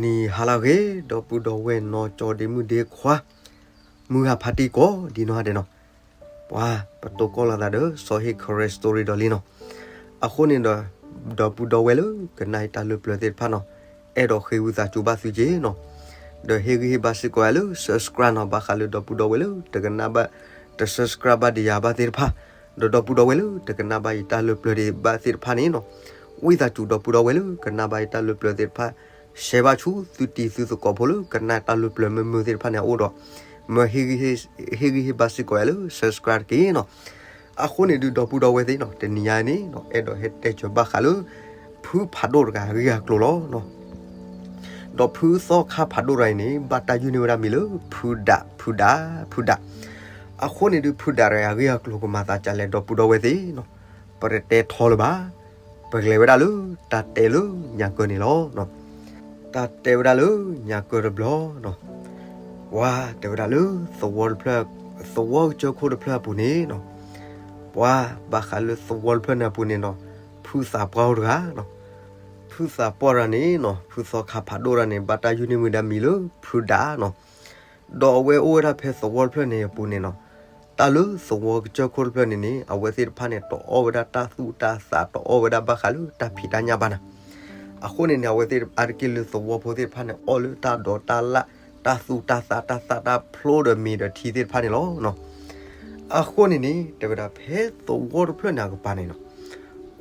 နံၤဟါလၢအဂ့ၤ ဒီပုၢ်ဒီဝဲၢ်နီၢ်ကၠီဒ့မုၣ်ဒ့ခွါ, မုၢ်ဂၤဖါတံၢ်ကိးဒံးနီၢ်ဂၤဒဲးနီၤ, ပှၤပတိၢ်ကီၢ်လိာ်သးဒီး စီၤဟ့ၣ်ခရၢၣ် story ဒီးလံနီၤ, အဃိန့ၣ်ဒီး ဒီပုၢ်ဒီဝဲၢ်လၢကနၣ်ယတၢ်လၢပျၢၤသ့ၣ်တဖၣ်နီၤ, အဲၣ်ဒိးဃ့ဝံသးစူၤဘၣ်သုက့နီၤ, ဒီးဟ့ၣ်ဂံၢ်ဟ့ၣ်ဘါစ့ၢ်ကီးယၤလၢ subscribe နီၤ, ဘၣ်ဃးလၢဒီပုၢ်ဒီဝဲၢ်လၢတကနၣ်ဘၣ်, တ subscribe ဘၣ်ဒံးယၤဘၣ်သ့ၣ်တဖၣ်, ဒီးဒီပုၢ်ဒီဝဲၢ်လၢတကနၣ်ဘၣ်ယတၢ်လၢပျၢၤဒံးဘၣ်သ့ၣ်တဖၣ်န့ၣ်နီၤ, ဝံသးစူၤဒီပုၢ်ဒီဝဲၢ်လၢကနၣ်ဘၣ်ယတၢ်လၢပျၢၤသ့ၣ်တဖၣ် share ဘၣ်ဆူသုတံၤသုသကိးဖိလၢကနၣ်တၢ်လၢပျၢၤမုာ်မုာ်သ့ၣ်တဖၣ်န့ၣ်အအိၣ်ဒီး, မၢဟ့ၣ်ဂံၢ်ဟ့ၣ်ဘါစ့ၢ်ကီးယၤလၢ subscribe တက့ၢ်နီၤ, အဃိန့ၣ်ဒုးဒီပုၢ်ဒီဝဲၢ်သ့ၣ်နီၤ, တနံၤညါန့ၣ်နီၤ အဲၣ်ဒိးဟဲတဲစၢၤဘၣ်ဃးလၢ ဖုဖးဒိၣ်တဂၤအဂ့ၢ်အကျိၤလီၤ. ဒီးဖုသီခါဖးဒိၣ်တဂၤအံၤန့ၣ် ဘၣ်တၢ်ယုၢ်န့ၢ်ဝဲဒၣ်မံၤလၢ ဖုဒး ဖုဒး ဖုဒး, အဃိန့ၣ်ဒုး ဖုဒးတဂၤအဂ့ၢ်အကျိၤကမၤသးဒ်လဲၣ် ဒီပုၢ်ဒီဝဲၢ်သ့ၣ်နီၤ, ပတတဲထီလၢၤဘၣ်, ပကလဲၤဝဲဒၣ်လၢတၢ်တဲလၢညါကၢန့ၣ်လီၤ. တၢ်တဲဝဲဒၣ်လၢညါကၢတဘျီနီၤ, ပှၤတဲဝဲဒၣ်လၢသဝီတဖျၢၣ်, သဝီကစၢၢ်ခိၣ်တဖျၢၣ်အပူၤန့ၣ်နီၤ, ပှၤဘၣ်ဃးလၢသဝီတဖျၢၣ်န့ၣ်အပူၤန့ၣ်နီၤ, ဖုသးပှၢ်အိၣ်တဂၤနီၤ, ဖုသီခါဖးဒိၣ်တဂၤန့ၣ် ဘၣ်တၢ်ယုၢ်န့ၢ်ဝဲဒၣ်မံၤလၢဖုဒးနီၤ, ဒီးအဝဲအိၣ်ဝဲဒၣ်ဖဲသဝီတဖျၢၣ်န့ၣ်အပူၤန့ၣ်နီၤ, တၢ်လၢသဝီကစၢၢ်ခိၣ်တဖျၢၣ်န့ၣ်န့ၣ် အဝဲသ့ၣ်တဖၣ်န့ၣ် တအီၣ်ဝဲဒၣ်တၢ်သူၣ်တၢ်သး တအီၣ်ဝဲဒၣ်ဘၣ်ဃးလၢတၢ်ဖံးတၢ်ညၣ်ဘၣ်နၤ, အဃိန့ၣ်န့ၣ် အဝဲသ့ၣ်အါတက့ၢ်လၢသဝီဖိသ့ၣ်တဖၣ်န့ၣ် အီၣ်လၢတၢ်ဒိးတၢ်လၣ်, တၢ်သူၣ်တၢ်သး တၢ်သၣ်တၢ်ဖျိဒီးမ့ၤဒီးထံသ့ၣ်တဖၣ်န့ၣ်လီၤ. အဃိန့ၣ်န့ၣ် တဲဝဲဒၣ်ဖဲသဝီတဖျၢၣ်န့ၣ်အကပၤန့ၣ်နီၤ,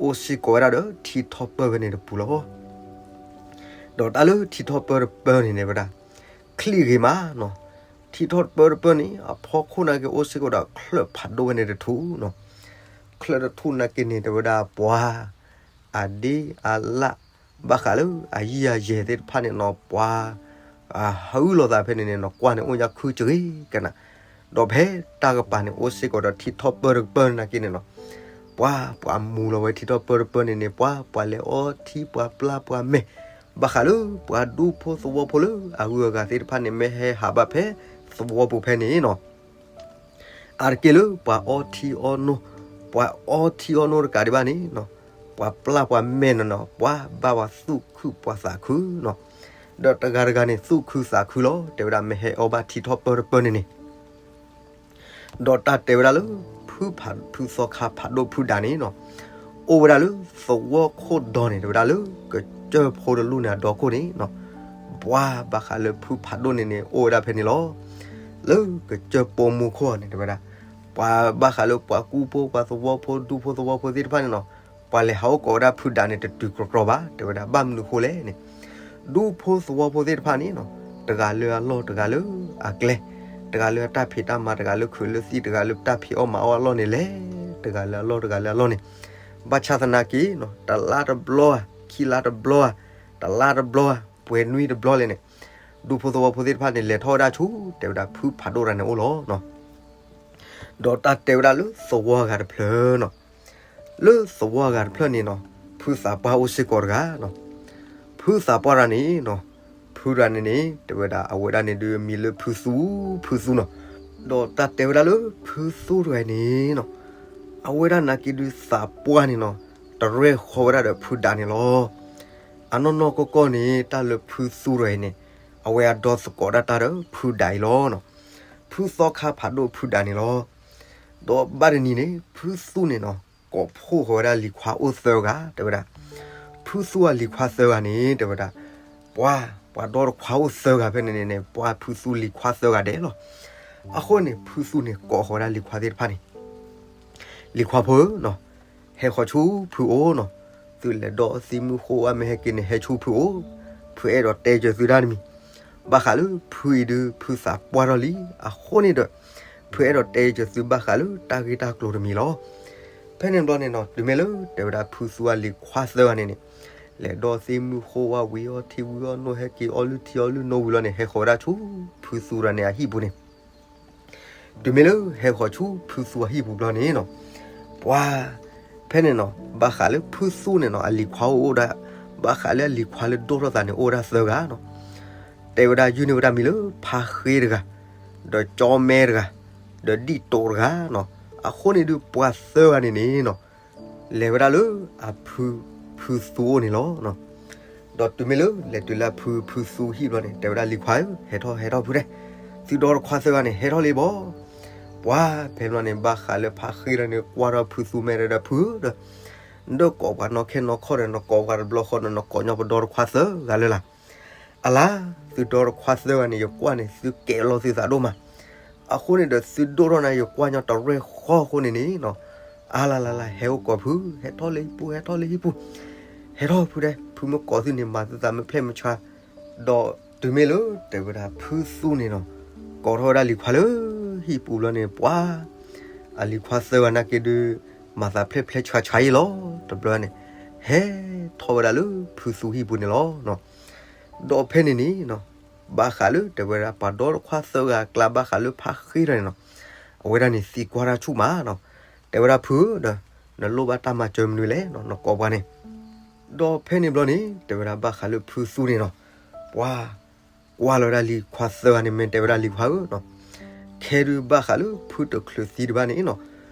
အိၣ်စ့ၢ်ကီးဝဲဒၣ်ဒီးထံထီၣ်ပၢၢ်ဖဲန့ၣ်တပူၤလီၤ. ဒီးတၢ်လၢထံထီၣ်ပၢၢ်တပၢၢ်န့ၣ်န့ၣ်ဝဲဒၣ် ချံၣ်ဂ့ၤမးနီၤ, ထံထီၣ်ပၢၢ်တပၢၢ်န့ၣ် အဖီခိၣ်နာ်က့အိၣ်စ့ၢ်ကီးဒီးချၢၣ်ဖးဒိၣ်ဖဲန့ၣ်တထူၣ်နီၤ, ချၢၣ်တထူၣ်နာ်က့န့ၣ် တဲဝဲဒၣ်ပှၤ အဒ့အလၣ် ဘၣ်ဃးလၢအယံာ်အယဲၢ်သ့ၣ်တဖၣ်န့ၣ်နီၤ ပှၤ အဟုလီၤသးဖဲန့ၣ်န့ၣ်နီၤ ကွၢ်န့ၣ်အိၣ်ညါခုစ့ၢ်ကီးကနၤ, ဒီးဖဲတၢ်ကပၤန့ၣ် အိၣ်စ့ၢ်ကီးဒီးထံထီၣ်ပၢၢ်တပၢၢ်နာ်က့န့ၣ်နီၤ, ပှၤ ပှၤမူလီၤဝဲထံထီၣ်ပၢၢ်တပၢၢ်န့ၣ်န့ၣ် ပှၤ ပှၤလဲၤအီထံ ပှၤပျၢ်ပှၤမဲာ်, ဘၣ်ဃးလၢပှၤဒူဖိသဝီဖိလၢအဂုၤအဂၤသ့ၣ်တဖၣ်န့ၣ် မ့ၢ်ဟဲဟးဘၣ်ဖဲသဝီပူၤဖဲန့ၣ်နီၤ အါတက့ၢ်လၢပှၤအီထံအီနိ, ပှၤအီထံအီနိတကးဒံးဘၣ်န့ၣ်နီၤ, ပှၤပျၢ်ပှၤမဲာ်န့ၣ်နီၤ ပှၤဘၣ်ပှၤသူၣ်ခုပှၤသးခုနီၤ, ဒီးတဂၤတဂၤန့ၣ် သူၣ်ခုသးခုလီၤ. တဲဝဲဒၣ်မ့ၢ်ဟဲအီဘၣ်ထံထီၣ်ပၢၢ်တပၢၢ်န့ၣ်န့ၣ် ဒီးတၢ်တဲဝဲဒၣ်လၢ ဖုဖး ဖုသီခါဖးဒိၣ်ဖုဒးန့ၣ်နီၤ, အိၣ်ဝဲဒၣ်လၢသဝီခိၣ်ဒီန့ၣ် တဲဝဲဒၣ်လၢကစၢၢ်ဖိတလူၢ်န့ၣ်အဒီခိၣ်န့ၣ်နီၤ, ပှၤဘၣ်ဃးလၢဖုဖးဒိၣ်န့ၣ်န့ၣ် အိၣ်ဝဲဒၣ်ဖဲန့ၣ်လီၤ. လၢကစၢၢ်ပိာ်မုၣ်ခိၣ်န့ၣ် တဲဝဲဒၣ် ပှၤဘၣ်ဃးလၢပှၤကူဖိ ပှၤသဝီဖိ ဒူဖိသဝီဖိသ့ၣ်တဖၣ်န့ၣ်နီၤ, ပှၤလဲၤဟးအိၣ်ကိးဝဲဒၣ်ဖုဒးန့ၣ် တတုၤကြီကြီဘၣ်. တဲဝဲဒၣ်ဘၣ်မနုၤဃိလဲၣ်န့ၣ်, ဒူဖိသဝီဖိသ့ၣ်တဖၣ်န့ၣ်နီၤ, တဂၤလၢအလီၢ် တဂၤလၢအကျဲ, တဂၤလၢအတၢ်ဖံးတၢ်မၤ တဂၤလၢခုးလၢသံၣ် တဂၤလၢတၢ်ဖံးအီၣ်မၤအီၣ်အလီၢ်န့ၣ်လဲၣ်, တဂၤလၢအလီၢ် တဂၤလၢအလီၢ်န့ၣ်, ဘၣ်ဆၣ်သနာ်က့နီၤ တလါတဘျီဧါ, ခံလါတဘျီဧါ, တလါတဘျီဧါ, ပှဲၤနွံတဘျီလဲၣ်န့ၣ်, ဒူဖိသဝီဖိသ့ၣ်တဖၣ်န့ၣ် လဲၤထီၣ်ဝဲဒၣ်ဆူ တဲဝဲဒၣ်ဖုဖးဒိၣ်တဂၤန့ၣ်အိၣ်လီၤ. ဒီးတၢ်တဲဝဲဒၣ်လၢသဝီဂၤတဖျၢၣ်နီၤ, လၢသဝီဂၤတဖျၢၣ်န့ၣ်နီၤ, ဖုသးပှၢ်အိၣ်စ့ၢ်ကီးတဂၤနီၤ, ဖုသးပှၢ်တဂၤန့ၣ်နီၤ, ဖုတဂၤန့ၣ်န့ၣ် တဲဝဲဒၣ်အဝဲဒၣ်န့ၣ်ဒုးမံၤလၢဖုသူ, ဖုသူနီၤ, ဒီးတၢ်တဲဝဲဒၣ်လၢဖုသူတဂၤန့ၣ်နီၤ, အဝဲဒၣ်နာ်က့ဒုးသးပှၢ်န့ၣ်နီၤ, တရဲၣ်ဃီဝဲဒၣ်ဒီးဖုဒးန့ၣ်လီၤ. အနီၢ်နီၢ်ကီၢ်ကီၢ်န့ၣ် တၢ်လၢဖုသူတဂၤအံၤန့ၣ်, အဝဲအဒီသကိးဒၣ်တၢ်ဒီးဖုဒးအံၤလီၤ. ဖုသီခါဖးဒိၣ်ဖုဒးန့ၣ်လီၤ. ဒီးဘၣ်တနံၤန့ၣ် ဖုသူန့ၣ်နီၤ, ကိးဖှိၣ်ဃီၤဝဲဒၣ်လံၤခွါအိၣ်သၢဂၤ တဲဝဲဒၣ်, ဖုသူအလံၤခွါသၢဂၤန့ၣ် တဲဝဲဒၣ်, ပှၤ ပှၤဒီတခွါအိၣ်သၢဂၤဖဲန့ၣ်န့ၣ်န့ၣ် ပှၤဖုသူလံၤခွါသၢဂၤဒဲးလီၤ. အဃိန့ၣ် ဖုသူန့ၣ်ကိးဃီၤဝဲဒၣ်လံၤခွါသ့ၣ်တဖၣ်န့ၣ် လံၤခွါဖိဧၢနီၤ, ဟဲဃီၤဆူဖုအိၣ်နီၤ, သုလဲၤဒီးသံမုၢ်ဃိဝဲမ့ၢ်ဟဲက့ၤန့ၣ် ဟဲဆူဖုအိၣ်, ဖုအဲၣ်ဒိးတဲစၢၤသုတၢ်တမံၤ, ဘၣ်ဃးလၢဖုအံၤဒုး ဖုသးပှၢ်ထီၣ်လံ, အဃိန့ၣ်ဒီး ဖုအဲၣ်ဒိးတဲစၢၤသုဘၣ်ဃးလၢတၢ်ဂ့ၢ်တၢ်ကျိၤတမံၤလီၤ. ဖဲန့ၣ်ဘျီန့ၣ်နီၤ, တုၤမ့ၢ်လၢတဲဝဲဒၣ်ဖုသူအလံၤခွါသၢဂၤန့ၣ်န့ၣ်, လဲၤဒီးသံမုၢ်ဃိဝဲဝံၤအီထံဝံၤအီနိၣ် ဟဲက့ၤအီလုၢ်ထံအီလုၢ်နိၣ်ဝံၤလီၤန့ၣ် ဟဲဃီၤဝဲဒၣ်ဆူဖုသူတဂၤန့ၣ်အဟံၣ်ပူၤန့ၣ် တုၤမ့ၢ်လၢဟဲဃီၤဆူဖုသူအဟံၣ်ပူၤဘျီန့ၣ်နီၤ, ပှၤ ဖဲန့ၣ်နီၤ ဘၣ်ဃးလၢဖုသူန့ၣ်နီၤ အလံၤခွါအိၣ်ဒၣ်, ဘၣ်ဃးလၢအလံၤခွါလၢဒိၣ်ထီၣ်သးန့ၣ် အိၣ်ဝဲဒၣ်သၢဂၤနီၤ, တဲဝဲဒၣ်ယုၢ်န့ၢ်ဝဲဒၣ်မံၤလၢဖါဃ့တဂၤ, ဒီးကၠီမဲတဂၤ, ဒီးဒံၣ်တိာ်တဂၤနီၤ, အဃိန့ၣ်ဒုးပှၤသၢဂၤန့ၣ်န့ၣ်နီၤ လဲၤဝဲဒၣ်လၢအဖု ဖုသူအိၣ်န့ၣ်လီၤ. ဒီးတုၤမ့ၢ်လၢလဲၤတုၤလၢဖု ဖုသူဟံၣ်ဘျီန့ၣ် တဲဝဲဒၣ်လံၤခွါဧၢ, ဟဲထီၣ် ဟဲထီၣ်ဖုတဲ, သုဒီတခွါသၢဂၤန့ၣ် ဟဲထီၣ်လံဘၣ်. ပှၤဖဲဘျီန့ၣ် ဘၣ်ဃးလၢဖါဃ့ဒီးန့ၣ် ကွၢ်ထီၣ်ဖုသူမဲဒီး ဖုဧၢဒီး နဒၢကိးပှၤနီၢ်ခဲနီၢ်ခီၣ်ဒီး နကိးပှၤတဘျီဃီဒီး နကိးညီပဒီတခွါသၢဂၤလၢ်လၢ်. အလါ, သုဒီတခွါသၢဂၤန့ၣ် ယကွၢ်န့ၣ် သုကဲလီၤသုသးဒိၣ်မး. အဃိန့ၣ်ဒီး သုဒိၣ်ထီၣ်န့ၣ် ယကွၢ်ညီတရဲၣ်ဃီအဃိန့ၣ်န့ၣ်နီၤ, အါလါလါလါ ဟဲအိၣ်ကိးဖု, ဟဲထီၣ်လၢဟံၣ်ပူၤ, ဟဲထီၣ်လၢဟံၣ်ပူၤ, ဟဲထီၣ်ဖုတဲ, ဖုမ့ၢ်ကိးသုန့ၣ် မၤသုသးမ့ၢ်ဖျဲၣ်မ့ၢ်ဆှါ, ဒီးတုၤမ့ၢ်လၢတဲဝဲဒၣ်ဖုသူန့ၣ်နီၤ, ကိးထီၣ်ဝဲဒၣ်လံၤခွါလၢဟံၣ်ပူၤဘျီန့ၣ် ပှၤ အလံၤခွါသၢဂၤနာ်က့ဒုး မၤသးဖျဲၣ်ဖျဲၣ်ဆှါဆှါအံၤလီၤ. တဘျီန့ၣ် ဟဲထီၣ်ဝဲဒၣ်လၢဖုသူဟံၣ်ပူၤန့ၣ်လီၤ. ဒီးဖဲန့ၣ်န့ၣ်နီၤ, ဘၣ်ဃးလၢတဲဝဲဒၣ် ပှၤဒီတခွါသၢဂၤအကျါ ဘၣ်ဃးလၢဖါဃ့ဒီးန့ၣ်နီၤ, အဝဲဒၣ်န့ၣ်သံကွၢ်တၢ်ဆူၣ်မးနီၤ, တဲဝဲဒၣ်ဖုဧၢဒီး နလိၣ်ဘၣ်တၢ်မၤစၢၤမနုၤလဲၣ်နီၤ, နကိးပှၤန့ၣ်. ဒီးဖဲန့ၣ်ဘျီန့ၣ် တဲဝဲဒၣ်ဘၣ်ဃးလၢဖုသူန့ၣ်နီၤ, ပှၤကွၢ်လီၤဝဲဒၣ်လံၤခွါသၢဂၤန့ၣ် မ့ၢ်တဲဝဲဒၣ်လံၤခွါဧၢနီၤ, ခဲဒုးဘၣ်ဃးလၢဖုတချုးသံတဘၣ်န့ၣ်နီၤ,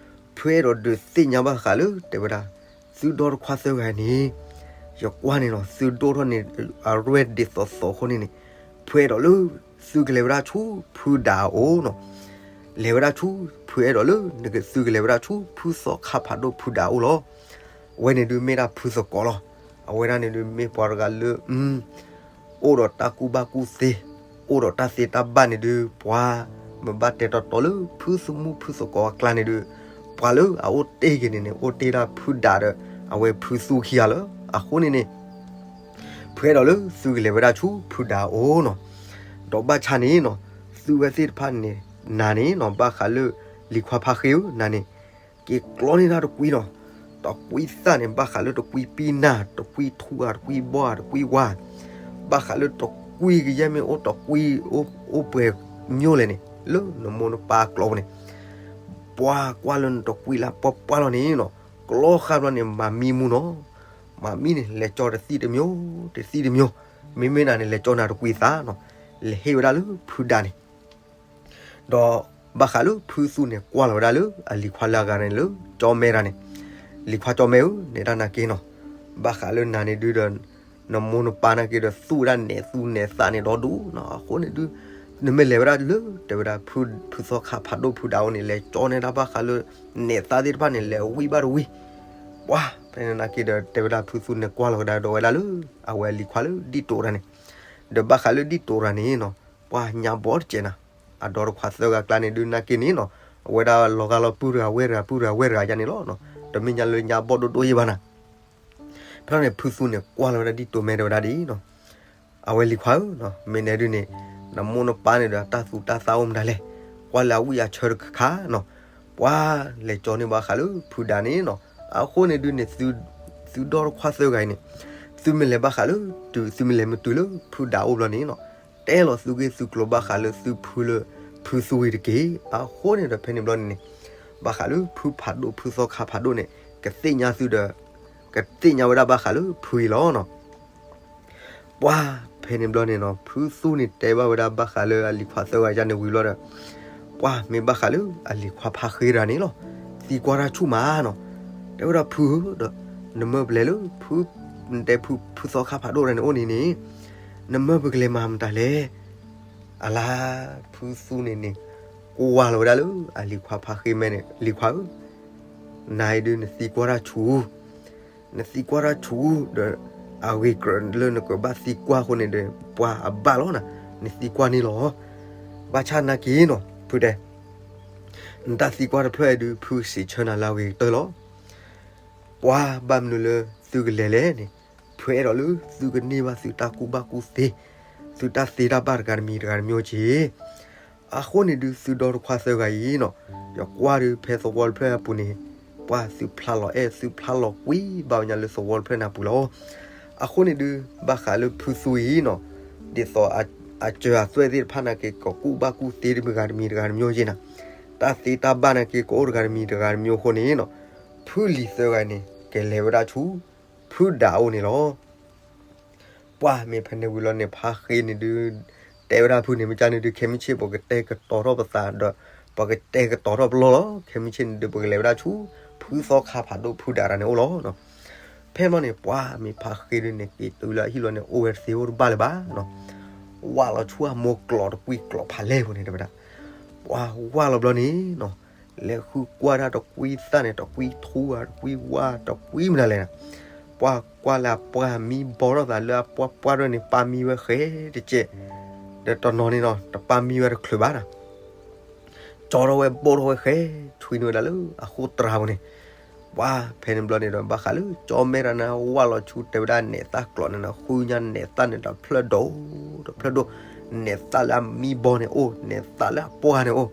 ဖုအဲၣ်ဒိးဒုးသ့ၣ်ညါဘၣ်ဃးလၢတဲဝဲဒၣ် သုဒီတခွါသၢဂၤန့ၣ် ယကွၢ်န့ၣ်နီၤ သုဒိၣ်ထီၣ်န့ၣ် အရဲၣ်ဒ်သိးသိးအဃိန့ၣ်န့ၣ်, ဖုအဲၣ်ဒိးလၢ သုကလဲၤဝဲဒၣ်ဆူဖုဒၤအအိၣ်နီၤ, လဲၤဝဲဒၣ်ဆူ ဖုအဲၣ်ဒိးလၢ သုကလဲၤဝဲဒၣ်ဆူဖုသီခါဖးဒိၣ်ဖုဒၤအအိၣ်လီၤ. အဝဲန့ၣ်ဒုးမ့ၢ်ဒၣ်ဖုသကိးလီၤ. အဝဲဒၣ်န့ၣ်ဒုးမ့ၢ်ပှၤတဂၤလၢ အိၣ်ဒီးတၢ်ကူၣ်ဘၣ်ကူၣ်သ့, အိၣ်ဒီးတၢ်သ့တၢ်ဘၣ်န့ၣ်ဒုး ပှၤမ့ၢ်ဘၣ်တဲတီတီလၢဖုသမူဖုသကိးအကျါန့ၣ်ဒုး ပှၤလၢအအိၣ်တ့ၢ်က့ၤန့ၣ်န့ၣ် အိၣ်တ့ၢ်ဒၣ်ဖုဒၤဒီး အဝဲဖုသူခံဂၤလၢၤ. အဃိန့ၣ်န့ၣ် ဖုအဲၣ်ဒိးလၢသုကလဲၤဝဲဒၣ်ဆူဖုဒၤအအိၣ်နီၤ, ဒီးဘၣ်ဆၣ်န့ၣ်နီၤ သုဝဲသ့ၣ်တဖၣ်န့ၣ် နၤန့ၣ်နီၤ ဘၣ်ဃးလၢ လံၤခွါဖါဃ့ဧၢ နၤန့ၣ် က့ၤကျီန့ၢ်တၢ်တကွံနီၤ, တကွံသၣ်န့ၣ် ဘၣ်ဃးလၢတကွံပံနၢ် တကွံထူဧါ တကွံဘီဧါ တကွံဝါ, ဘၣ်ဃးလၢတကွံကယဲၢ်မ့ၢ်အိၣ်တကွံ အိၣ်ပှဲၤမျိၢ်လဲၣ်န့ၣ် လၢနမိၢ်နပၢ်ကျိာ်ပူၤန့ၣ် ပှၤကွၢ်လၢနတကွံလၢပှၢ်ပှၢ်လီၤန့ၣ်နီၤ, ကျီဃာ်ဘျီန့ၣ် မၤမံမူနီၤ, မၤမံန့ၣ် လဲၤကၠီတသံၣ်တမျိၢ် တသံၣ်တမျိၢ်, မ့မ့ၢ်နၤန့ၣ် လဲၤကၠီနၤတကွံသၣ်နီၤ, လဲၤဟ့ၣ်ဝဲဒၣ်လၢဖုဒၤန့ၣ် ဒီးဘၣ်ဃးလၢဖုသူန့ၣ် ကွၢ်လီၤဝဲဒၣ်လၢအလံၤခွါလၢအဂၤန့ၣ်လၢ ကၠီမဲတၢ်န့ၣ်, လံၤခွါကၠီမဲဧၢ နဲဒၣ်နာ်က့နီၤ, ဘၣ်ဃးလၢနၤန့ၣ်ဒုးဒီး နမိၢ်နပၢ်နာ်က့ဒီး သူၣ်ဝဲဒၣ်နဲၣ်သူနဲၣ်သးန့ၣ်ဒီဒူၣ်နီၤ, အဃိန့ၣ်ဒုး နမ့ၢ်လဲၤဝဲဒၣ်လၢ တဲဝဲဒၣ် ဖုသီခါဖးဒိၣ်ဖုဒၤအအိၣ်န့ၣ် လဲၤကၠီန့ၢ်ဒၣ်ဘၣ်ဃးလၢ နဲၣ်သးသ့ၣ်တဖၣ်န့ၣ် လဲၤဝံဘၣ်တဝံ, ပှၤဖဲန့ၣ်နာ်က့ဒီး တဲဝဲဒၣ်ဖုသူန့ၣ် ကွၢ်လီၤကဒါဒီးဝဲဒၣ်လၢ အဝဲအလံၤခွါလၢဒံၣ်တိာ်တၢ်န့ၣ်, ဒီးဘၣ်ဃးလၢဒံၣ်တိာ်တၢ်န့ၣ်နီၤ, ပှၤညါဘီတကဲးနၤ, အဒီတခွါသၢဂၤကျါန့ၣ်ဒုးနာ်က့န့ၣ်နီၤ, အဝဲဒၣ်လီၤဂာ်လီၤပုၢ်တဂၤဝဲၢ်တဂၤ ပုၢ်တဂၤဝဲၢ်တဂၤယါန့ၣ်လီၤ, တမ့ၢ်ညါလၢညါဘီဒိၣ်ဒိၣ်ယဲၢ်ဘၣ်နၤ ဖဲန့ၣ် ဖုသူန့ၣ် ကွၢ်လီၤဝဲဒၣ်ဒ်တိၤမဲတဝဲဒၣ်ဒ်နီၤ, အဝဲလံၤခွါဧၢ, မ့ၢ်နဲဒုးန့ၣ် နမိၢ်နပၢ်န့ၣ်ဒီး တၢ်သူတၢ်သၣ်အိၣ်မတၤလဲၣ်, ကွၢ်လၢအဝံၣ်အဆၢတခါခါနီၤ, ပှၤလဲၤကၠီန့ၢ်ဘၣ်ဃးလၢဖုဒၤန့ၣ်နီၤ, အဃိန့ၣ်ဒုးန့ၣ် သုဒီတခွါသၢဂၤအံၤန့ၣ် သုမ့ၢ်လဲၤဘၣ်ဃးလၢ တုၤသုမ့ၢ်လဲၤမတုၤလၢဖုဒၤအိၣ်ဘျီန့ၣ်နီၤ, တဲလီၤသုဂ့ၢ်သုကျိၤဘၣ်ဃးလၢသုဖုလၢ ဖုသူအံၤတက့ၢ်. အဃိန့ၣ်ဒီးဖဲန့ၣ်ဘျီန့ၣ်န့ၣ် ဘၣ်ဃးလၢဖုဖးဒိၣ်ဖုသီခါဖးဒိၣ်န့ၣ် ကသ့ၣ်ညါသုဒီး ကသ့ၣ်ညါဝဲဒၣ်ဘၣ်ဃးလၢဖုအံၤလီၤနီၤ. ပှၤဖဲန့ၣ်ဘျီန့ၣ်နီၤ ဖုသူန့ၣ်တဲဘၣ်ဝဲဒၣ်ဘၣ်ဃးလၢအလံၤခွါသၢဂၤယါန့ၣ်ဝံၤဘျီဒီး ပှၤမ့ၢ်ဘၣ်ဃးလၢအလံၤခွါဖါဃ့တဂၤန့ၣ်လီၤ. သံကွၢ်တၢ်ဆူၣ်မးနီၤ. တဲဝဲဒၣ်ဖုဧၢဒီး နမၢပလဲၤလၢ ဖု နတဲဖု ဖုသီခါဖးဒိၣ်တဂၤန့ၣ်အိၣ်န့ၣ်န့ၣ် နမၢပကလဲၤမၤမတၤလဲၣ်. အလါ ဖုသူန့ၣ်န့ၣ် ကွၢ်လီၤဝဲဒၣ်လၢအလံၤခွါဖါဃ့မဲန့ၣ် လံၤခွါဧၢ နၤအံၤဒုးနသံကွၢ်တၢ်ဆူၣ် နသံကွၢ်တၢ်ဆူၣ်ဒီး အဂ့ၤကြၢးလၢနကဘၣ်သံကွၢ်အဃိန့ၣ်ဒီး ပှၤအဘၣ်လီၤနၤ နသံကွၢ်န့ၣ်လီၤ. ဘၣ်ဆၣ်နာ်က့နီၤ ဖုတဲ နတၢ်သံကွၢ်တဖျၢၣ်အံၤဒုး ဖုစံးဆၢနၤလၢအဂ့ၤကတၢၢ်လီၤ. ပှၤဘၣ်မနုၤလၢသုကလဲၤလဲၣ်န့ၣ် ဖုအဲၣ်ဒိးလၢသုကန့ၢ်ဘၣ်သုတၢ်ကူၣ်ဘၣ်ကူၣ်သ့ သုတၢ်သ့တၢ်ဘၣ်တဂၤတမံၤတဂၤတမံၤက့ၤ အဃိန့ၣ်ဒုး သုဒီတခွါသၢဂၤအံၤနီၤ ယကွၢ်ဒုးဖဲသဝီတဖျၢၣ်အပူၤန့ၣ် ပှၤသုဖျါလီၤအဲၣ် သုဖျါလီၤကွံဘၣ်ဝဲညါလၢသဝီတဖျၢၣ်န့ၣ်အပူၤလီၤ. အဃိန့ၣ်ဒုး ဘၣ်ဃးလၢဖုသူအံၤနီၤ ဒ်သိးအစၢၤအသွဲၣ်သ့ၣ်တဖၣ်နာ်က့ ကကူၣ်ဘၣ်ကူၣ်သ့တဂၤတမံၤတဂၤတမံၤက့ၤနၤ တၢ်သ့တၢ်ဘၣ်နာ်က့ ကအိၣ်တဂၤတမံၤတဂၤတမံၤအဃိန့ၣ်နီၤ ဖုလံၤသၢဂၤန့ၣ် ကလဲၤဝဲဒၣ်ဆူ ဖုဒၤအအိၣ်န့ၣ်လီၤ. ပှၤမ့ၢ်ဖဲန့ၣ်ဝံၤလီၤန့ၣ် ဖါဃ့န့ၣ်ဒုး တဲဝဲဒၣ်ဖုန့ၣ် မ့ၢ်ကန့ၣ်ဒုး ခဲမုၢ်ဆ့ၣ် ပကတဲကတီၤထီၣ်ပသးဒီး ပကတဲကတီၤထီၣ်ပလီၢ်လီၤ. ခဲမုၢ်ဆ့ၣ်န့ၣ်ဒုး ပကလဲၤဝဲဒၣ်ဆူ ဖုသီခါဖးဒိၣ်ဖုဒၤတဂၤန့ၣ်အိၣ်လီၤ. ဖဲဘျီန့ၣ် ပှၤမ့ၢ်ဖါဃ့ဒုန့ၣ် က့ၤတုၤလၢအဟံၣ်လီၤန့ၣ် အိၣ်ဝဲတသ့အိၣ်တဘၣ်လၢၤဘၣ်နီၤ. ဝၢ်လီၤဆူအမိၢ်ကျိးတကွံကျိးဖးလဲၢ်ပူၤန့ၣ် တဲဝဲဒၣ်. ပှၤဝၢ်လီၤဘျီန့ၣ်နီၤ, လဲၤဃုကွၢ်ဒၣ်တကွံသၣ်န့ၣ် တကွံထူဧါ တကွံဝါ တကွံမနုၤလဲၣ်နီၤ. ပှၤကွၢ်လၢအပှၢ်မံဘီထီၣ်သးလၢအပှၢ်ပှၢ်ဒိၣ်န့ၣ် ပၢ်မံဝဲဃဲတကဲး, ဒီးတနီၤန့ၣ်နီၤ တပၢ်မံဝဲတချုးဘၣ်နီၤ. ကၠီထီၣ်ဝဲဘိၣ်ထီၣ်ဝဲဃဲ, ဆွံနုာ်ဝဲဒၣ်လၢအဃိတြၢ်ပူၤန့ၣ်. ပှၤဖဲန့ၣ်ဘျီန့ၣ်ဒီး ဘၣ်ဃးလၢကၠီမဲတၢ်န့ၣ် ဝၢ်လီၤဆူတဲဝဲဒၣ်နဲၣ်သၣ်ကျိးန့ၣ်နီၤ, ဃုညါနဲၣ်သၣ်န့ၣ် တဖျၢၣ်ဒိၣ် တဖျၢၣ်ဒိၣ်, နဲၣ်သၣ်လၢအမံဘီန့ၣ်အိၣ်, နဲၣ်သၣ်လၢအပှၢ်န့ၣ်အိၣ်.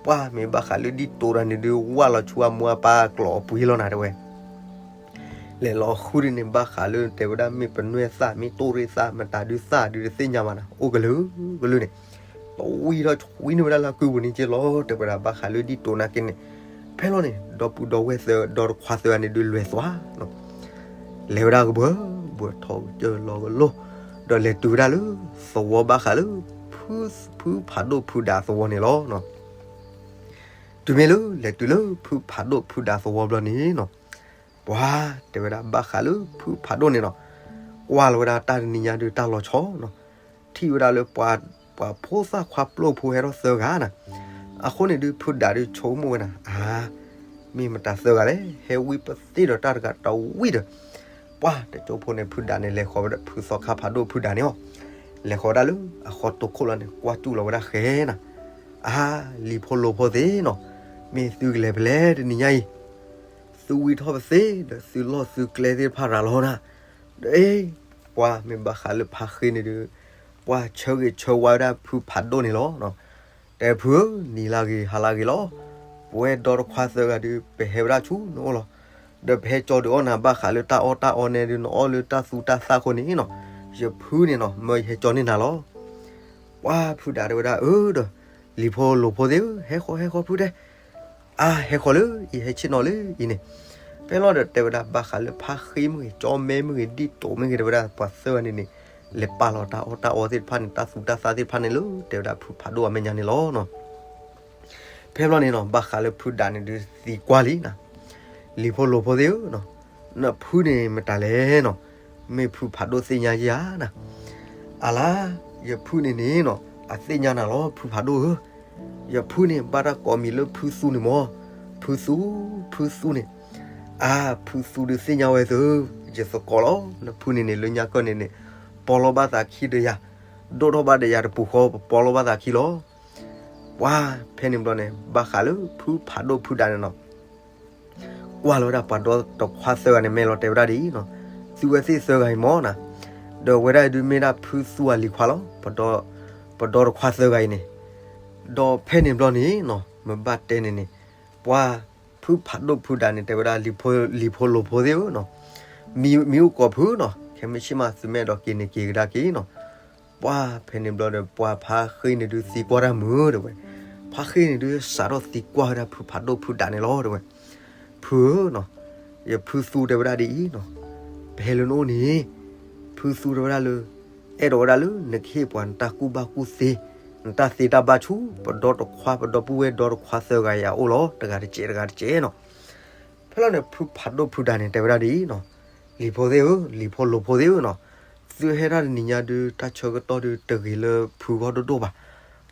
ပှၤမ့ၢ်ဘၣ်ဃးလၢဒ်တိၤတၢ်န့ၣ်ဒုး ဝၢ်လီၤဆူအမိၢ်အပၢ်ကျိးအပှ့ၤလီၤနၤတဲဝဲ လဲၤလီၤဃုဒ်န့ၣ် ဘၣ်ဃးလၢတဲဝဲဒၣ်မ့ၢ်ပနွဲၢ်သၣ် မ့ၢ်တိၢ်ရ့ၣ်သၣ် မတၤဒုးသၣ်ဒုးတသ့ၣ်ညါဘၣ်နီၤ, အိၣ်ကလုာ်ကလုာ်န့ၣ်. ပဝံထီၣ်ဆွံနုာ်ဝဲဒၣ်လၢကုပူၤန့ၣ်က့လီၤ တဲဝဲဒၣ် ဘၣ်ဃးလၢဒ်တိၤနာ်က့န့ၣ်. ဖဲလီၤန့ၣ် ဒီပုၢ်ဒီဝဲၢ်သၢ ဒီတခွါသၢဂၤန့ၣ်ဒုးလဲၤသွါနီၤ. လဲၤဝဲဒၣ်ကဘၢဘၢ ထီၣ်ကစၢၢ်လီၤကလိၢ်, ဒီးလဲၤတုၤဝဲဒၣ်လၢသဝီဘၣ်ဃးလၢ ဖုဖးဒိၣ်ဖုဒၣ်သဝီန့ၣ်လီၤ. တုၤမ့ၢ်လၢလဲၤတုၤလၢဖုဖးဒိၣ်ဖုဒၣ်သဝီဘျီန့ၣ်နီၤ, ပှၤတဲဝဲဒၣ်ဘၣ်ဃးလၢဖုဖးဒိၣ်န့ၣ်နီၤ, ကွၢ်လီၤဝဲဒၣ်တၢ်တနံၤညါဒုးတၢ်လီၤဆီနီၤ, ထံၣ်ဝဲဒၣ်လၢပှၤ ပှၤဖိသၣ်ခွါပျိဖိဟဲထီၣ်သၢဂၤနီၤ. အဃိန့ၣ်ဒုး ဖုဒၣ်ဒုးဆိကမိၣ်ဝဲဒၣ် အါ မ့ၢ်မတၤသၢဂၤလဲၣ်, ဟဲဝံပသ့ၣ်ဒီးတၢ်တဂၤတဝံဒီး ပှၤတကၠိဖိန့ၣ် ဖုဒၣ်န့ၣ် လဲၤဃီၤဝဲဒၣ်ဖုသီခါဖးဒိၣ်ဖုဒၣ်န့ၣ်အီၤ, လဲၤဃီၤဝဲဒၣ်လၢအဃီတိာ်ခိၣ်လီၤန့ၣ် ကွၢ်စူၣ်လီၤဝဲဒၣ်ဃဲနီၤ. အါ လံၤဖိလိၤဖိသ့ၣ်နီၤ, မ့ၢ်သုကလဲၤဖဲလဲၣ်တနံၤညါအံၤ, သုဝံထီၣ်ပသ့ၣ်ဒီးသုလီၢ်သုကျဲသ့ၣ်တဖၣ်ရၤလီၤနၤ. ဒီး ပှၤမ့ၢ်ဘၣ်ဃးလၢဖါဃ့န့ၣ်ဒုး ပှၤဆၢဂ့ၤဆၢဝါဝဲဒၣ်ဖုဖးဒိၣ်န့ၣ်လီၤ. တဲဖုဧၢ, နံၤလၢဂ့ၤ ဟါလၢဂ့ၤလီၤ. ပဝဲဒီတခွါသၢဂၤဒုး ပဟဲဝဲဒၣ်ဆူနအိၣ်လီၤ. ဒီးပဟဲကၠီဒုးအီၣ်နၤဘၣ်ဃးလၢတၢ်အီၣ်တၢ်အီန့ၣ်ဒုး နအီၣ်လၢတၢ်သူတၢ်သၣ်အဃိန့ၣ်နီၤ, ယဖုန့ၣ်နီၤ မၢယဟဲကၠီန့ၢ်နၤလီၤ. ပှၤဖုဒၣ်တဲဝဲဒၣ် အၢဒီး လံၤဖိလိၤဖိသ့ၣ်ဧၢ, ဟဲဃီၤဟဲဃီၤဖုတဲ, အါ ဟဲဃီၤလၢအံၤ ဟဲဆ့ၣ်နီၤလၢအံၤန့ၣ်. ဖဲလီၤဒီးတဲဝဲဒၣ်ဘၣ်ဃးလၢဖါဃ့မ့ၢ်ဂ့ၤ ကၠီမဲမ့ၢ်ဂ့ၤ ဒ်တိၤမ့ၢ်ဂ့ၤ တဲဝဲဒၣ်ပှၤသၢဂၤန့ၣ်န့ၣ် လဲၤပာ်လီၤတၢ်အီၣ်တၢ်အီသ့ၣ်တဖၣ်န့ၣ် တၢ်သူတၢ်သၣ်သ့ၣ်တဖၣ်န့ၣ်လၢ တဲဝဲဒၣ်ဖုဖးဒိၣ်အမဲာ်ညါန့ၣ်လီၤ. ဖဲဘျီန့ၣ်နီၤ ဘၣ်ဃးလၢဖုဒၣ်န့ၣ်ဒုးသံကွၢ်လံနီၤ, လံၤဖိလိၤဖိသ့ၣ်ဧၢ, နဖုန့ၣ်မတၤလဲၣ်နီၤ, မ့ၢ်ဖုဖးဒိၣ်သ့ၣ်ညါယၤနီၤ. အလါ, ယဖုန့ၣ်န့ၣ်နီၤ အသ့ၣ်ညါနၤလီၤ ဖုဖးဒိၣ်ဧၢ. ယဖုန့ၣ် ဘၣ်တၢ်ကိးမံၤလၢဖုသူန့ၣ်မၢ်, ဖုသူ, ဖုသူန့ၣ်. အါ, ဖုသူဒုးသ့ၣ်ညါဝဲသ့ၣ်ဧၢ, ယသကိးလီၤ, နဖုန့ၣ်န့ၣ် လၢညါကၢၢ်န့ၣ်န့ၣ် ပီလီၤဘၣ်သးခံဒီးယၤ, ဒိၣ်ထီၣ်ဘၣ်ဒီးယၤတပူၤဃီ ပပီလီၤဘၣ်သးခံလီၤ. ပှၤဖဲန့ၣ်ဘျီန့ၣ် ဘၣ်ဃးလၢဖုဖးဒိၣ်ဖုဒၣ်န့ၣ်နီၤ ကွၢ်လီၤဝဲဒၣ်ပှၤဒီတခွါသၢဂၤန့ၣ် မဲာ်လီၤတဲဝဲဒၣ်ဒ်အံၤနီၤ, သုဝဲသ့ၣ်သၢဂၤအံၤမၢ်နီၤ, ဒီးဝဲဒၣ်အံၤဒုးမ့ၢ်ဒၣ်ဖုသူအလံၤခွါလီၤ, ပဒီတခွါသၢဂၤအံၤန့ၣ်. ဒီးဖဲန့ၣ်ဘျီန့ၣ်နီၤ မ့ၢ်ဘၣ်တဲန့ၣ်န့ၣ်, ပှၤဖုဖးဒိၣ်ဖုဒၣ်န့ၣ် တဲဝဲဒၣ် လံၤဖိလိၤဖိသ့ၣ်ဧၢနီၤ, မံမံၤအိၣ်ကိးဖုနီၤ, ခဲမုၢ်ဆ့ၣ်မး သုမ့ၢ်အဲၣ်ဒိးက့ၤန့ၣ်က့ၤကဒါက့ၤနီၤ. ပှၤဖဲန့ၣ်ဘျီဒီး ပှၤဖါဃ့န့ၣ်ဒုးသံကွၢ်တၢ်မုာ်တဲဝဲ, ဖါဃ့န့ၣ်ဒုးစးထီၣ်သံကွၢ်ဝဲဒၣ်ဖုဖးဒိၣ်ဖုဒၣ်န့ၣ်လီၤတဲဝဲ, ဖုဧၢနီၤ, ယဖုသူတဲဝဲဒၣ်ဒ်အံၤနီၤ, ပဟဲလၢနအိၣ်န့ၣ်, ဖုသူတဲဝဲဒၣ်လၢ အဲၣ်ဒိးဝဲဒၣ်လၢနကဟ့ၣ်ပှၤနတၢ်ကူၣ်ဘၣ်ကူၣ်သ့, နတၢ်သ့တၢ်ဘၣ်ဆူ ပဒီတခွါ ပဒီပုၢ်ဝဲၢ်ဒီတခွါသၢဂၤအံၤအအိၣ်လီၤ, တဂၤတစဲးတဂၤတစဲးနီၤ. ဖဲလီၤန့ၣ် ဖုဖးဒိၣ်ဖုဒၣ်န့ၣ် တဲဝဲဒၣ်ဒ်အံၤနီၤ, လံၤဖိသ့ၣ်ဧၢ, လံၤဖိလိၤဖိသ့ၣ်ဧၢနီၤ, သုဟဲတၢ်တနံၤညါဒုး တၢ်ဆၢကတီၢ်ဒုးတဂ့ၤလၢဖုဂီၢ်ဒိၣ်ဒိၣ်ဘၣ်.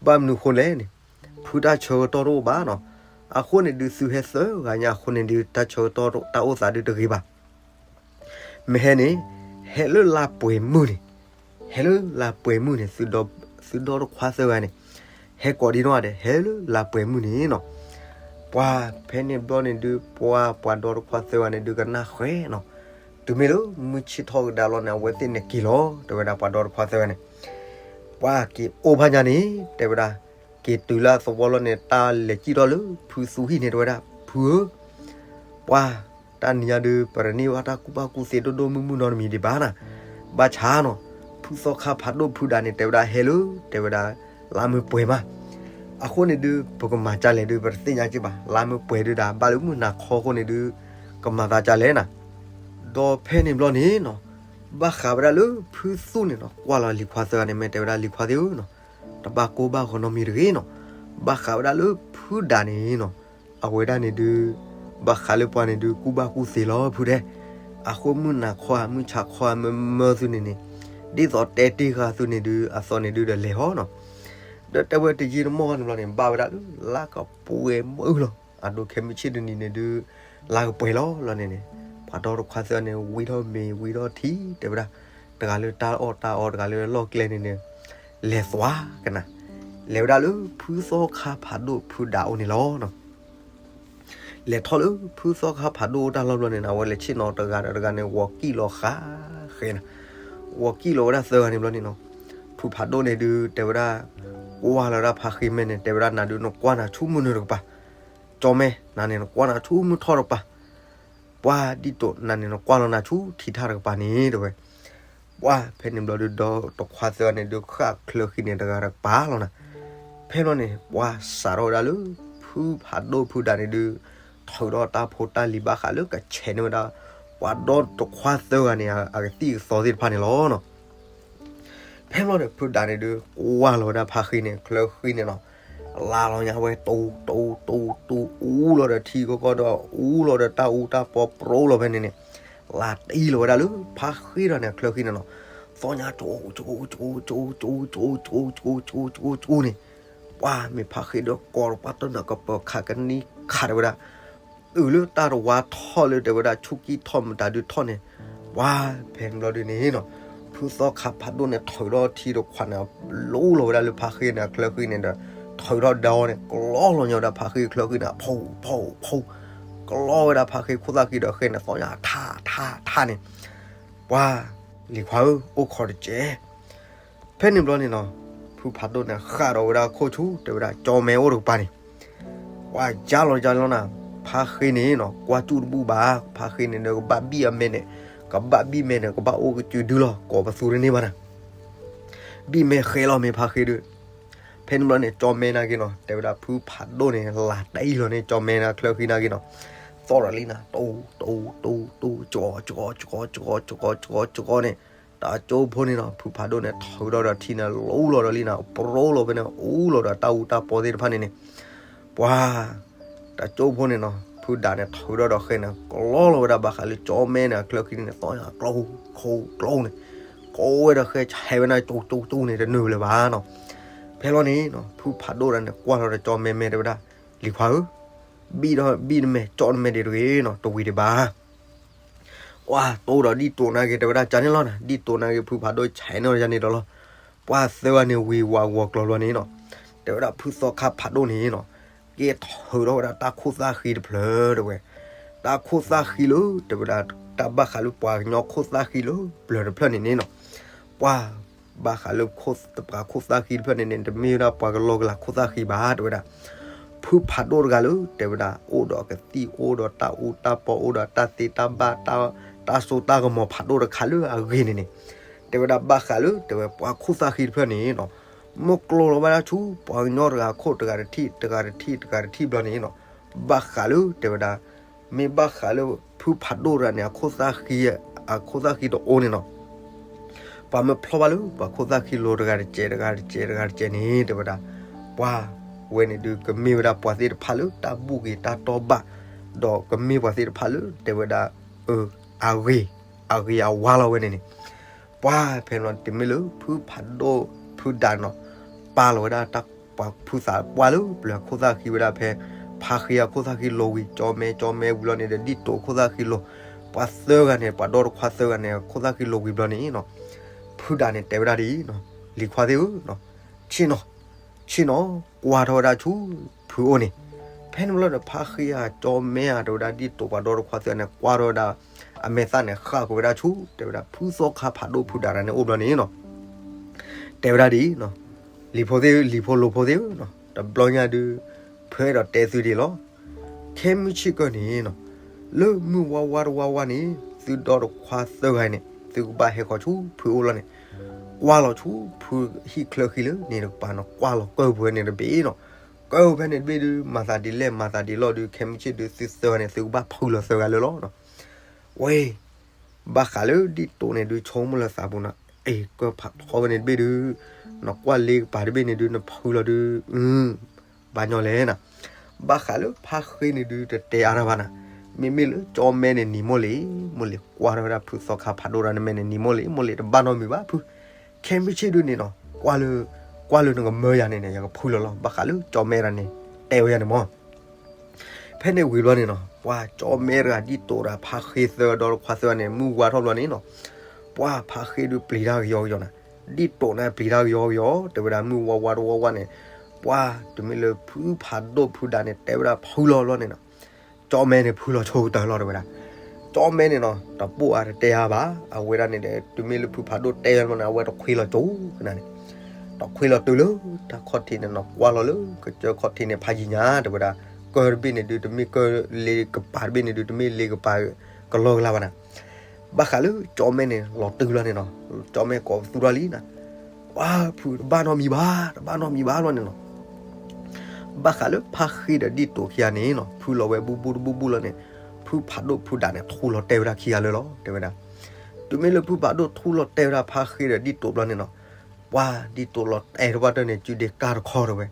ဘၣ်မနုၤအဃိလဲၣ်န့ၣ်, ဖုတၢ်ဆၢကတီၢ်တအိၣ်ဘၣ်နီၤ. အဃိန့ၣ်ဒုး သုဟဲသၢဂၤညါအဃိန့ၣ်ဒုး တၢ်ဆၢကတီၢ်တအိၣ်သးဒုးတဂ့ၤဘၣ်. မ့ၢ်ဟဲန့ၣ်, ဟဲလၢလါပှဲၤမုၢ်န့ၣ်, ဟဲလၢလါပှဲၤမုၢ်န့ၣ်, သုဒီတခွါသၢဂၤန့ၣ်, ဟဲကိးဒံနီၢ်ဂၤဒဲး ဟဲလၢလါပှဲၤမုၢ်န့ၣ်နီၤ. ပှၤဖဲန့ၣ်ဘျီန့ၣ်ဒုး ပှၤပှၤဒီတခွါသၢဂၤန့ၣ်ဒုးကနၣ်ဃဲနီၤ. တုၤမ့ၢ်လၢမုၢ်ဆ့ၣ်ထီၣ်ကဒါလီၤန့ၣ် အဝဲသ့ၣ်န့ၣ်က့ၤလီၤ တဲဝဲဒၣ်ပှၤဒီတခွါသၢဂၤန့ၣ်. ပှၤက့ၤအိၣ်ဖးညါန့ၣ် တဲဝဲဒၣ်, က့ၤတုၤလၢအသဝီလီၤန့ၣ် တၢ်လဲၤစံၣ်ထီၣ်လၢဖုသူဟံၣ်န့ၣ် တဲဝဲဒၣ်, ဖုဧၢ, ပှၤ တၢ်နံၤညါဒုး ပတန့ၢ်ဘၣ်တၢ်ကူၣ်ဘၣ်ကူၣ်သ့ဒိၣ်ဒိၣ်မုၢ်မုၢ်နီတမံၤဒံးဘၣ်နီၤ. ဘၣ်ဆၣ်နီၤ, ဖုသီခါဖးဒိၣ်ဖုဒၣ်န့ၣ် တဲဝဲဒၣ်ဟဲလၢ တဲဝဲဒၣ် လါမ့ၤပှဲၤမး. အဃိန့ၣ်ဒုး ပကမၤကလဲၣ်ဒုး ပတသ့ၣ်ညါက့ဘၣ်. လါမ့ၤပှဲၤဒုးဒၣ် ဘၣ်လၢမုၢ်နၤခီအဃိန့ၣ်ဒုး ကမၤသးကလဲၣ်နီၤ. ဒီးဖဲန့ၣ်ဘျီန့ၣ်နီၤ, ဘၣ်ဃးဝဲဒၣ်လၢဖုသူန့ၣ်နီၤ ကွၢ်လီၤလံၤခွါသၢဂၤန့ၣ် မ့ၢ်တဲဝဲဒၣ်လံၤခွါသ့ၣ်ဧၢနီၤ, တဘၣ်ကိၢ်ဘၣ်ဂီၤနီတမံၤတဂ့ၤနီၤ. ဘၣ်ဃးဝဲဒၣ်လၢဖုဒၣ်န့ၣ်နီၤ, အဝဲဒၣ်န့ၣ်ဒုး ဘၣ်ဃးလၢပှၤန့ၣ်ဒုး ကူၣ်ဘၣ်ကူၣ်သ့လီၤဖုတဲ. အဃိမုၢ်နၤခီဧါ မုၢ်ဆါခီဧါ မၢမၢသုန့ၣ်န့ၣ်, ဒ်သိးတဲတ့ၢ်ဃာ်သုန့ၣ်ဒုး အသီန့ၣ်ဒုးဒီးလဲၤဟီနီၤ. ဒီးတဲဝဲတယံာ်တမီၢ်န့ၣ်ဘျီန့ၣ် ဘၣ်ဝဲဒၣ်လၢ လါကပှဲၤမုၢ်လီၤ. အဒိခဲမုၢ်ဆ့ၣ်တနံၤန့ၣ်ဒုး လါကပှဲၤလီၤလီၤန့ၣ်န့ၣ်, ပှၤဒီတခွါသၢဂၤန့ၣ် ဝံထီၣ်မ့ၤဝံထီၣ်ထံ တဲဝဲဒၣ်, တဂၤလၢတၢ်အီၣ်တၢ်အီ တဂၤလၢလီၢ်ကျဲန့ၣ်န့ၣ်, လဲၤသွါကနၤ, လဲၤဝဲဒၣ်လၢဖုသီခါဖးဒိၣ်ဖုဒးအိၣ်န့ၣ်လီၤ. လဲၤထီၣ်လၢဖုသီခါဖးဒိၣ်အိၣ်တၢ်လီၢ်ဘျီန့ၣ် အဝဲလဲၤဆ့ၣ်နီၤတဂၤဒီးတဂၤန့ၣ် ဂီၤကံၣ်လီၤဃာ်ဃဲနၤ, ဂီၤကံၣ်လီၤဝဲဒၣ်သၢဂၤန့ၣ်ဘျီန့ၣ်နီၤ, ဖုဖးဒိၣ်န့ၣ်ဒုးတဲဝဲဒၣ်, ကွၢ်လီၤဝဲဒၣ်ဖါဃ့မဲာ်န့ၣ် တဲဝဲဒၣ် နၤဒုးနကွၢ်နၤဆူမုၢ်နုာ်တကပၤ, ကၠီမဲ နၤန့ၣ်နကွၢ်နၤဆူမုၢ်ထီၣ်တကပၤ, ပှၤဒ်သိးနၤန့ၣ်နကွၢ်လီၤနၤဆူထံထၣ်တကပၤန့ၣ် တဲဝဲ ပှၤဖဲန့ၣ်ဘျီဒုး ဒီတခွါသၢဂၤန့ၣ်ဒုး ဃၣ်ချၢဃံန့ၣ်တဂၤတကပၤလီၤနၤ. ဖဲန့ၣ်ဘျီန့ၣ် ပှၤစးထီၣ်ဝဲဒၣ်လၢ ဖုဖးဒိၣ်ဖုဒးန့ၣ်ဒုး ထုးထီၣ်တၢ်ဖိတၢ်လံၤဘၣ်ဃးလၢကဆဲးန့ၢ်ဝဲဒၣ် ပှၤဒီတခွါသၢဂၤန့ၣ် အကသံၣ်ကသီသ့ၣ်တဖၣ်န့ၣ်လီၤနီၤ. ဖဲန့ၣ်ဘျီန့ၣ် ဖုဒးန့ၣ်ဒုး ကွၢ်လီၤဝဲဒၣ်ဖါဃ့န့ၣ် ချၢဃံန့ၣ်နီၤ, လါလီၤညါဝဲ တူတူတူတူ အူလီၤဒီးထံကီကီဒီး အူလီၤဒီးတၢ်အူတၢ်ပီပြိလီၤဖဲန့ၣ်န့ၣ်, လါတံၢ်လီၤဝဲဒၣ်လၢ ဖါဃ့ဒီးန့ၣ် ချၢဃံန့ၣ်နီၤ, သီညါ ကၠိ ကၠိ ကၠိ ကၠိ ကၠိ ကၠိ ကၠိ ကၠိ ကၠိ ကၠိ ကၠိ န့ၣ်, ပှၤမ့ၢ်ဖါဃ့ဒီးကိးဒီးပှၤတနၢ်ကပၢၤခးကနံၣ်ခးတဲဝဲဒၣ်, အုးလၢတၢ်တဝါထီၣ်လၢတဲဝဲဒၣ် ဆူၣ်ကံၢ်ထီၣ်မတၤဒုးထီၣ်န့ၣ်, ပှၤဖဲန့ၣ်ဘျီဒုးန့ၣ်နီၤ, ဖုသီခါဖးဒိၣ်န့ၣ် ထုးထီၣ်ထံတခွးန့ၣ် လူလီၤဝဲဒၣ်လၢဖါဃ့န့ၣ် အချၢဃံန့ၣ်ဒီး ထုးထီၣ်ဒီးန့ၣ် ကလီလီၤညါဝဲဒၣ်ဖါဃ့ချၢဃံန့ၣ် ဖီဖီဖီ, ကလီဝဲဒၣ်ဖါဃ့ခိၣ်သၣ်ဃံဒီးဃဲန့ၣ် သီညါထးထးထးန့ၣ်, ပှၤလံၤခွါဧၢ အိၣ်ခိးတကဲး ဖဲန့ၣ်ဘျီန့ၣ်နီၤ, ဖုဖးဒိၣ်န့ၣ် ဃၣ်ဒီးဝဲဒၣ်ခိၣ်ဆူ တဲဝဲဒၣ် ကၠီမဲအိၣ်တကပၤန့ၣ်, ပှၤယါလီၤယါလီၤနၤ, ဖါဃ့န့ၣ်နီၤ ကွၢ်စူၣ်တဘူၣ်ဘၣ်, ဖါဃ့န့ၣ်ဒီး ကဘၣ်ဘံၣ်အမဲန့ၣ်, ကဘၣ်ဘံၣ်မဲန့ၣ် ကဘၣ်အိၣ်ကစုဒုလီၤ ကိးပသူတန့ၢ်ဘၣ်နၤ, ဘံၣ်မဲဃဲလီၤမ့ၢ်ဖါဃ့ဒီး ဖဲန့ၣ်ဘျီန့ၣ် ကၠီမဲနာ်က့နီၤ တဲဝဲဒၣ် ဖုဖးဒိၣ်န့ၣ် လါတံၢ်လီၤန့ၣ် ကၠီမဲနၤချၢဃံနာ်က့နီၤ, သီၣ်ဒီးလံနၤ တူတူတူတူ ကၠီကၠီကၠီကၠီကၠီကၠီကၠီကၠီန့ၣ်, တၢ်ကၠိဖိန့ၣ်နီၤ ဖုဖးဒိၣ်န့ၣ် ထုးထီၣ်ဒီးထံန့ၣ် လူလီၤဒီးလံနၤ ပြိလီၤဖဲန့ၣ် အူလီၤဒီးတၢ်အူတၢ်ပီသ့ၣ်တဖၣ်န့ၣ်န့ၣ်, ပှၤ တၢ်ကၠိဖိန့ၣ်နီၤ ဖုဒးန့ၣ် ထုးထီၣ်ဒီးဃဲန့ၣ် ကလီလီၤဝဲဒၣ်ဘၣ်ဃးလၢ ကၠီမဲန့ၣ် အချၢဃံန့ၣ် သီၣ်ညါကျိကျိန့ၣ်, ကိးဝဲဒီးဃဲဆဲးဝဲန့ၣ် ကၠိကၠိကၠိန့ၣ် တနုာ်လၢၤဘၣ်နီၤ. ဖဲလီၤန့ၣ်နီၤ ဖုဖးဒိၣ်ဒၣ်န့ၣ် ကွၢ်လီၤဒီးကၠီမဲမဲတဲဝဲဒၣ်, လံၤခွါဧၢ, ဘံၣ်ဒီးဘံၣ်နမဲာ် ကၠီနမဲာ်ဒံးတဂ့ၤနီၤ တဝံၤဒံးဘၣ် ကွၢ်တိၢ်ဒီးဒ်တိၢ်နာ်က့ၤ တဲဝဲဒၣ် ကန့ၣ်လီၤနၤ ဒ်တိၢ်နာ်က့ၤ ဖုဖးဒိၣ်ဆဲးန့ၢ်ယၤန့ၣ်ဒီးလီၤ. ပှၤသၢဂၤန့ၣ်ဝံၤဝးဂီၤကျီၤလီၤန့ၣ်နီၤ, တဲဝဲဒၣ်ဖုသီခါဖးဒိၣ်န့ၣ်နီၤ, က့ၤထုးထီၣ်ဝဲဒၣ်တၢ်ခိၣ်သၣ်ဃံတဖျၢၣ်တဲဝဲ, တၢ်ခိၣ်သၣ်ဃံလၢ တဲဝဲဒၣ် တၢ်ဘၣ်ဃးလၢပှၤကညီခိၣ်သၣ်ဃံလၢပျၢၤတဖျၢၣ်န့ၣ်န့ၣ်နီၤ, ပှၤ ဘၣ်ဃးလၢ ပှၤခိၣ်သၣ်ဃံတဖျၢၣ်န့ၣ်န့ၣ် တမ့ၢ်ဝဲဒၣ်ပှၤကလီကလးခိၣ်သၣ်ဃံဘၣ် တဲဝဲဒၣ်, ဖုဖးဒိၣ်တဂၤလၢ တဲဝဲဒၣ် အိၣ်ဒီးကသံၣ် အိၣ်ဒီးတၢ်အူတၢ်ပီ အိၣ်ဒီးတၢ်သ့တၢ်ဘၣ် တၢ်စိတၢ်ကမီၤဖးဒိၣ်တခါလၢအဂ့ၤန့ၣ်န့ၣ်, တဲဝဲဒၣ်ဘၣ်ဃးလၢ တဲဝဲ ပှၤခိၣ်သၣ်ဃံတဖျၢၣ်န့ၣ်နီၤ, မ့ၢ်ကျိလီၤဘၣ်ဒၣ်ဆူ ပှၤကညီတဂၤခိၣ်တဂၤတထံၣ် တဂၤတထံၣ် တဂၤတထံၣ်ဘျီန့ၣ်နီၤ, ဘၣ်ဃးလၢ တဲဝဲဒၣ် မ့ၢ်ဘၣ်ဃးလၢ ဖုဖးဒိၣ်တဂၤန့ၣ် အခိၣ်သၣ်ဃံ အခိၣ်သၣ်ဃံတအိၣ်န့ၣ်နီၤ, ပှၤမ့ၢ်ဖျီဘၣ်လၢ ပှၤခိၣ်သၣ်ဃံလိၤတဂၤတကဲး တဂၤတကဲး တဂၤတကဲးန့ၣ် တဲဝဲဒၣ်, ပှၤဝဲန့ၣ်ဒုး ကမ့ၢ်ဝဲဒၣ်ပှၤသ့ၣ်တဖၣ်လၢတၢ်ဘူၣ်ဂ့ၤတၢ်တီဘၣ်, ဒီးကမ့ၢ်ပှၤသ့ၣ်တဖၣ်လၢ တဲဝဲဒၣ် အဂ့ၤ အဂ့ၤအဝါလီၤဝဲန့ၣ်န့ၣ်, ပှၤဖဲန့ၣ်လီၤ တမ့ၢ်လၢဖုဖးဒိၣ် ဖုဒးနီၤ, ပာ်လီၤဝဲဒၣ်တၢ် ပှၤဖုသးပှၢ်လၢပျၢၤခိၣ်သၣ်ဃံဝဲဒၣ်ဖဲ ဖါဃံအခိၣ်သၣ်ဃံလိၤဝံၤ ကၠီမဲ ကၠီမဲဝံၤလီၤန့ၣ်ဒီး ဒ်တိၢ်ခိၣ်သၣ်ဃံလိၤ, ပှၤသၢဂၤန့ၣ် ပှၤဒီတခွါသၢဂၤန့ၣ် အခိၣ်သၣ်ဃံလိၤဝံၤဘျီန့ၣ်နီၤ, ဖုဒးန့ၣ်တဲဝဲဒၣ်ဒ်အံၤနီၤ, လံၤခွါသ့ၣ်ဧၢ, ဆ့ၣ်နီၤ, ဆ့ၣ်နီၤ, ကွၢ်ထီၣ်ဝဲဒၣ်ဆူဖုအိၣ်န့ၣ်, ဖဲန့ၣ်ဘျီဒီး ဖါဃံဧါ ကၠီမဲဧါ တဲဝဲဒၣ် ဒ်တိၢ်ပှၤဒီတခွါသၢဂၤန့ၣ် ကွၢ်ထီၣ်ဝဲဒၣ် အမဲာ်သၣ်န့ၣ် ဃၣ်ကွံာ်ဝဲဒၣ်ဆူ တဲဝဲဒၣ် ဖုသီခါဖးဒိၣ်ဖုဒးတဂၤန့ၣ်အိၣ်ဘျီန့ၣ်နီၤ, တဲဝဲဒၣ်ဒ်အံၤနီၤ, လံၤဖိသ့ၣ်ဧၢ, လံၤဖိလိၤဖိသ့ၣ်ဧၢ, တဘျီညါဒုး ဖဲဒီးတဲသုဒ်အံၤလီၤ, ခဲမုၢ်ဆ့ၣ်ကၢၢ်န့ၣ်နီၤ, လၢမုၢ်ဝါဝါတဝါဝါန့ၣ် သုဒီတခွါသၢဂၤန့ၣ် သုကဘၣ်ဟဲဃီၤဆူဖုအိၣ်လီၤန့ၣ်, ကွၢ်လီၤဆူဖုဟံၣ်ချၢဃံလၢန့ၣ်တကပၤနီၤ, ကွၢ်လီၤကၢၢ်ပူၤဝဲန့ၣ်တဘ့ၣ်နီၤ, ကၢၢ်ဖဲန့ၣ်တဘ့ၣ်ဒုး မၤသးဒ်လဲၣ် မၤသးဒ်လဲၣ်ဒုး ခဲမုၢ်ဆ့ၣ်ဒုး သုသၢဂၤန့ၣ် သုကဘၣ်ဖုလီၤသၢဂၤလၢာ်လီၤနီၤ, ဝဲ ဘၣ်ဃးလၢဒ်တိၢ်န့ၣ်ဒုး ဆိကမိၣ်လၢသးပူၤနီၤ, အ့ၣ် ကၢၢ်ဖးထီဝဲန့ၣ်တဘ့ၣ်ဒုး နကွၢ်လ့ကပၤတဘ့ၣ်န့ၣ်ဒုး နဖုလီၤဒုး, ဘၣ်ညီလဲၣ်နီၤ, ဘၣ်ဃးလၢဖါဃံန့ၣ်ဒုး တတဲအါတၢ်ဘၣ်နီၤ, မ့မ့ၢ်လၢကၠီမဲန့ၣ်နံၤမိၢ်လ့ၤ, မိၢ်လ့ၤကွၢ်ထီၣ်ဝဲဒၣ်ဖုသီခါဖးဒိၣ်တၢ်န့ၣ်မဲန့ၣ် နံၤမိၢ်လ့ၤ, မိၢ်လ့ၤတဘၣ်နီတမံၤဘၣ်ဖု, ခဲမုၢ်ဆ့ၣ်ဒုန့ၣ်နီၤ, ကွၢ်လၢ, ကွၢ်လၢနကမၢယၤန့ၣ်န့ၣ် ယကဖုလီၤလီၤ, ဘၣ်ဃးလၢကၠီမဲတၢ်န့ၣ် တဲဝဲယၤန့ၣ်မၢ်. ဖဲန့ၣ်ဝံၤဘျီန့ၣ်နီၤ, ပှၤကၠီမဲတဂၤဒ်သိးဒီးဖါဃ့သၢဒီတခွါသၢန့ၣ် မုၢ်ဝါထီၣ်ဘျီန့ၣ်နီၤ, ပှၤဖါဃ့ဒုးပျံၤတၢ်ကယီကယီနၤ, ဒ်သိးန့ၣ်ပျံၤတၢ်ကယီကယီ, တဲဝဲဒၣ်မုၢ်ဝါဝါတဝီဝါန့ၣ်, ပှၤတမ့ၢ်လၢဖုဖးဒိၣ်ဖုဒးန့ၣ် တဲဝဲဒၣ်ဖုလီၤဘျီန့ၣ်နီၤ, ကၠီမဲန့ၣ်ဖုလီၤဆိကတၢၢ်လီၤတဲဝဲဒၣ်. ကၠီမဲန့ၣ်နီၤ တပိာ်အါတတဲအါဘၣ်, အဝဲဒၣ်န့ၣ်ဒီး တုၤမ့ၢ်လၢဖုဖးဒိၣ်တဲဝဲမၢ်န့ၣ် အဝဲတခွ့လီၤကၠိကနၤန့ၣ်, တခွ့လီၤတုၤလၢတၢ်ခီၣ်ထံးန့ၣ်နီၤ, ကွၢ်လီၤလၢကစၢၢ်ခီၣ်ထံးန့ၣ် ဖးယံၤညါတဲဝဲဒၣ်, ကၢၢ်တဘ့ၣ်န့ၣ်ဒုး တမ့ၢ်ကၢၢ်လ့ကပၤတဘ့ၣ်န့ၣ်ဒုး တမ့ၢ်လ့ကပၤကလီကလါဘၣ်နၤ. ဘၣ်ဃးလၢကၠီမဲန့ၣ် လီၤတုၤလီၤန့ၣ်နီၤ, ကၠီမဲကိးပသူထီၣ်လံနၤ, ပှၤဖုတဘၣ်နီတမံၤဘၣ်, တဘၣ်နီတမံၤဘၣ်လီၤန့ၣ်နီၤ. ဘၣ်ဃးလၢဖါဃ့ဒီးဒ်သိးခံဂၤန့ၣ်နီၤ, ဖုလီၤဝဲဘူၣ်ဘူၣ်တဘူၣ်ဘူၣ်လီၤန့ၣ်, ဖုဖးဒိၣ်ဖုဒးန့ၣ် ထူလီၤတဲာ်ဝဲဒၣ်ခံဂၤလၢာ်လီၤတဲဝဲဒၣ်. တုၤမ့ၢ်လၢဖုဖးဒိၣ်ထူလီၤတဲာ်ဝဲဒၣ်ဖါဃ့ဒီးဒ်သိးဘျီန့ၣ်နီၤ, ပှၤဒ်သိးလီၤတဲာ်တဘၣ်တၢ်န့ၣ် စုဒ့ကၢ်တခီတဲဝဲ,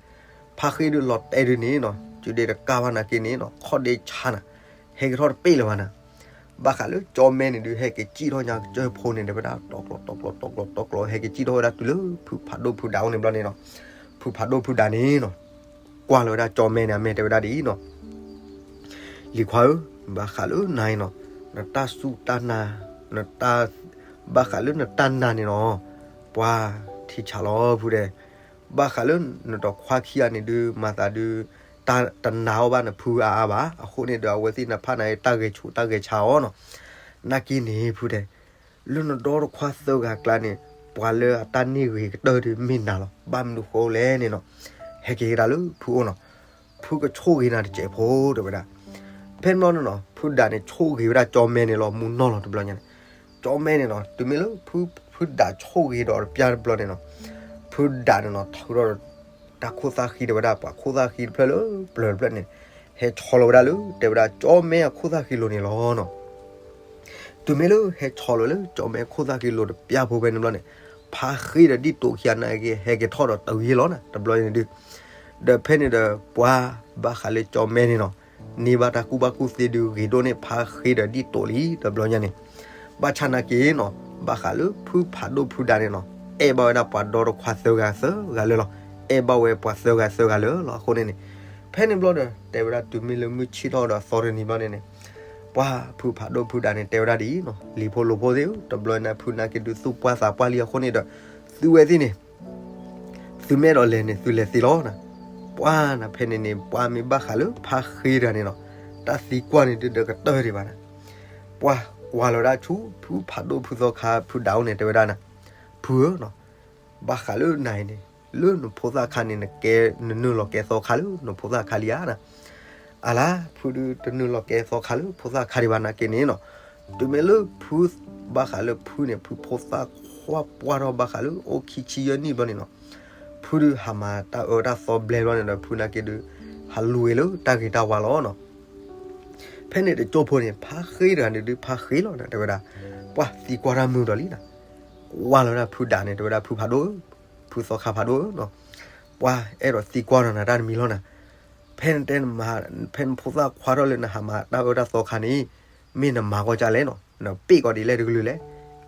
ဖါဃ့ဒုးလီၤတဲာ်ဒုးန့ၣ်နီၤ, စုဒ့တကၢ်ဘၣ်နာ်က့န့ၣ်နီၤ, ခီၣ်ဒ့ဆါနၤ, ဟဲက့ၤထီၣ်တပ့ၢ်လၢၤဘၣ်နၤ. ဘၣ်ဃးလၢကၠီမဲန့ၣ်ဒုး ဟဲက့ၤစံၣ်ထီၣ်ညါကစၢၢ်ဖိန့ၣ် တဲဝဲဒၣ်တီကျိးတီကျိးတီကျိးတီကျိး ဟဲက့ၤစံၣ်ထီၣ်ဝဲဒၣ်တုၤလၢဖုဖးဒိၣ်ဖုဒးအိၣ်န့ၣ်ဘျီန့ၣ်နီၤ, ဖုဖးဒိၣ်ဖုဒးန့ၣ်နီၤ, ကွၢ်လီၤဝဲဒၣ်ကၠီမဲန့ၣ် အမဲာ်တဲဝဲဒၣ်ဒ်အံၤနီၤ, လံၤခွါဧၢ, ဘၣ်ဃးလၢနၤအံၤနီၤ, နတၢ်စူၢ်တၢ်နာ်, နတၢ်, ဘၣ်ဃးလၢနတၢ်နာ်န့ၣ်နီၤ, ပှၤထံဆးလီၤဖုဒဲး, ဘၣ်ဃးလၢနဒီးခွါခံဂၤန့ၣ်ဒုး မၤသးဒုး တၢ်တနာ်အီၤဘၣ်နဖုအါအါဘၣ်, အဃိန့ၣ်ဒီးအဝဲသ့ၣ်နဖးနၤတၢ်ဂဲၤဆူးတၢ်ဂဲၤဆါအီၤနီၤ, နာ်က့န့ၣ်ဖုဒဲး, လၢနဒီတခွါသၢဂၤအကျါန့ၣ်, ပှၤလၢအတၢ်န့ၢ်ဂ့ၤကတၢၢ်ဒုးမ့ၢ်နၤလီၤ, ဘၣ်မနုၤဃိလဲၣ်န့ၣ်နီၤ, ဟဲက့ၤကဒါလၢဖုအိၣ်နီၤ, ဖုကဆိၣ်ဂ့ၤနၤတစဲးဖိတဲဝဲဒၣ်. ဖဲန့ၣ်ဘျီန့ၣ်နီၤ ဖုဒးန့ၣ်ဆိၣ်ဂ့ၤဝဲဒၣ်ကၠီမဲန့ၣ်လီၤ မူနီၢ်လီၤတဘျီညါန့ၣ်, ကၠီမဲန့ၣ်နီၤ တုၤမ့ၢ်လၢ ဖုဒးဆိၣ်ဂ့ၤဒီးတပျၢ်တဘျီန့ၣ်နီၤ, ဖုဒးန့ၣ်နီၤ ထုးထီၣ်ဒီး တၢ်ခိၣ်သၣ်ဃံတဲဝဲဒၣ် ပှၤခိၣ်သၣ်ဃံတဖျၢၣ်လၢပျၢၤတဖျၢၣ်န့ၣ်, ဟဲဆီလီၤဝဲဒၣ်လၢ တဲဝဲဒၣ်ကၠီမဲအခိၣ်သၣ်ဃံလိၤန့ၣ်လီၤနီၤ. တုၤမ့ၢ်လၢဟဲဆီလီၤလၢကၠီမဲအခိၣ်သၣ်ဃံလိၤတပျၢ်ဖိဖဲန့ၣ်ဘျီန့ၣ်, ဖါဃ့ဒီးဒ်သိးခံဂၤနာ်က့ ဟဲက့ၤထီၣ်ဒီးတုၤယ့ၢ်လီၤနၤ တဘျီန့ၣ်ဒုး, ဒီးဖဲန့ၣ်ဒီးပှၤ ဘၣ်ဃးလၢကၠီမဲန့ၣ်နီၤ, န့ၢ်ဘၣ်တၢ်ကူၣ်ဘၣ်ကူၣ်သ့ဒုးဂ့ၤဒိၣ်န့ၢ်ဖါဃ့ဒီးဒ်သိးလံ တဘျီညါန့ၣ်, ဘၣ်ဆၣ်နာ်က့နီၤ ဘၣ်ဃးလၢဖုဖးဒိၣ်ဖုဒးန့ၣ်နီၤ, အဲၣ်ဘၣ်ဝဲဒၣ်ပှၤဒီတခွါသၢဂၤသၢဂၤလၢာ်လီၤ, အဲၣ်ဘၣ်ဝဲပှၤသၢဂၤသၢဂၤလၢာ်လီၤ အဃိန့ၣ်န့ၣ်, ဖဲန့ၣ်ဘျီဒီး တဲဝဲဒၣ်တုၤမ့ၢ်လၢမုၢ်ဆ့ၣ်ထီၣ်ဒီးသီတနံၤဘျီန့ၣ်န့ၣ်, ပှၤဖုဖးဒိၣ်ဖုဒးန့ၣ် တဲဝဲဒၣ်ဒ်အံၤနီၤ, လံၤဖိလိၤဖိသ့ၣ်ဧၢ, တဘျီန့ၣ် ဖုနာ်က့ဒုးသူၣ်ပှၢ်သးပှၢ်လံအဃိန့ၣ်ဒီး, သုဝဲသ့ၣ်န့ၣ် သုမ့ၢ်အဲၣ်ဒိးလဲၤန့ၣ် သုလဲၤသ့လီၤနၤ. ပှၤနၤဖဲန့ၣ်န့ၣ် ပှၤမ့ၢ်ဘၣ်ဃးလၢဖါဃ့တဂၤန့ၣ်နီၤ, တၢ်သံကွၢ်န့ၣ်ဒုးဒီးကတၢၢ်ဒံးဘၣ်နၤ. ပှၤကွၢ်လီၤဝဲဒၣ်ဆူ ဖုဖးဒိၣ်ဖုသီခါဖုဒးအိၣ်န့ၣ် တဲဝဲဒၣ်နၤ, ဖုဧၢနီၤ, ဘၣ်ဃးလၢနၤအံၤန့ၣ်, လၢနဖိသၣ်ခါန့ၣ် နကဲ, နနုာ်လီၤကဲသီခါလၢနဖိသၣ်ခါလံဧါနၤ. အလါ ဖုဒုးတနုာ်လီၤကဲသီခါလၢဖိသၣ်ခါဒံးဘၣ်နာ်က့န့ၣ်နီၤ, တုၤမ့ၢ်လၢဖု, ဘၣ်ဃးလၢဖုန့ၣ် ဖုဖိသၣ်ခွါပှၢ်ထီၣ်ဘၣ်ဃးလၢအိၣ်ခံဆံယဲၢ်နံၣ်ဘျီန့ၣ်နီၤ, ဖုဒုးဟးမၤတၢ်အၢတၢ်သီဘျဲဘျီန့ၣ်ဒီး ဖုနာ်က့ဒုး ဟးလူၤဂ့ၤလၢတၢ်ဂ့ၤတၢ်ဝါလီၤနီၤ. ဖဲန့ၣ်တကၠိဖိန့ၣ် ဖါဃ့တဂၤန့ၣ်ဒုး ဖါဃ့လီၤနၤ တဲဝဲဒၣ်, ပှၤသံကွၢ်တၢ်မုာ်ဒီးလံနၤ, ကွၢ်လီၤဝဲဒၣ်ဖုဒးန့ၣ် တဲဝဲဒၣ်ဖုဖးဒိၣ်, ဖုသီခါဖးဒိၣ်ဧၢနီၤ, ပှၤအဲၣ်ဒိးသံကွၢ်ဒီးနၤတၢ်တမံၤလီၤနၤ, ဖဲနတဲနမၤ, ဖဲနဖိသၣ်ခွါထီၣ်လၢနဟးမၤတၢ်အၢတၢ်သီခါန့ၣ်, မ့ၢ်နမၤကွၢ်ကၢ်လဲၣ်နီၤ, နပ့ၢ်ကီးဒ်လဲၣ်တကလုာ်လဲၣ်,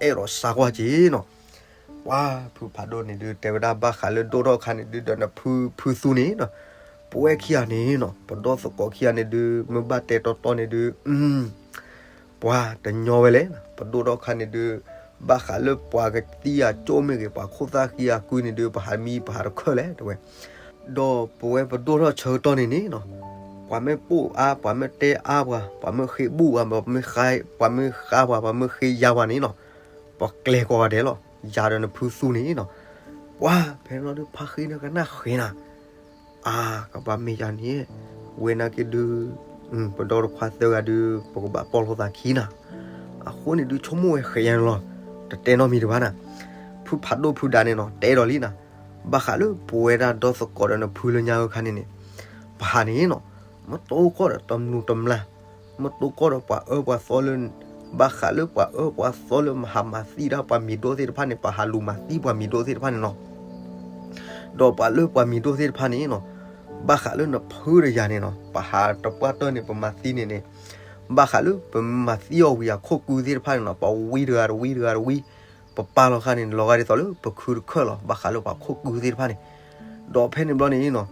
အဲၣ်ဒိးစးကွၢ်က့ၤနီၤ. ပှၤဖုဖးဒိၣ်န့ၣ်ဒုး တဲဝဲဒၣ်ဘၣ်ဃးလၢဒိၣ်ထီၣ်ခါန့ၣ်ဒုး ဒီးနဖုဖုသူန့ၣ်နီၤ, ပဝဲခံဂၤန့ၣ်နီၤ ပဒီသကိးခံဂၤန့ၣ်ဒုး မ့ၢ်ဘၣ်တဲတီတီန့ၣ်ဒုး ပှၤတညီဝဲလဲၣ်, ပဒိၣ်ထီၣ်ခါန့ၣ်ဒုး ဘၣ်ဃးလၢပှၤကသံအကၠိၣ်မ့ၢ်ဂ့ၤ ပှၤခိၣ်သၣ်ဃံအကုန့ၣ်ဒုး ပဟးမံပဟးတခၢၣ်လဲၣ် တဲဝဲ, ဒီးပဝဲပဒိၣ်ထီၣ်ဆၢကတီၢ်န့ၣ်န့ၣ်နီၤ, ပှၤမ့ၢ်ပိာ်အါ ပှၤမ့ၢ်တဲအါပှၤ ပှၤမ့ၢ်ဃ့ဘူၣ်ပှၤ ပှၤမ့ၢ်ဃါပှၤ မ့ၢ်ဃါပှၤ ပှၤမ့ၢ်ဃ့ယါပှၤန့ၣ်နီၤ, ပှၤကျဲၤကိးဂၤဒဲးလီၤ. ယၤဒီးနဖုသူန့ၣ်နီၤ, ပှၤဖဲန့ၣ်လီၤဒုး ဖါဃ့န့ၣ်ကနၣ်ဃ့နၤ အါ, ကဘၣ်မ့ၢ်ယၤန့ၣ်, ဝဲနာ်က့ဒုး, ပဒီတခွါသၢဂၤဒုး ပကဘၣ်ပီၢ်လိာ်သးခံနၤ, အဃိန့ၣ်ဒုး ဆိကမိၣ်ဝဲဃဲးယါန့ၣ်လီၤ, တတဲနီတမံၤတဘၣ်နၤ, ဖုဖးဒိၣ်ဖုဒးန့ၣ်နီၤ တဲဒီးလံနၤ, ဘၣ်ဃးလၢပဝဲဒၣ်ဒီသကိးဒီးနဖုလၢညါအၢခါန့ၣ်န့ၣ်, ပဟးန့ၣ်နီၤ, မ့ၢ်တိၢ်ကီၢ်ဒီးတမျိးတမျာ်, မ့ၢ်တိၢ်ကီၢ်ဒီးပှၤအၢပှၤသီလၢ ဘၣ်ဃးလၢပှၤအၢပှၤသီလၢမၤဟးမၤသံတၢ် ပှၤမံၤဒိၣ်သ့ၣ်တဖၣ်န့ၣ် ပဟးလူၤမၤသံပှၤမံၤဒိၣ်သ့ၣ်တဖၣ်န့ၣ်လီၤ. ဒီးပှၤလၢပှၤမံၤဒိၣ်သ့ၣ်တဖၣ်န့ၣ်နီၤ, ဘၣ်ဃးလၢနဖုဒီးယၤန့ၣ်နီၤ ပဟးတပှၢ်တၢၢ်န့ၣ် ပမၤသံန့ၣ်န့ၣ်, ဘၣ်ဃးလၢပမၤသံအီၤဝံၤအခိၣ်ကုသ့ၣ်တဖၣ်န့ၣ်နီၤ ပဝံတဂၤတဝံတဂၤတဝံ, ပပာ်လီၤဃာ်န့ၣ် လီၤဂာ်ဒ်သိးလၢပခုတခၢၣ်လီၤ ဘၣ်ဃးလၢပှၤခိၣ်ကုသ့ၣ်တဖၣ်န့ၣ်. ဒီးဖဲန့ၣ်ဘျီန့ၣ်နီၤ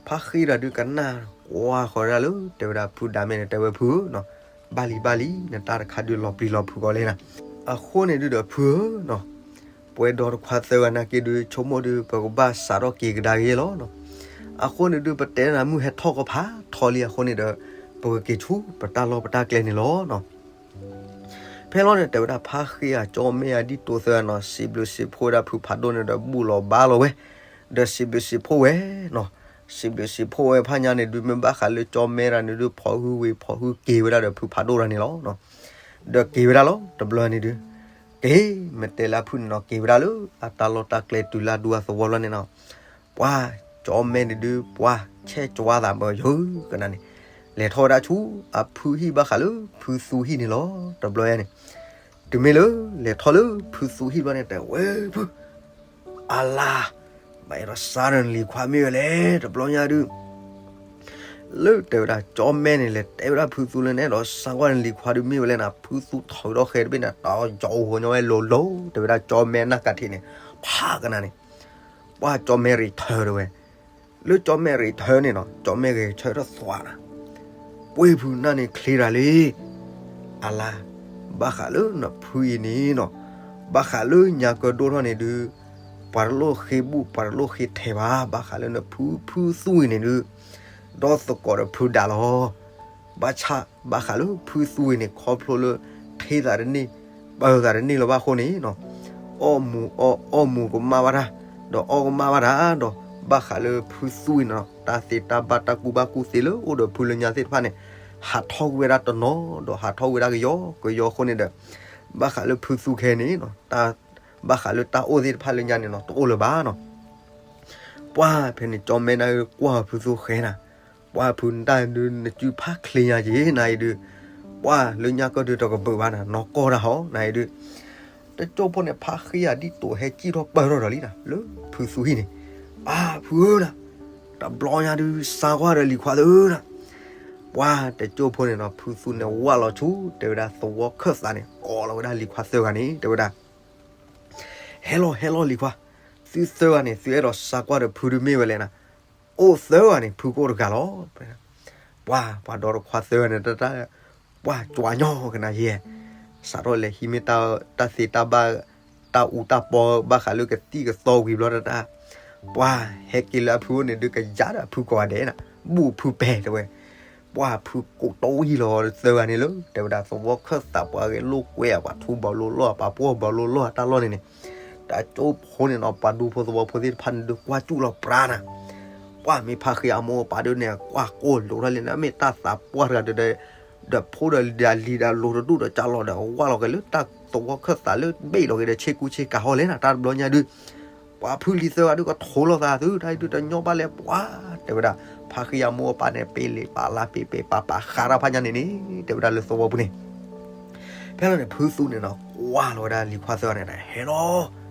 ဖါဃ့တၢ်ဒုးကနၣ်ကွၢ်ဃီၤဒၣ်လၢ တဲဝဲဒၣ်ဖုဒါမဲာ်န့ၣ် တဲဝဲဖုဧၢနီၤ, ဘၣ်လံဘၣ်လံ နတၢ်တခါဒုးလီၤပျံၤလီၤဖုးကီးလဲၣ်နၤ. အဃိန့ၣ်ဒုးဒီးဖုဧၢနီၤ ပဝဲဒီတခွါသၢဂၤနာ်က့ဒုး ဆိကမိၣ်ဒုး ပကဘၣ်စးထီၣ်က့ၤကဒါက့ၤလီၤနီၤ. အဃိန့ၣ်ဒုး ပတဲနၤမုၢ်ဟဲထီၣ်ကီၢ်ဖးထီလံအဃိန့ၣ်ဒီး ပကက့ၤဆူပတၢ်လီၢ်ပတၢ်ကျဲန့ၣ်လီၤနီၤ. ဖဲလီၤန့ၣ် တဲဝဲဒၣ်ဖါဃ့ဧါ ကၠီမဲအဒံၣ်တိာ်သၢဂၤနီၤ စံးဘျုးစံးဖှိၣ်ဝဲဒၣ်ဖုဖးဒိၣ်န့ၣ်ဒီး ဘူၣ်လီၤဘါလီၤဝဲ, ဒီးစံးဘျုးစံးဖှိၣ်ဝဲနီၤ. စံးဘျုးစံးဖှိၣ်ဝဲဖးညါန့ၣ်ဒုး မ့ၢ်ဘၣ်ဃးလၢကၠီမဲတဂၤန့ၣ်ဒုး ဖီၣ်ဟုဝ့ၤဖီၣ်ဟုက့ၤဝဲဒၣ်ဒီးဖုဖးဒိၣ်တဂၤန့ၣ်လီၤ. ဒီးက့ၤဝဲဒၣ်လီၤ တဘျီန့ၣ်ဒုး က့ၤ မ့ၢ်တဲလၢအဖုန့ၣ်နီၤ က့ၤဝဲဒၣ်လၢအတၢ်လီၢ်တၢ်ကျဲတုၤလၢအဒူအသဝီလီၤန့ၣ်နီၤ. ပှၤကၠီမဲန့ၣ်ဒုး ပှၤဆဲးကွၢ်သးမၢယုကနၤန့ၣ် လဲၤထီၣ်ဝဲဒၣ်ဆူအဖုဟံၣ်ဘၣ်ဃးလၢဖုသူဟံၣ်န့ၣ်လီၤ. တဘျီယဲန့ၣ် တုၤမ့ၢ်လၢလဲၤထီၣ်လၢဖုသူဟံၣ်ဘျီန့ၣ် တဲဝဲဖု အလါ ဘၣ်အဲၣ်ဒိးစါဒီးနလံၤခွါမ့ၢ်ဝဲလဲၣ် တဘျီညါဒုး လၢတဲဝဲဒၣ်ကၠီမဲန့ၣ် လဲၤတဲဝဲဒၣ်ဖုသူလၢနအဲၣ်ဒိးစါကွၢ်နလံၤခွါဒုးမ့ၢ်ဝဲလဲၣ်နၤ ဖုသူထီၣ်ဒီးဃဲၤတဘ့ၣ်န့ၣ် တၢ်ယီၤအိၣ်ဃီညီဝဲလိၤလိၤ တဲဝဲဒၣ်ကၠီမဲနၢ်ကထံးန့ၣ် ဖးကနၤန့ၣ် ပှၤကၠီမဲရံးထၢတဲဝဲ လၢကၠီမဲရံးထၢန့ၣ်နီၤ ကၠီမဲဂဲၤဆၢထၢၣ်သွးနၤ ပှ့ၤဖုနၢ်န့ၣ်ချ့တၢ်လံ အလါ ဘၣ်ဃးလၢနဖုအံၤန့ၣ်နီၤ ဘၣ်ဃးလၢညါကၢဒိၣ်ထီၣ်န့ၣ်ဒုး ပှၤတလိၣ်ဃ့ဘူၣ် ပှၤတလိၣ်ဃ့ထဲးဘၣ် ဘၣ်ဃးလၢနဖု ဖုသူအံၤန့ၣ်ဒုး ဒီသကိးဒီးဖုဒၣ်လီၤ ဘၣ်ဆၣ် ဘၣ်ဃးလၢဖုသူအံၤန့ၣ် ခီဖျိလၢ ထ့သးတန့ၢ် ပၢၤသးတန့ၢ်လၢၤဘၣ်အဃိန့ၣ်နီၤ အီၣ်မူၤအီၣ် အီၣ်မူၤကမၣ်ဘၣ်တၢ် ဒီးအီၣ်ကမၣ်ဘၣ်တၢ်ဒီး ဘၣ်ဃးလၢဖုသူအံၤန့ၣ်နီၤ တၢ်သ့တၢ်ဘၣ်တၢ်ကူဘၣ်ကူသ့လၢအိၣ်ဒီးဖုလၢညါသ့ၣ်တဖၣ်န့ၣ် ဟးထီၣ်ကွံာ်ဝဲဒၣ်တနီၤ ဒီးဟးထီၣ်ကွံာ်ဝဲဒၣ်ကယီကယီအဃိန့ၣ်ဒီး ဘၣ်ဃးလၢဖုသူခဲအံၤန့ၣ်နီၤ တၢ် ဘၣ်ဃးလၢတၢ်အိၣ်သ့ၣ်တဖၣ်လၢညါန့ၣ်နီၤ တအိၣ်လၢၤဘၣ်နီၤ ပှၤဖဲန့ၣ်ကၠီမဲနၤကွၢ်ဖုသူဃဲနၤ ပှၤဖုနတၢ်ဒုးနစုဖးချ့ညါက့ၤနၤအံၤဒုး ပှၤလၢညါကၢဒုးတကပၢၤဘၣ်နၤ နီၢ်ကီၢ်တၢ်ဟီနၤအံၤဒုး တကၠိၢ်ဖိန့ၣ် ဖါဃ့အဒံၣ်တိာ်ဟဲစံၣ်ထီၣ်ပၢၢ်ထီၣ်ဒီးလံနၤ လၢဖုသူဟံၣ်န့ၣ် အါဖုဧၢနၤ တဘျီညါဒုး စါကွၢ်ဒီးလံၤခွါသၢနၤ ပှၤတကၠိၢ်ဖိန့ၣ်နီၤ ဖုသူန့ၣ်ဝၢ်လီၤဆူ တဲဝဲဒၣ်သဝီခၢၣ်သးန့ၣ် ကိးလီၤဝဲဒၣ်လံၤခွါသၢဂၤန့ၣ် တဲဝဲဒၣ် ဟဲလီၤ ဟဲလီၤလံၤခွါ, သုသၢဂၤန့ၣ် သုအဲၣ်ဒိးစါကွၢ်ဒီးဖုဒုးမ့ၢ်ဝဲလဲၣ်နၤ, အိၣ်သၢဂၤန့ၣ် ဖုကအိၣ်တဂၤလီၤ. ပှၤ ပှၤဒီတခွါသၢဂၤန့ၣ် တၢ် ပှၤကွၢ်ညီကနၤယဲ, စးထီၣ်လဲၤဟံးမ့ၢ်တၢ်သ့တၢ်ဘၣ် တၢ်အူတၢ်ပီဘၣ်ဃးလၢကသံၣ်ကသီဝံၤဘျီတၢ် ပှၤဟဲက့ၤလၢအဖုအိၣ်န့ၣ်ဒုးကယၤဒီးအဖုကိးဂၤဒဲးနၤ, ဘူၣ်ဖုပဲာ်တဲဝဲ, ပှၤဖုကိးတီၢ်ဝံၤလီၤသၢဂၤန့ၣ်လၢ တဲဝဲဒၣ်သဝီခၢၣ်သးပှၤဂဲၤလိာ်ကွဲ ပှၤထူဘီလိလိၢ် ပှၤပှီၢ်ဘီလိလိၢ်တၢ်လီၢ်န့ၣ်န့ၣ်, တၢ်ကၠိဖိန့ၣ်နီၤ ပှၤဒူဖိသဝီဖိသ့ၣ်တဖၣ်န့ၣ်ဒုးကွၢ်ကၠူၣ်လီၤပြါနၤ, ပှၤမ့ၢ်ဖါဃံအမိၢ်အပၢ်ဒုးန့ၣ် ကွၢ်ကိၢ်လိာ်ထီၣ်လံန့ၣ် မ့ၢ်တၢ်သးပှၢ်တဂၤဒီး ဒီးဖိဒီးလံၤဒီးလိၤတဒူၣ်ဒီးကၢ်လီၤဒီး ဝၢ်လီၤက့ၤလၢတၢ်သဝီခၢၣ်သးလၢဘ့ၣ်လီၤက့ၤဒီး ဆ့ကူဆ့ကၤဟီလဲၣ်နၤ တၢ်တဘျီညါဒုး ပှၤဖုလံၤသၢဂၤဒုးကထိးလိာ်သးသု တၢ်အံၤဒုးတညီဘၣ်လဲၣ် ပှၤ တဲဝဲဒၣ် ဖါဃံအမိၢ်အပၢ်န့ၣ် ပ့လံာ်ပာ်လါပ့ပ့ပာ်ပာ်ဃးတၢ်ဖးညါန့ၣ်န့ၣ် တဲဝဲဒၣ်လၢသဝီပူၤန့ၣ် ဖဲလီၤန့ၣ် ဖုသူန့ၣ်နီၤ ကွၢ်လီၤဝဲဒၣ်လံၤခွါသၢဂၤန့ၣ် ဟဲလီၤ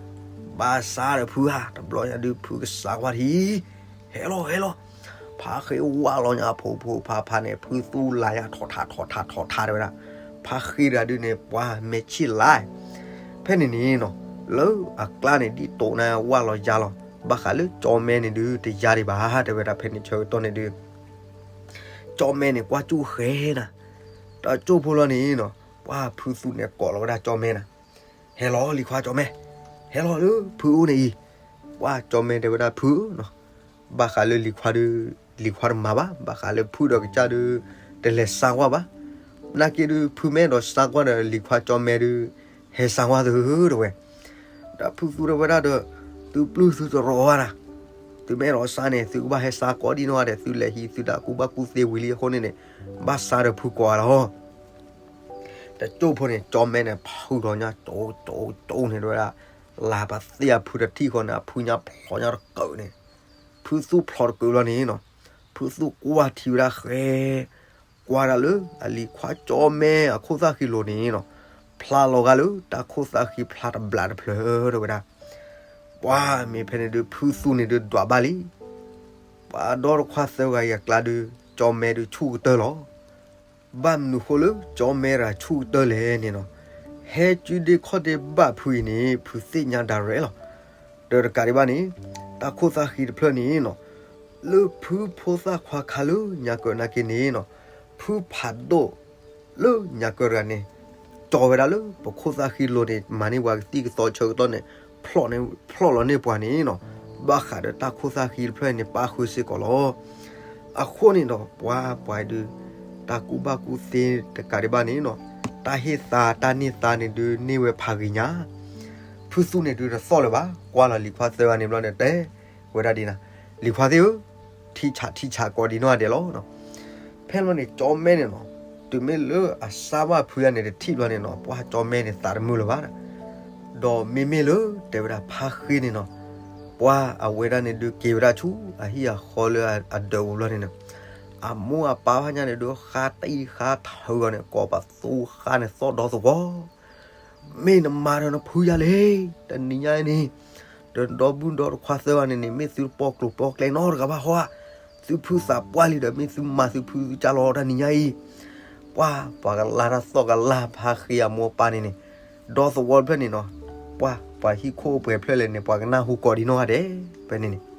ဘၣ်စါဒီးဖုဧါ တဘျီညါဒုးဖုကစးကွၢ်ထံ ဟဲလီၤဟဲလီၤ ဖါဃံဝၢ်လီၤညါဖိဖိဖါဖါန့ၣ် ဖုသူလၤယါထီၣ်ထါထီၣ်ထါထီၣ်ထါတဲဝဲဒၣ် ဖါဃံတဂၤဒုးန့ၣ် ပှၤမဲာ်ဆံၣ်လါ ဖဲန့ၣ်န့ၣ်နီၤ လၢအကျါန့ၣ် ဒ်တိာ်န့ၣ်ဝၢ်လီၤယါလီၤ ဘၣ်ဃးလၢကၠီမဲန့ၣ်ဒုး တယါဒံးဘၣ် တဲဝဲဒၣ် ဖဲန့ၣ်ဆၢကတီၢ်န့ၣ်ဒုး ကၠီမဲန့ၣ် ကွၢ်ကၠူၣ်ဃဲနၤ တၢ်ကၠိဖိလီၤန့ၣ်နီၤ ပှၤဖုသူန့ၣ်ကိးလီၤဝဲဒၣ်ကၠီမဲနၤ ဟဲလီၤလံၤခွါကၠီမဲ ဟဲလီၤလၢဖုအိၣ်န့ၣ်အံၤ ပှၤကၠီမဲတဲဝဲဒၣ်ဖုဧၢနီၤ ဘၣ်ဃးလၢလံၤခွါဒုး လံၤခွါတမၤဘၣ် ဘၣ်ဃးလၢဖုဒီးကစၢ်ဒုး တလဲၤစါကွၢ်ဘၣ် နာ်က့ဒုး ဖုမ့ၢ်အဲၣ်ဒိးစါကွၢ်ဒီးလံၤခွါကၠီမဲဒုး ဟဲစါကွၢ်သုတဲဝဲ ဒီးဖုသူတဲဝဲဒၣ်ဒီး သုပျုၢ်သုတရီဘၣ်နၤ သုမ့ၢ်အဲၣ်ဒိးစါန့ၣ် သုကဘၣ်ဟဲစါကိးဒံနီၢ်ဂၤဒဲး သုလဲၤဟံးသုတၢ်ကူဘၣ်ကူသ့ဝံၤလံအဃိန့ၣ်န့ၣ် ဘၣ်စါဒီးဖုကိးဂၤလီၤ တကၠိဖိန့ၣ် ကၠီမဲန့ၣ် ဖုလီၤညါ ကၠိကၠိကၠိန့ၣ်တဲဝဲဒၣ် လၤပသ့ၣ်အဖုတထံၣ်ဃီန့ၣ် အဖုညါဖျိညါတကၢးန့ၣ် ဖုသူဖျိတကၢးလီၤန့ၣ်နီၤ ဖုသူကွၢ်ထံဝဲဒၣ်ဃဲ ကွၢ်ဒၣ်လၢအလံၤခွါကၠီမဲအခိၣ်သၣ်ဃံလိၤန့ၣ်နီၤ ဖျါလီၤဂာ်လၢတၢ်ခိၣ်သၣ်ဃံဖျါတဘျးတဖျၢၣ်တဲဝဲဒၣ် ပှၤမ့ၢ်ဖဲန့ၣ်ဒုး ဖုသူန့ၣ်ဒုးဒွးဘၣ်လံ ပှၤဒီတခွါသၢဂၤအံၤအကျါဒုး ကၠီမဲဒုးဆူၣ်ကတၢၢ်လီၤ ဘၣ်မနုၤဃိလၢကၠီမဲတဂၤဆူၣ်ကတၢၢ်လဲၣ်န့ၣ်နီၤ, ဟဲကုဒ့ခီၣ်ဒ့ဘၣ်ဖုအံၤန့ၣ် ဖုသ့ၣ်ညါဒၣ်ရဲၣ်လီၤ. ဒီးတကးဒံးဘၣ်န့ၣ် တၢ်ခိၣ်သၣ်ဃံတဖျၢၣ်န့ၣ်နီၤ, လၢဖုဖိသၣ်ခွါခါလၢညါကၢၢ်နာ်က့န့ၣ်နီၤ, ဖုဖးဒိၣ်လၢညါကၢၢ်တဂၤန့ၣ် ကၠီဝဲဒၣ်လၢပခိၣ်သၣ်ဃံလိၤန့ၣ် မၤန့ၢ်ပှၤကသံၣ်ကသီဆၢကတီၢ်န့ၣ် ဖျီၣ်လီၤန့ၢ်ပှၤန့ၣ်နီၤ, ဘၣ်ဃးဒီးတၢ်ခိၣ်သၣ်ဃံတဖျၢၣ်န့ၣ် ပၣ်ဃုာ်စ့ၢ်ကီးလီၤ. အဃိန့ၣ်ဒီး ပှၤပှၤဒုး တၢ်ကူၣ်ဘၣ်ကူၣ်သ့တကးဒံးဘၣ်န့ၣ်နီၤ, တၢ်ဟ့ၣ်သါတၢ်န့ၢ်သါန့ၣ်ဒုးန့ၢ်ဝဲဖးဂ့ၤညါ, ဖုသူန့ၣ်ဒုးတသီၣ်လၢၤဘၣ်, ကွၢ်လီၤလံၤခွါသၢဂၤန့ၣ်ဘျီန့ၣ် တဲဝဲဒၣ်ဒ်နၤ, လံၤခွါသ့ၣ်ဧၢ, ထံဆးထံဆးကိးဒံးနီၢ်ဂၤဒဲးလီၤ. ဖဲလီၤန့ၣ် ကၠီမဲန့ၣ်နီၤ, တုၤမ့ၢ်လၢအစၢ်ဘၣ်ဖုယါန့ၣ်တထံၣ်ဘျီန့ၣ်နီၤ, ပှၤကၠီမဲန့ၣ်သးတမုာ်လၢၤဘၣ်, ဒီးမ့မ့ၢ်လၢတဲဝဲဒၣ်ဖါဃ့န့ၣ်နီၤ, ပှၤအဝဲဒၣ်န့ၣ်ဒုးက့ၤဝဲဒၣ်ဆူ အဟံၣ်အဃီလၢအဒၢးပူၤဘျီန့ၣ်နီၤ, အမိၢ်အပၢ်ဘၣ်ညါန့ၣ်ဒုး ဃါတံၢ်ဃါထၢအီၤန့ၣ် ကိးပသူဃါန့ၣ်သီၣ်ဒီသဝီ မ့ၢ်နမၤဒီးနဖုယါလဲၣ်, တနံၤညါအံၤန့ၣ် ဒီးဒီပုၢ်ဒီတခွါသၢဂၤန့ၣ်န့ၣ် မ့ၢ်သုတပိာ်ကျိၤပိာ်ကျဲနီတဂၤဘၣ်ဟီဧါ, သုဖုသးပှၢ်လံဒီး မ့ၢ်သုမၤသုဖုသုကၢ်လီၤတၢ်နံၤညါအံၤ, ပှၤ ပှၤကလါတၢ်သီၣ်ကလါဖါဃ့အမိၢ်အပၢ်န့ၣ်န့ၣ်, ဒီသဝီတဖျၢၣ်န့ၣ်နီၤ, ပှၤ ပှၤဟံၣ်ခိၣ်ပှဲၤဖျၢၣ်လဲၣ်န့ၣ် ပှၤကနၢ်ဟူကိးဒံးနီၢ်ဂၤဒဲး, ဖဲန့ၣ်န့ၣ်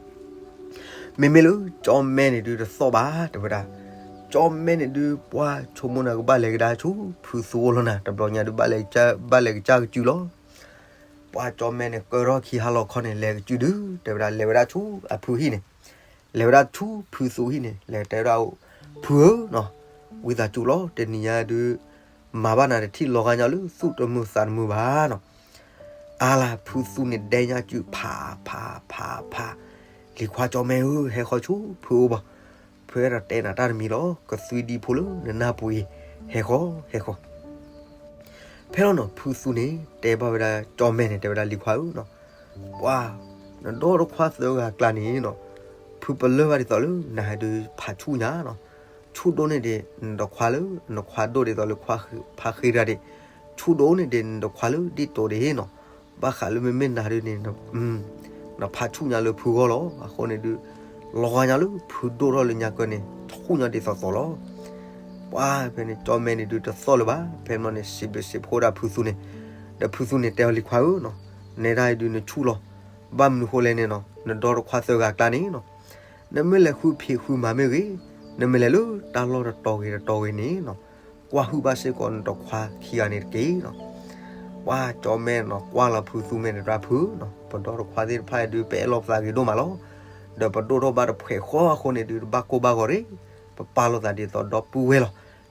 မ့မ့ၢ်လၢကၠီမဲန့ၣ်ဒုးတသီၣ်ဘၣ် တဲဝဲဒၣ်, ကၠီမဲန့ၣ်ဒုး ပှၤဆိကမိၣ်နၤကဘၣ်လဲၤကဒါဆူ ဖုသူအိၣ်လီၤနၤ, တဘျီညါဒုး ဘၣ်လဲၤကစၢ်ကစၢ်ကစုလီၤ. ပှၤကၠီမဲန့ၣ် ကၢထီၣ်ခံဟါလီၤခီန့ၣ် လဲၤကစုဒုး တဲဝဲဒၣ် လဲၤဝဲဒၣ်ဆူအဖုဟံၣ်န့ၣ်, လဲၤဝဲဒၣ်ဆူဖုသူဟံၣ်န့ၣ် လဲၤတဲဝဲဒၣ်, ဖုဧၢနီၤ, ဝံသးစူၤလီၤ တနံၤညါဒုး မၤဘၣ်နၤတထံၣ်လီၤဂာ်ညါလၢ သူၣ်တမုာ်သးတမုာ်ဘၣ်နီၤ, အါလၢဖုသူန့ၣ်ဒဲညါစုဖးဖးဖးဖး, လံၤခွါကၠီမဲဧၢ ဟဲဃီဆူဖုအိၣ်ဘၣ်, ဖုအဲၣ်ဒိးတဲနၤတၢ်တမံၤလီၤ, ကသွံဒံဖိလၢနနၢ်ပူၤအံၤ, ဟဲဃီ ဟဲဃီ ဖဲလီၤနီၤ ဖုသူန့ၣ် တဲဘၣ်ဝဲဒၣ်ကၠီမဲန့ၣ် တဲဝဲဒၣ်လံၤခွါဧၢနီၤ, ပှၤ နဒီတခွါသၢဂၤအကျါန့ၣ်နီၤ, ဖုပလၢၢ်ဘၣ်ဒ်သိးလၢ နဟဲဒုးဖးဆူၣ်ညါနီၤ, ဆူၣ်ဒိၣ်န့ၢ်ဒံး နတခွါလၢ နခွါဒိၣ်ဒ်သိးလၢ ဖါဃ့တဂၤဒံး, ဆူၣ်ဒိၣ်န့ၢ်ဒံး နတခွါလၢဒ်သိးဒံးနီၤ, ဘၣ်ဃးလၢမ့မ့ၢ်နၤဒုးန့ၣ် နဖးဆူၣ်ညါလၢဖုဂီၢ်လီၤ. အဃိန့ၣ်ဒုး လီၤဂာ်ညါလၢဖုဒိၣ်ထီၣ်လၢညါကၢၢ်န့ၣ် ဆူၣ်ညါဒ်သိးသိးလီၤ. ပှၤဖဲန့ၣ် ကၠီမဲန့ၣ်ဒုးတသီၣ်လၢၤဘၣ်, ဖဲန့ၣ်န့ၣ် စံးဘျုးစံးဖှိၣ်ဒၣ်ဖုသူန့ၣ်, ဒီးဖုသူန့ၣ်တဲအီၤလံၤခွါဧၢနီၤ, နဲဒၣ်အံၤဒုးနဆူၣ်လီၤ, ဘၣ်မနုၤဃိလဲၣ်န့ၣ်နီၤ, နဒီတခွါသၢဂၤအကျါန့ၣ်နီၤ, နမ့ၢ်လဲၤဃုဖံးဃုမၤမ့ၢ်ဂ့ၤ, နမ့ၢ်လဲၤလၢတၢ်လီၢ်တတီၤဂ့ၤတတီၤဂ့ၤန့ၣ်နီၤ, ကွၢ်ဟုၣ်ဘၣ်စ့ၢ်ကီးနတခွါခံဂၤန့ၣ်တက့ၢ်နီၤ. ပှၤကၠီမဲနီၤ ကွၢ်လီၤဖုသူမဲာ်န့ၣ်တၢ်ဖုနီၤ, ပဒီတခွါသ့ၣ်တဖၣ်အံၤဒုး ပအဲၣ်လိာ်ပသးဂ့ၤဒိၣ်မးလီၤ. ဒီးပဒိၣ်ထီၣ်ဘၣ်တဖှဲးဃီအဃိန့ၣ်ဒုး တဘၣ်ကိၢ်ဘၣ်ဂီၤရ့ၣ်, ပပာ်လိာ်သးဒ်သိးဒီပုၢ်ဝဲၢ်လီၤ.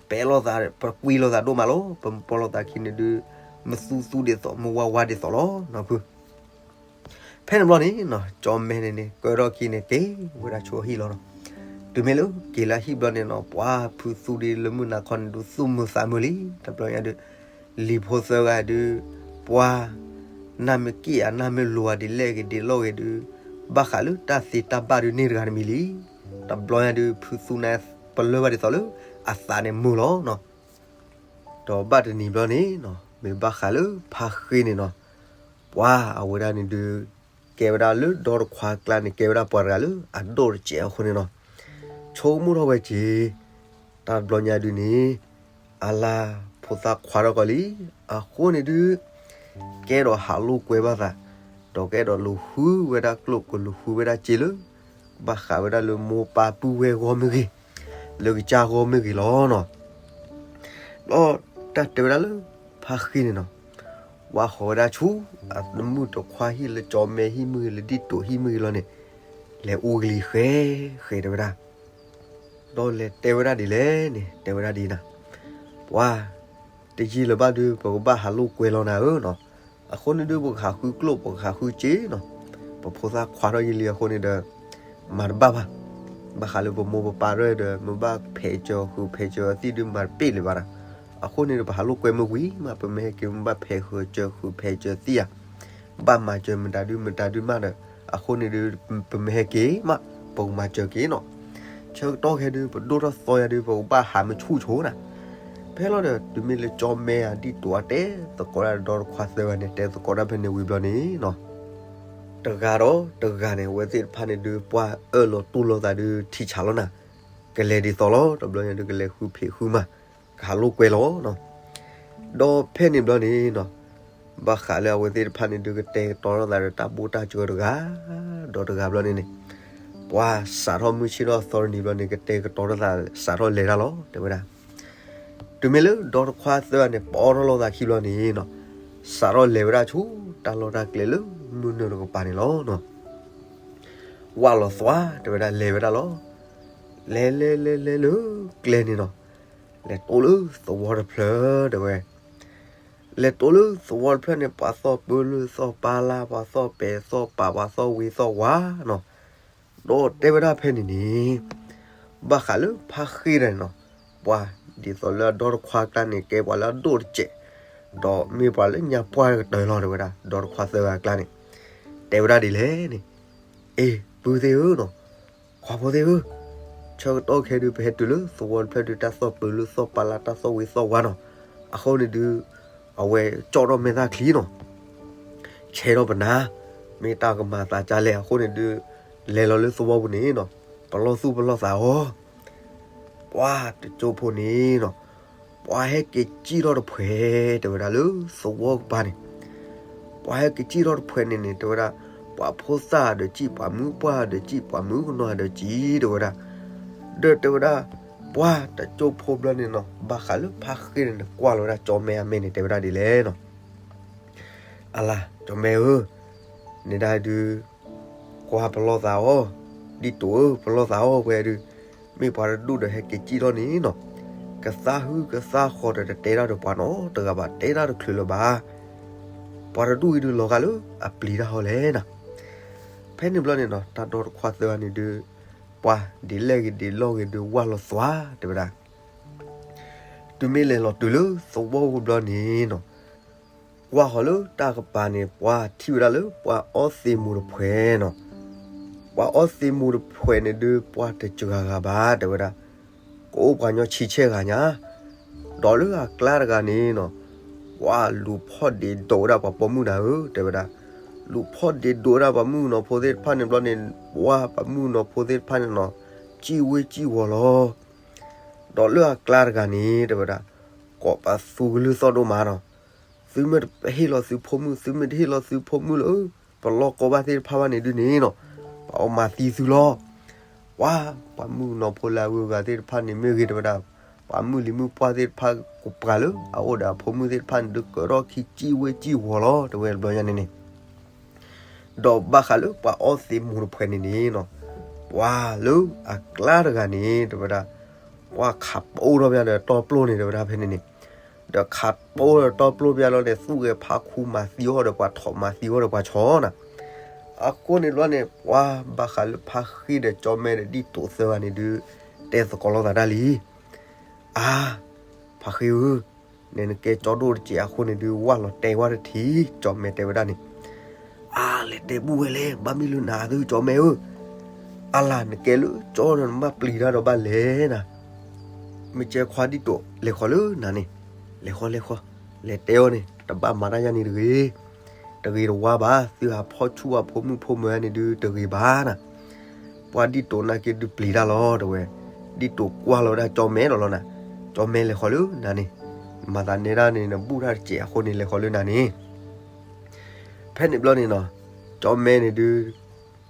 ပအဲၣ်လိာ်သး ပကွံလိာ်သးဒိၣ်မးလီၤ. ပမ့ၢ်ပာ်လိာ်သးခံန့ၣ်ဒုး မသူသူဒ်သိး မဝါဝါဒ်သိးလီၤနီၤဖု ဖဲန့ၣ်ဘျီန့ၣ်နီၤ ကၠီမဲန့ၣ်န့ၣ် ကၢထီၣ်ခံန့ၣ် က့ၤဝဲဒၣ်ဆိအဟံၣ်လီၤနီၤ. တုၤမ့ၢ်လၢက့ၤလၢဟံၣ်ဘျီန့ၣ်နီၤ ပှၤဖုသူဒ်လၢမုၢ်နၤခီန့ၣ်ဒုး သူၣ်မုာ်သးမုာ်လံ. တဘျီညါဒုး လံၤဖိသၢဂၤဒုး ပှၤနၢ်မ့ၢ်က့ၣ်ဧါ နၢ်မ့ၢ်လိၤဧါ ဒ်လဲၣ်ဂ့ၤဒ်လဲၣ်ဂ့ၤဒုး ဘၣ်ဃးလၢတၢ်သ့တၢ်ဘၣ်ဒုးန့ၢ်တဂၤတမံၤလံ. တဘျီညါဒုး ဖုသူန့ၣ် ပလၢၢ်ဘၣ်ဒ်သိးလၢ အသးန့ၣ်မုာ်လီၤနီၤ. ဒီးဘၣ်တနံၤဘျီန့ၣ်နီၤ မ့ၢ်ဘၣ်ဃးလၢဖါဃ့န့ၣ်နီၤ ပှၤအဝဲဒၣ်န့ၣ်ဒုး ကဲဝဲဒၣ်လၢဒီတခွါကျါန့ၣ် ကဲဝဲဒၣ်ပှၤတဂၤလၢအဒိၣ်တစဲးအဃိန့ၣ်နီၤ ဆိကမိၣ်ထီၣ်ဝဲက့ၤ တၢ်တဘျီညါဒုးန့ၣ် အလါဖိသၣ်ခွါထီၣ်ကီးလံ. အဃိန့ၣ်ဒုး ကဲဒီးဟးလိာ်ကွဲဘၣ်သး ဒီးကအဲၣ်ဒိးလူၤဃုဝဲဒၣ်ကျိၣ် ကလူၤဃုဝဲဒၣ်စ့လၢ ဘၣ်ဃးဝဲဒၣ်လၢမိၢ်ပၢ်ပုၢ်ဝဲၢ်ဂီၢ်မ့ၢ်ဂ့ၤ လၢကစၢ်ဂီၢ်မ့ၢ်ဂ့ၤလီၤနီၤ. ဒီးတၢ်တဲဝဲဒၣ်လၢ ဖါဃ့န့ၣ်နီၤ ဝါဃီၤဝဲဒၣ်ဆူ အတမုၣ်တခွါဟံၣ်လၢကၠီမဲဟံၣ်မ့ၢ်ဂ့ၤ လၢဒံၣ်တိာ်ဟံၣ်မ့ၢ်ဂ့ၤလီၤန့ၣ် လဲၤအူကလံၤဃဲဃဲတဲဝဲဒၣ် ဒီးလဲၤတဲဝဲဒၣ်ဒ်လဲၣ်န့ၣ် တဲဝဲဒၣ်ဒ်နၤ ပှၤ တယံာ်လၢၤဘၣ်ဒုး ပကဘၣ်ဟးလိာ်ကွဲလီၤနၤဧၢနီၤ. အဃိန့ၣ်ဒုး ပကဟးဃုကျိၣ် ပကဟးဃုစ့နီၤ. ပဖိသၣ်ခွါထီၣ်ယံာ်လံအဃိန့ၣ်ဒီး မၤတဘၣ်ဘၣ်. ဘၣ်ဃးလၢပမိၢ်ပပၢ်ရဲၣ်ဒီး မ့ၢ်ဘၣ်ဖဲးစၢၤဃုာ်ဖဲးစၢၤအသံၣ်ဒုး မၤတပ့ၢ်လၢၤဘၣ်ဒီး အဃိန့ၣ်ဒီး ပဟးလိာ်ကွဲမ့ၢ်ဝံၤမး ပမ့ၢ်ဟဲက့ၤ မ့ၢ်ဘၣ်ဖဲးဃုာ်စၢၤဃုာ်ဖဲးစၢၤသံၣ်ဧါ ဘၣ်မၤစၢၤမတၤဒုးမတၤဒုးမးဒီး အဃိန့ၣ်ဒုး ပမ့ၢ်ဟဲက့ၤမး ပကမၤစၢၤက့ၤနီၤ. ဆၢကတီၢ်ခဲဒုး ပဒိၣ်ထီၣ်သီယၤဒုး ပကဘၣ်ဟးမုာ်ဆူၣ်ဆိနၤ. ဖဲလီၤဒီး တုၤမ့ၢ်လၢကၠီမဲဧါ ဒံၣ်တိာ်ဧါ တဲသကိးဒၣ်ဒီတခွါသၢဂၤန့ၣ် တဲသကိးဒၣ်ဖဲန့ၣ်ဝံၤဘျီန့ၣ်နီၤ တဂၤဒီးတဂၤန့ၣ် အဝဲသ့ၣ်တဖၣ်န့ၣ်ဒုး ပှၤအၢၣ်လီၤတူၢ်လိာ်သးဒုး ထံဆးလီၤနၤ. ကလဲၤဒ်သိးလီၤ တဘျီညါဒုး ကလဲၤဃုဖံးဃုမၤ ဟးလိာ်ကွဲလီၤနီၤ. ဒီးဖဲန့ၣ်ဘျီန့ၣ်နီၤ, ဘၣ်ဃးလၢအဝဲသ့ၣ်တဖၣ်န့ၣ်ဒုးကတဲာ်ကတီၤထီၣ်သးဒီးတၢ်ဘူၣ်တၢ်စၢၤတဂၤ, ဒီးတဂၤဘျီန့ၣ်န့ၣ်, ပှၤစးထီၣ်မုၢ်ဆ့ၣ်ထီၣ်သီတနံၤဘျီန့ၣ် ကတဲာ်ကတီၤထီၣ်သး စးထီၣ်လဲၤတၢ်လီၤ တဲဝဲဒၣ်. တုၤမ့ၢ်လၢဒီတခွါသၢဂၤန့ၣ် ပအီထီၣ်လိာ်သးခံဘျီန့ၣ်နီၤ, စးထီၣ်လဲၤဝဲဒၣ်ဆူတၢ်လီၢ်တၢ်ကျဲလၢမုၢ်နုာ်တကပၤန့ၣ်လီၤနီၤ. ဝၢ်လီၤသွါ တဲဝဲဒၣ် လဲၤဝဲဒၣ်လီၤ. လဲၤလဲၤလဲၤလဲၤလၢကျဲန့ၣ်နီၤ, လဲၤတိလၢသဝီတဖျၢၣ် တဲဝဲ. လဲၤတိလၢသဝီတဖျၢၣ်န့ၣ် ပှၤသီၣ်ပၢလၢသီၣ်ပၢ်လၢ် ပှၤသီၣ်ပဲာ်သီၣ်ပာ် ပှၤသီၣ်ဝ့ၤသီၣ်ဝါနီၤ. ဒီးတဲဝဲဒၣ်ဖဲန့ၣ်န့ၣ်, ဘၣ်ဃးလၢဖါဃ့ၢ်တဂၤန့ၣ်နီၤ, ပှၤဒ်သိးလၢအဒီတခွါအကျါန့ၣ် ကဲပှၤလၢအဒိၣ်တစဲး, ဒီးမ့ၢ်ပှၤလၢညါပှၢ်ကတၢၢ်လီၤ တဲဝဲဒၣ်. ဒီတခွါသၢဂၤအကျါန့ၣ် တဲဝဲဒၣ်ဒ်လဲၣ်န့ၣ်, အ့ ပုၢ်သ့ၣ်ဧၢနီၤ, ခွါဖိသ့ၣ်ဧၢ, ဆၢကတီၢ်ခဲဒုး ပဟဲတုၤလၢသဝီတဖျၢၣ်ဒုး တၢ်သီၣ်ပၢလၢသီၣ်ပၢ်လၢ် တၢ်သီၣ်ဝ့ၤသီၣ်ဝါနီၤ. အဃိန့ၣ်ဒုး အဝဲကၠီၣ်ထီၣ်မဲာ်သၣ်ချံနီၤ, ဆဲးထီၣ်ပနၢ်, မ့ၢ်တၢ်ကမၤသးဒ်လဲၣ်. အဃိန့ၣ်ဒုး လဲၤလီၤလၢသဝီပူၤန့ၣ်နီၤ, ပလီၢ်သူၣ်ပလီၢ်သးအီၤ. ပှၤတကၠိဖိန့ၣ်နီၤ, ပှၤဟဲက့ၤစံၣ်ထီၣ်တဖှဲး တဲဝဲဒၣ်လၢသဝီကပၤန့ၣ်, ပှၤဟဲက့ၤစံၣ်ထီၣ်တဖှဲးန့ၣ်န့ၣ် တဲဝဲဒၣ်, ပှၤဖိသၣ်ဒီးစံၣ် ပှၤမုၣ်ပှၢ်ဒီးစံၣ် ပှၤမုၣ်ကနီၤဒီးစံၣ် တဲဝဲဒၣ်. ဒီးတဲဝဲဒၣ်, ပှၤတကၠိဖိဘျီန့ၣ်နီၤ ဘၣ်ဃးလၢဖါဃ့ၢ်န့ၣ်န့ၣ် ကွၢ်လီၤဝဲဒၣ်ကၠီမဲအမဲာ်န့ၣ် တဲဝဲဒၣ်ဒ်လဲၣ်နီၤ. အလၤ ကၠီမဲဧၢ, နဲဒၣ်ဒုး ကွၢ်ပလီၢ်သးအီၤ, ဒ်သိးဧၢ ပလီၢ်သးအီၤဝဲဒုး, မ့ၢ်ပှၤတဒူၣ်ဒီးဟဲက့ၤစံၣ်ထီၣ်န့ၣ်နီၤ, ကသးဟုကသးဃီၤဒီးတတဲတၢ်ဒီးပှၤနီတဂၤဘၣ်, တဲတၢ်တချုးလၢၤဘၣ်. ပှၤတဒူၣ်အံၤဒုးလီၤဂာ်လၢအပျံၤတၢ်ဟီလဲၣ်နီၤ. ဖဲန့ၣ်ဘျီန့ၣ်နီၤ တၢ်ဒီတခွါသၢဂၤန့ၣ်ဒုး ပှၤဒ်လဲၣ်ဂ့ၤဒ်လဲၣ်ဂ့ၤဒုး ဝၢ်လီၤသွါ တဲဝဲဒၣ်. တုၤမ့ၢ်လဲၤလီၤတုၤလၢသဝီပူၤဘျီန့ၣ်နီၤ, ကွၢ်ဃီၤလၢတၢ်ကပၤန့ၣ် ပှၤထံၣ်ဝဲဒၣ်လၢပှၤအီသံးမူးတဖှဲးနီၤ. ပှၤအီသံးမူးတဖှဲးန့ၣ်ဒုး ပှၤတစှၤဂၤဘၣ် တဲဝဲဒၣ်, ကအိၣ်ပှၤညီဆံဆဲၣ်ဂၤညါ. ဒီးလၢအကျါတဂၤန့ၣ်နီၤ, ပှၤလူၤဖီၣ်ဒ့ဒိးဝဲဒၣ်ပှၤပိာ်မုၣ်တဂၤဧၢ တဲဝဲဒၣ်. လူၤဖီၣ်ဒ့ဒိးဝဲဒၣ်ပှၤမုၣ်ကနီၤဖိသ့ၣ်တဖၣ်န့ၣ်ဘျီန့ၣ်, ပှၤပှၤမုၣ်ကနီၤဖိသ့ၣ်တဖၣ်န့ၣ်နီၤ, စံၣ်ဝ့စံၣ်ဝီၤလီၤ. ဒီးလၢအကျါတဂၤန့ၣ် တဲဝဲဒၣ်, ကိးပသူကလုၢ်သီၣ်ဒိၣ်မးနီၤ, သုမ့ၢ်တဟ့ၣ်လီၤသုဖိမုၣ် သုမ့ၢ်တဟ့ၣ်လီၤသုဖိမုၣ်လၢ ပလီၢ်ကီဘၣ်သ့ၣ်တဖၣ်ဘၣ်န့ၣ်ဒုးန့ၣ်နီၤ, ပအီၣ်မၤသံသုလီၤ. ပှၤပှၤမုၣ်ကနီၤဖိလၢအဂုၤအဂၤသ့ၣ်တဖၣ်န့ၣ်မ့ၢ်ဂ့ၤ တဲဝဲဒၣ်, ပှၤမုၣ်လံၤမုၣ်ပှၢ်သ့ၣ်တဖၣ်ကိးပှၤလၢအအိၣ်ဒီးအဖိမုၣ်သ့ၣ်တဖၣ်န့ၣ်ဒုး ကၢးထီၣ်ခံစံၣ်ဝ့စံၣ်ဝီၤလီၤ တဲဝဲတဘျီညါန့ၣ်န့ၣ်. ဒီးဘၣ်ဃးလၢပှၤအီသံးမူးတဖှဲးန့ၣ်န့ၣ်နီၤ, ပှၤလၢအကျါတဂၤန့ၣ် တဲဝဲဒၣ်, ပှၤခးပအိၣ်ထီၣ်ပယါဒီးတီပျိၢ်န့ၣ် တဲဝဲဒၣ်ဖဲန့ၣ်န့ၣ်, ဒီးခးပအိၣ်ဒီးတီပျိၢ်ပယါလီၤန့ၣ် သူၣ်ဂဲၤဖးခူမၤသံအီၤဒီးပှၤ ထိးမၤသံအီၤဒီးပှၤဆီနီၤ. အဃိန့ၣ်ဘျီန့ၣ် ပှၤဘၣ်ဃးလၢဖါဃ့ၢ်ဒီးကၠီမဲဒီးဒ်သိးသၢဂၤန့ၣ်ဒုး တဲသကိးလိာ်သးတၢ်လံ. အါ, ဖါဃ့ၢ်ဧၢ, နဲနကဲကၠီဒိၣ်တစဲးအဃိန့ၣ်ဒုး ဝၢ်လီၤတဲာ်ဝဲတထံး, ကၠီမဲတဲဝဲဒၣ်န့ၣ်. အါ, လဲၤတဲဘူၣ်ဝဲလဲၣ်, ဘၣ်မ့ၢ်လၢနၤသုကၠီမဲဧၢ, အလၤနကဲလၢကၠီဒီးနဘၣ်ပျံၤတၢ်ဒီးဘၣ်လဲၣ်နၤ. မ့ၢ်ကဲခွါဒ်သိး လဲၤဃီၤလၢနၤန့ၣ်, လဲၤဃီၤလဲၤဃီၤ, လဲၤတဲအီၤန့ၣ် တဘၣ်မၤတၢ်ယါန့ၣ်တဂ့ၤ, တဂ့ၤတဝါဘၣ်, သုဟးဖီၣ်ဆူၣ်အဖိမုၣ်ဖိမုၣ်န့ၣ်ဒုးတဂ့ၤဘၣ်နၤ. ပှၤဒ်သိးနာ်က့ဒုးပျံၤတၢ်လီၤ တဲဝဲ, ဒ်သိးကွၢ်လီၤဝဲဒၣ်ကၠီမဲဒီးလီၤနၤ, ကၠီမဲလဲၤဃီၤလၢနၤန့ၣ်, မၤသးနဲဒၣ်န့ၣ် နဘူၣ်တၢ်တစဲးအဃိန့ၣ် လဲၤဃီၤလၢနၤန့ၣ်. ဖဲန့ၣ်ဘျီန့ၣ်နီၤ, ကၠီမဲန့ၣ်ဒုး ဒ်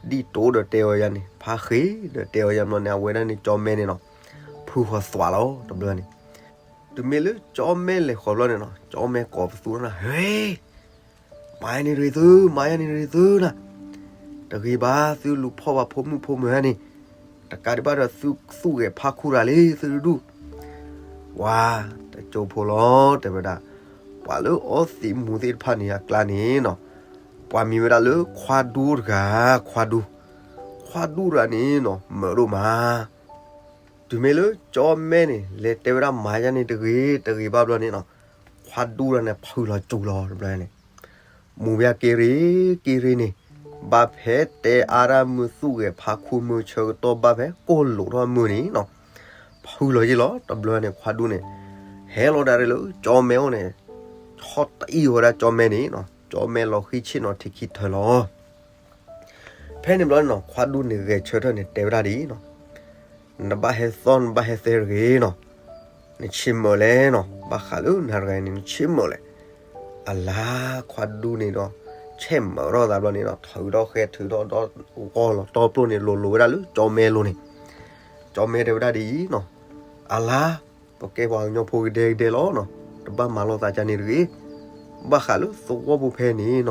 သိးဒီးတဲအီၤယါန့ၣ် ဖါဃ့ၢ်ဒီးတဲအီၤယါဘျီန့ၣ် အဝဲဒၣ်န့ၣ် ကၠီမဲန့ၣ်နီၤ, ဖုဃီၤသွးလီၤတဘျီန့ၣ်. တုၤမ့ၢ်လၢကၠီမဲလဲၤဃီၤဘျီန့ၣ်နီၤ, ကၠီမဲကိးပသူထီၣ်နၤ, ဟဲ, မၤယါန့ၣ်တဂ့ၤသု, မၤယါန့ၣ်တဂ့ၤသုနၤ, တဂ့ၤဘၣ်, သုလူၤဖီၣ်ဘၣ်ဖိမုၣ်ဖိမုၣ်န့ၣ်, တကးဒံးဘၣ်ဒီးသုသူၣ်ဂဲၤဖးခူတၢ်လံ သုတဒူၣ်. ပှၤတကၠိဖိလီၤ တဲဝဲဒၣ်, ပှၤလၢအီသံးမူးသ့ၣ်တဖၣ်န့ၣ်အကျါန့ၣ်နီၤ, ပှၤမံၤဝဲဒၣ်လၢခွါဒူတဂၤ, ခွါဒူ, ခွါဒူတဂၤန့ၣ်နီၤ မုာ်ဒိၣ်မး. တုၤမ့ၢ်လၢကၠီမဲန့ၣ် လဲၤတဲဝဲဒၣ် မၤယါန့ၣ်တဂ့ၤ, တဂ့ၤဘၣ်ဘျီန့ၣ်နီၤ, ခွါဒူတဂၤန့ၣ် ဖုလီၤစူၤလီၤတဘျီန့ၣ်, မူၤဘၣ်က့ၤရ့, က့ၤရ့န့ၣ်, ဘၣ်ဖဲတဲအါတၢ်မုာ်သူၣ်ဂဲၤဖးခူမုာ်ဆၢကတီၢ်ဘၣ်ဖဲကိၢ်လိာ်ထီၣ်မုာ်န့ၣ်နီၤ, ဖုလီၤယ့ၢ်လီၤတဘျီန့ၣ် ခွါဒူန့ၣ်, ဟဲလီၤဒၣ်လၢကၠီမဲအိၣ်န့ၣ်, ဆီၣ်တအံၣ်ဝဲဒၣ်ကၠီမဲန့ၣ်နီၤ, ကၠီမဲလီၤဃံဆ့ၣ်နီၤထံးခံထၢလီၤ. ဖဲန့ၣ်ဘျီန့ၣ်နီၤ ခွါဒူန့ၣ်ဂဲၤဆၢထၢၣ်န့ၣ်တဲဝဲဒၣ်ဒ်အံၤနီၤ, နဘၣ်ဟဲသီၣ် နဘၣ်ဟဲသဲတဂ့ၤနီၤ, နဆ့ၣ်မုၢ်လဲၣ်နီၤ, ဘၣ်ဃးလၢနၤတဂၤန့ၣ် နဆ့ၣ်မုၢ်လဲၣ်. အလါခွါဒူန့ၣ်ဒီး ဆ့ၣ်မုၢ်ထီၣ်သးဘျီန့ၣ်ဒီး ထုးထီၣ်ဃဲ ထုးထီၣ်ဒီး ဂီၢ်လီၤတီပျိၢ်န့ၣ် လိၤလိၤဝဲဒၣ်လၢကၠီမဲအလိၤန့ၣ်, ကၠီမဲတဲဝဲဒၣ်ဒ်အံၤနီၤ, အလါ ပကဲပှၤကညီဖိကဒဲကဒဲလီၤနီၤ, တဘၣ်မၤလိသးကန့ၣ်တဂ့ၤ. ဘၣ်ဃးလၢသဝီဖိဖဲန့ၣ်နီၤ,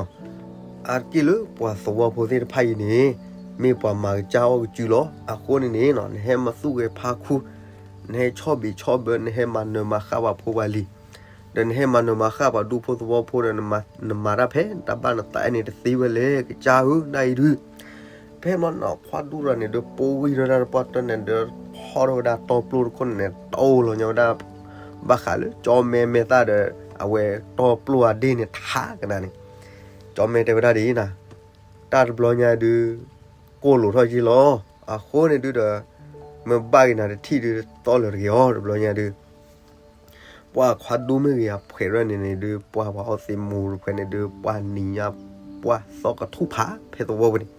အါတက့ၢ်လၢပှၤသဝီဖိသ့ၣ်တဖၣ်အံၤန့ၣ် မ့ၢ်ပှၤမၤကစၢ်အီၣ်ကစုလီၤ. အဃိန့ၣ်န့ၣ်နီၤ နဟဲမၤသူၣ်ဂဲၤဖါခူ, နဟဲဆီၣ်ဘံးဆီၣ်ဘၢ နဟဲမၤနၢၤမၤဃၣ်ပှၤဖိပှၤလံၤ, ဒီးနဟဲမၤနၢၤမၤဃၣ်ပှၤဒူဖိသဝီဖိဒီး နမၤတၢ်ဖဲတၢ်ဘၣ်နသးအဲၣ်န့ၣ်တသ့ဝဲလဲၣ် ကစၢ်ဧၢ ဒ်အံၤဒုး ဖဲမနီၤခွါဒူတဂၤန့ၣ်ဒီး ပိာ်ဝံၤထီၣ်ဝဲဒၣ်တပှၢ်တၢၢ်န့ၣ်ဒီး ဖီၣ်ထီၣ်ဝဲဒၣ်တီပျိၢ်တခိၣ်န့ၣ်န့ၣ် တီလီၤညါဝဲဒၣ် ဘၣ်ဃးလၢကၠီမဲမဲာ်သၣ်ဒီး အဝဲတီပျိၢ်အဒ့ၣ်န့ၣ်ထးကနၤန့ၣ်, ကၠီမဲတဲဝဲဒၣ်ဒ်အံၤနၤ, တၢ်တဘျီညါဒုး ကိၢ်လိာ်ထီၣ်က့ၤလီၤ. အဃိန့ၣ်ဒုးဒီး မ့ၢ်ဘၣ်က့ၤနၤတထံၣ်ဒုး သီၣ်လၢၤတဂ့ၤအီၤ တဘျီညါဒုး ပှၤခွါဒူမ့ၢ်ဂ့ၤ အဖှဲးရၢၢ်န့ၣ်န့ၣ်ဒုး ပှၤပှၤအီသံးမူတဖှဲးန့ၣ်ဒုး ပှၤနံၤညါ ပှၤသီၣ်ကထူၣ်ဖးဖဲသဝီပူၤန့ၣ်,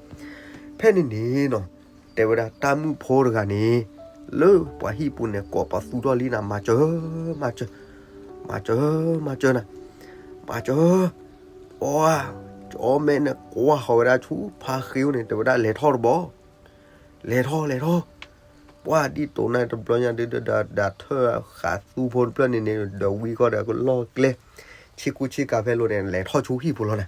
ဖဲန့ၣ်န့ၣ်နီၤ တဲဝဲဒၣ်တၢ်မုၣ်ဖိတဂၤန့ၣ် လၢပှၤဟံၣ်ပူၤန့ၣ် ကိးပသူထီၣ်လံနၤ မၤစၢၤ မၤစၢၤ မၤစၢၤ မၤစၢၤနၤ မၤစၢၤ, ပှၤ ကၠီမဲန့ၣ် ကွၢ်ဃီၤဝဲဒၣ်ဆူဖါဃ့အိၣ်န့ၣ် တဲဝဲဒၣ်လဲၤထီၣ်တဘီ လဲၤထီၣ်လဲၤထီၣ်, ပှၤဒ်သိးန့ၣ်တဘျီညါဒုးဒီး ဒၣ်ထၢၣ်ဃးသူဖိတဖျၢၣ်န့ၣ်န့ၣ် ဒီးဝံဃီဒီးကလီၢ်ကျဲ ဆ့ကူဆ့ကၤဖဲလိၤန့ၣ် လဲၤထီၣ်ဆူဟံၣ်ပူၤလီၤနၤ.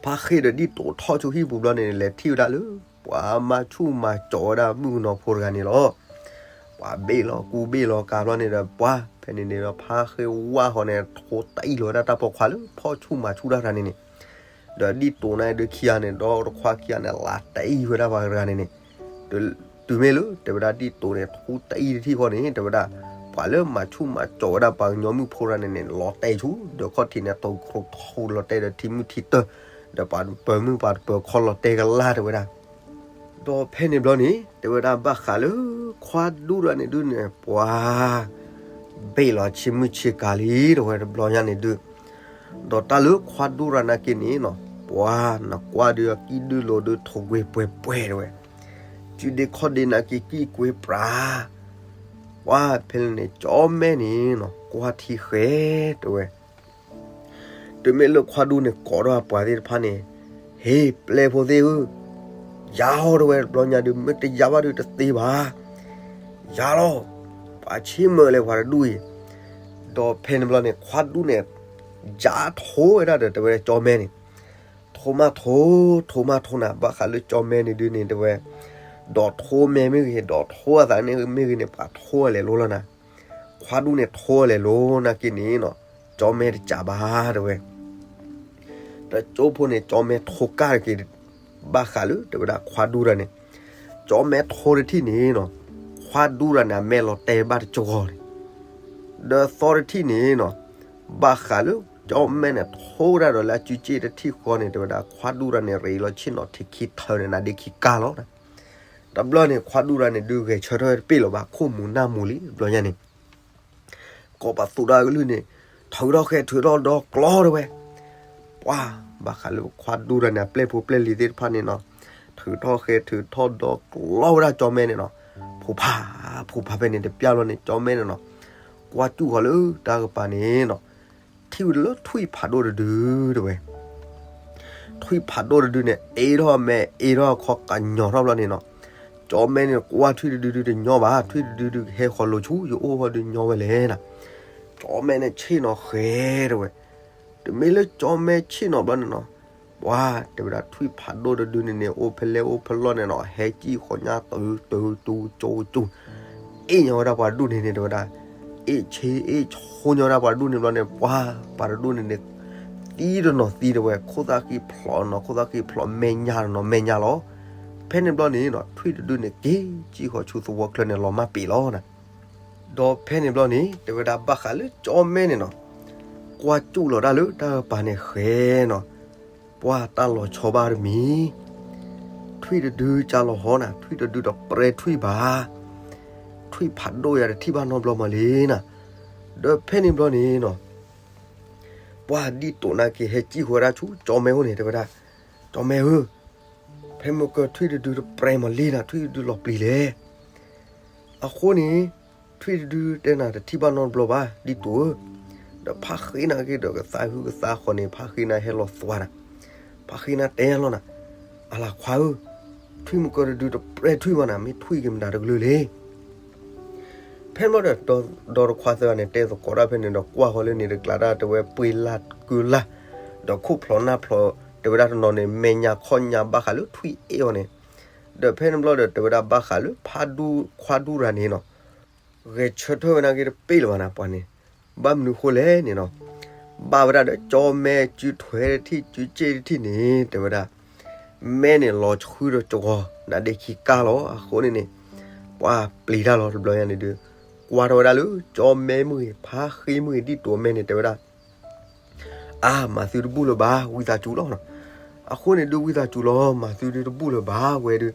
ဖါဃ့ဒီးဒ်သိးထီၣ်ဆူဟံၣ်ပူၤဘျီန့ၣ် လဲၤထံၣ်ဝဲဒၣ်လၢ ပှၤမၤဆူၣ်မၤကၠီၤဝဲဒၣ်မုၣ်ကနီၤဖိတဂၤန့ၣ်လီၤ. ပှၤဘ့ၣ်လီၤကူဘ့ၣ်လီၤကၤဘျီန့ၣ်ဒီး ပှၤဖဲန့ၣ်န့ၣ်ဒီး ဖါဃ့ဝါဃီၤန့ၣ် ထိတအံၣ်လီၤဝဲဒၣ်တၢ်ပိာ်ခွါလၢဖီၣ်ဆူၣ်မၤဆူၣ်တၢ်တဂၤန့ၣ်န့ၣ် ဒီးဒ်သိးန့ၣ်ဒုးခံဂၤန့ၣ် ဒီတခွါခံဂၤန့ၣ် လၤတအံၣ်ဝဲဒၣ်ပှၤတဂၤန့ၣ်န့ၣ်, တုၤမ့ၢ်လၢတဲဝဲဒၣ်ဒ်သိးန့ၣ် ထူတအံၣ်တထံၣ်ဃီန့ၣ် တဲဝဲဒၣ် ပှၤလၢမၤဆူၣ်မၤကၠီၤဝဲဒၣ်ပှၤကညီမုၣ်ဖိတဂၤန့ၣ်န့ၣ် လီၤတဲာ်ဆူ ဒီးခီၣ်ထံးန့ၣ် တိၤခရူးထူလီၤတဲာ်ဒီးထံမုၢ်ထံတၢၢ်, ဒီးပှၤတပၢၤမုၣ်ပှၤတပၢၤခီလီၤတဲာ်ကလၢ်တဲဝဲဒၣ် ဒီးဖဲန့ၣ်ဘျီန့ၣ် တဲဝဲဒၣ်ဘၣ်ဃးလၢ ခွါဒူတဂၤန့ၣ်ဒုးန့ၣ် ပှၤ ဘ့ၣ်လီၤဆ့မုၢ်ဆ့ကၤလံ တဲဝဲတဘျီညါန့ၣ်ဒုး, ဒီးတၢ်လၢခွါဒူတဂၤနာ်က့န့ၣ်နီၤ ပှၤနကွၢ်ဒုးအကံၣ်ဒုးလိၤဒုးထိၣ်ကွ့ၤပှဲၤပှဲၤတဲဝဲ, စုဒ့ခီၣ်ဒ့နာ်က့ကံၣ်ကွ့ၤပြး, ပှၤဖဲန့ၣ်န့ၣ် ကၠီမဲန့ၣ်နီၤ ကွၢ်ထံဃဲတဲဝဲ တုၤမ့ၢ်လၢခွါဒူန့ၣ်ကိးထီၣ်ပှၤသ့ၣ်တဖၣ်န့ၣ်, ဟ့ၣ်ပျဲၢ်ဖိသ့ၣ်ဧၢ, ယၤဟီၣ်တဲဝဲတဘျီညါဒုး မ့ၢ်တယၤဘၣ်ဒုးတသ့ဘၣ်, ယၤလီၤ, ပှၤဆ့ၣ်မုၢ်လဲၣ်ပှၤတဒူၣ်အံၤ, ဒီးဖဲန့ၣ်ဘျီန့ၣ် ခွါဒူန့ၣ် ယၤထိဝဲဒၣ်ဒီးတဲဝဲကၠီမဲန့ၣ်, ထိမးထိ, ထိမးထိနၤ ဘၣ်ဃးလၢကၠီမဲန့ၣ်ဒုးန့ၣ်တဲဝဲ, ဒီးထိမဲမ့ၢ်ဂ့ၤ ဒီးထိအသးန့ၣ်မ့ၢ်ဂ့ၤန့ၣ် ပှၤထိအလဲၤလိၤလီၤနၤ, ခွါဒူန့ၣ်ထိအလဲၤလိၤနာ်က့န့ၣ်နီၤ, ကၠီမဲတစးဘၣ်တဲဝဲ တကၠိဖိန့ၣ် ကၠီမဲထိကၢ်တက့ၢ်, ဘၣ်ဃးလၢတဲဝဲဒၣ်ခွါဒူတဂၤန့ၣ်, ကၠီမဲထိတထံၣ်န့ၣ်နီၤ, ခွါဒူတဂၤန့ၣ် အမဲာ်လီၤတဲာ်ဘၣ်တကၠီဂီၤန့ၣ်, ဒီးသီတထံၣ်န့ၣ်နီၤ, ဘၣ်ဃးလၢကၠီမဲန့ၣ် ထိဝဲဒၣ်ဒီးလၢအစုစ့ၣ်တထံၣ်ဃီန့ၣ် တဲဝဲဒၣ်ခွါဒူတဂၤန့ၣ် ရ့လီၤဆ့ၣ်နီၤထံးခံထၢန့ၣ် နါဒ့ခံကါလီၤနၤ, တဘျီန့ၣ် ခွါဒူတဂၤန့ၣ် ဒုးဂဲၤဆၢထၢၣ်တပ့ၢ်လီၤဘၣ် ခိၣ်မူၤနၢ်မူၤလံ တဘျီညါန့ၣ် ကိးပသူဒၣ်ကလုၢ်န့ၣ်, ထုးထီၣ်ဃဲထုးထီၣ်ဒီးကျီတဲဝဲ, ပှၤ, ဘၣ်ဃးလၢခွါဒူတဂၤန့ၣ် အပျဲၢ်ဖိပျဲၢ်လံၤသ့ၣ်တဖၣ်န့ၣ်နီၤ, ထုးထီၣ်ဃဲထုးထီၣ်ဒီးကျီဝဲဒၣ်ကၠီမဲန့ၣ်နီၤ, ဖိဖး, ဖိဖးဖဲန့ၣ်တပျၢ်ဘျီန့ၣ် ကၠီမဲန့ၣ်နီၤ, ကွၢ်စူၣ်ဃီၤလၢတၢ်ကပၤန့ၣ်နီၤ, ထံၣ်ဝဲလၢထွံၣ်ဖးဒိၣ်တဒုတဲဝဲ ထွံၣ်ဖးဒိၣ်တဒုန့ၣ် အ့ၣ်ထီၣ်မဲာ်အ့ၣ်ထီၣ်ခီကညီၤထီၣ်ဘျီန့ၣ်နီၤ, ကၠီမဲန့ၣ်ကွၢ်ထွံၣ်တဒုဒုတညီဘၣ် ထွံၣ်တဒုဒုကဟဲဃီၤလိၤဆူ ယအိၣ်ဃီဒုညီဝဲလဲၣ်နၤ, ကၠီမဲန့ၣ်ဆ့ၣ်နီၤဃဲတဲဝဲ, တမ့ၢ်လၢကၠီမဲဆ့ၣ်နီၤဘျီန့ၣ်နီၤ, ပှၤတဲဝဲဒၣ်ထွံၣ်ဖးဒိၣ်တဒုန့ၣ်န့ၣ် အိၣ်ဖဲလဲၣ်အိၣ်ဖဲလဲၣ်န့ၣ်နီၤ ဟဲကံၣ်ဃီညါတုၤတုၤကၠိကၠိ အ့ၣ်ညီဝဲဒၣ်ပှၤတဒူၣ်န့ၣ်န့ၣ် တဲဝဲဒၣ်, အ့ၣ်ဆ့အ့ၣ်ဆိညီဝဲဒၣ်ပှၤတဒူၣ်န့ၣ်ဘျီန့ၣ် ပှၤ, ပှၤတဒူၣ်န့ၣ်န့ၣ်, သံတနီၤသံတဲဝဲ ခိၣ်သၣ်ဃံဖျိးနီၤ ခိၣ်သၣ်ဃံဖျိး မဲာ်ညါတနီၤမဲာ်ညါလီၤ, ဖဲန့ၣ်ဘျီန့ၣ်နီၤ ထွံၣ်တဒုန့ၣ် က့ၤကံၣ်ဃီဆူသဝီချၢန့ၣ်လီၤမၢ်ပ့ၤလီၤနၤ, ဒီးဖဲန့ၣ်ဘျီန့ၣ် တဲဝဲဒၣ်ဘၣ်ဃးလၢကၠီမဲန့ၣ်နီၤ, ကွၢ်စူၣ်လီၤတၢ်လၢတၢ်ကပၤန့ၣ်ဃဲနီၤ ပှၤတၢ်လီၤဆီဘၣ်တမံၤ, ထွံၣ်တဒုကၢ်လီၤဟီနၤ ထွံၣ်တဒုတပြဲထွံၣ်ဘၣ်, ထွံၣ်ဖးဒိၣ်ယၤတထံၣ်ဘၣ်နီတဘျီမးလံနၤ, ဒီးဖဲန့ၣ်ဘျီန့ၣ်နီၤ, ပှၤဒ်သိးနာ်က့ၤဟဲကံၣ်ဃီဝဲဒၣ်ဆူကၠီမဲအိၣ်န့ၣ် တဲဝဲဒၣ်, ကၠီမဲဧၢ, ဖဲမ့ၢ်ကထွံၣ်တဒုတပြဲမးလံနၤ ထွံၣ်တဒုလီၤပျံၤလဲၣ်, အဃိန့ၣ် ထွံၣ်တဒုတဲနၤတထံၣ်ဘၣ်နီတဘျီဘၣ် ဒ်သိးဧၢ. ဒီးဖါဃ့နၤက့ၤဒီးကသးဟုကသးဃီန့ၣ် ဖါဃ့နၤဟဲလီၤသွါနၤ, ဖါဃ့နၤတဲလီၤနၤ, အလၤခွါဧၢ, ထွံၣ်မုၢ်ကီၢ်တဒုတပြဲထွံၣ်ဘၣ်နၤ မ့ၢ်ထွံၣ်က့ၤမတၤတကလုာ်လဲၣ်. ဖဲန့ၣ်ဘျီဒီး ဒီတခွါသၢဂၤန့ၣ် တဲသကိးတၢ်ဖဲန့ၣ်ဒီး ကွၢ်ဃီလၢန့ၣ်တကျါတၢ် တဲဝဲပှ့ၤလၢ်ကုလၢ်, ဒီးခိၣ်ဖျိးနၢ်ဖျိး တဲဝဲဒၣ်တနီၤန့ၣ် မဲာ်ညါခီၣ်ညါဘၣ်ဃးလၢထွံၣ်အ့ၣ်အီၤန့ၣ်, ဒီးဖဲန့ၣ်ဘျီဒီး တဲဝဲဒၣ်ဘၣ်ဃးလၢဖါဒူခွါဒူရၤန့ၣ်နီၤ, ဂဲၤဆၢထၢၣ်ဝဲနာ်က့တပ့ၢ်လၢၤဘၣ်နၤပှၤန့ၣ်, ဘၣ်မနုၤဃိလဲၣ်န့ၣ်နီၤ, ဘၣ်ဝဲဒၣ်ဒီးကၠီမဲကုထွဲတထံၣ် ကုစ့ၣ်တထံၣ်န့ၣ် တဲဝဲဒၣ် မဲန့ၣ်လီၤဆှုဒီးကဝီၤ နဒ့ခံကၢ်လီၤ. အဃိန့ၣ်န့ၣ် ပှၤပျံၤတၢ်လီၤတဘျီညါန့ၣ်ဒုး ကွၢ်ထီၣ်ဝဲဒၣ်လၢကၠီမဲမ့ၢ်ဂ့ၤ ဖါဃ့မ့ၢ်ဂ့ၤ ဒ်သိးမဲန့ၣ် တဲဝဲဒၣ် အါ မၤသုတဘူၣ်လၢၤဘၣ် ဝံသးစူၤလီၤနီၤ. အဃိန့ၣ်ဒုး ဝံသးစူၤလီၤ မၤသုဒုးတဘူၣ်လၢၤဘၣ်ဝဲဒုး,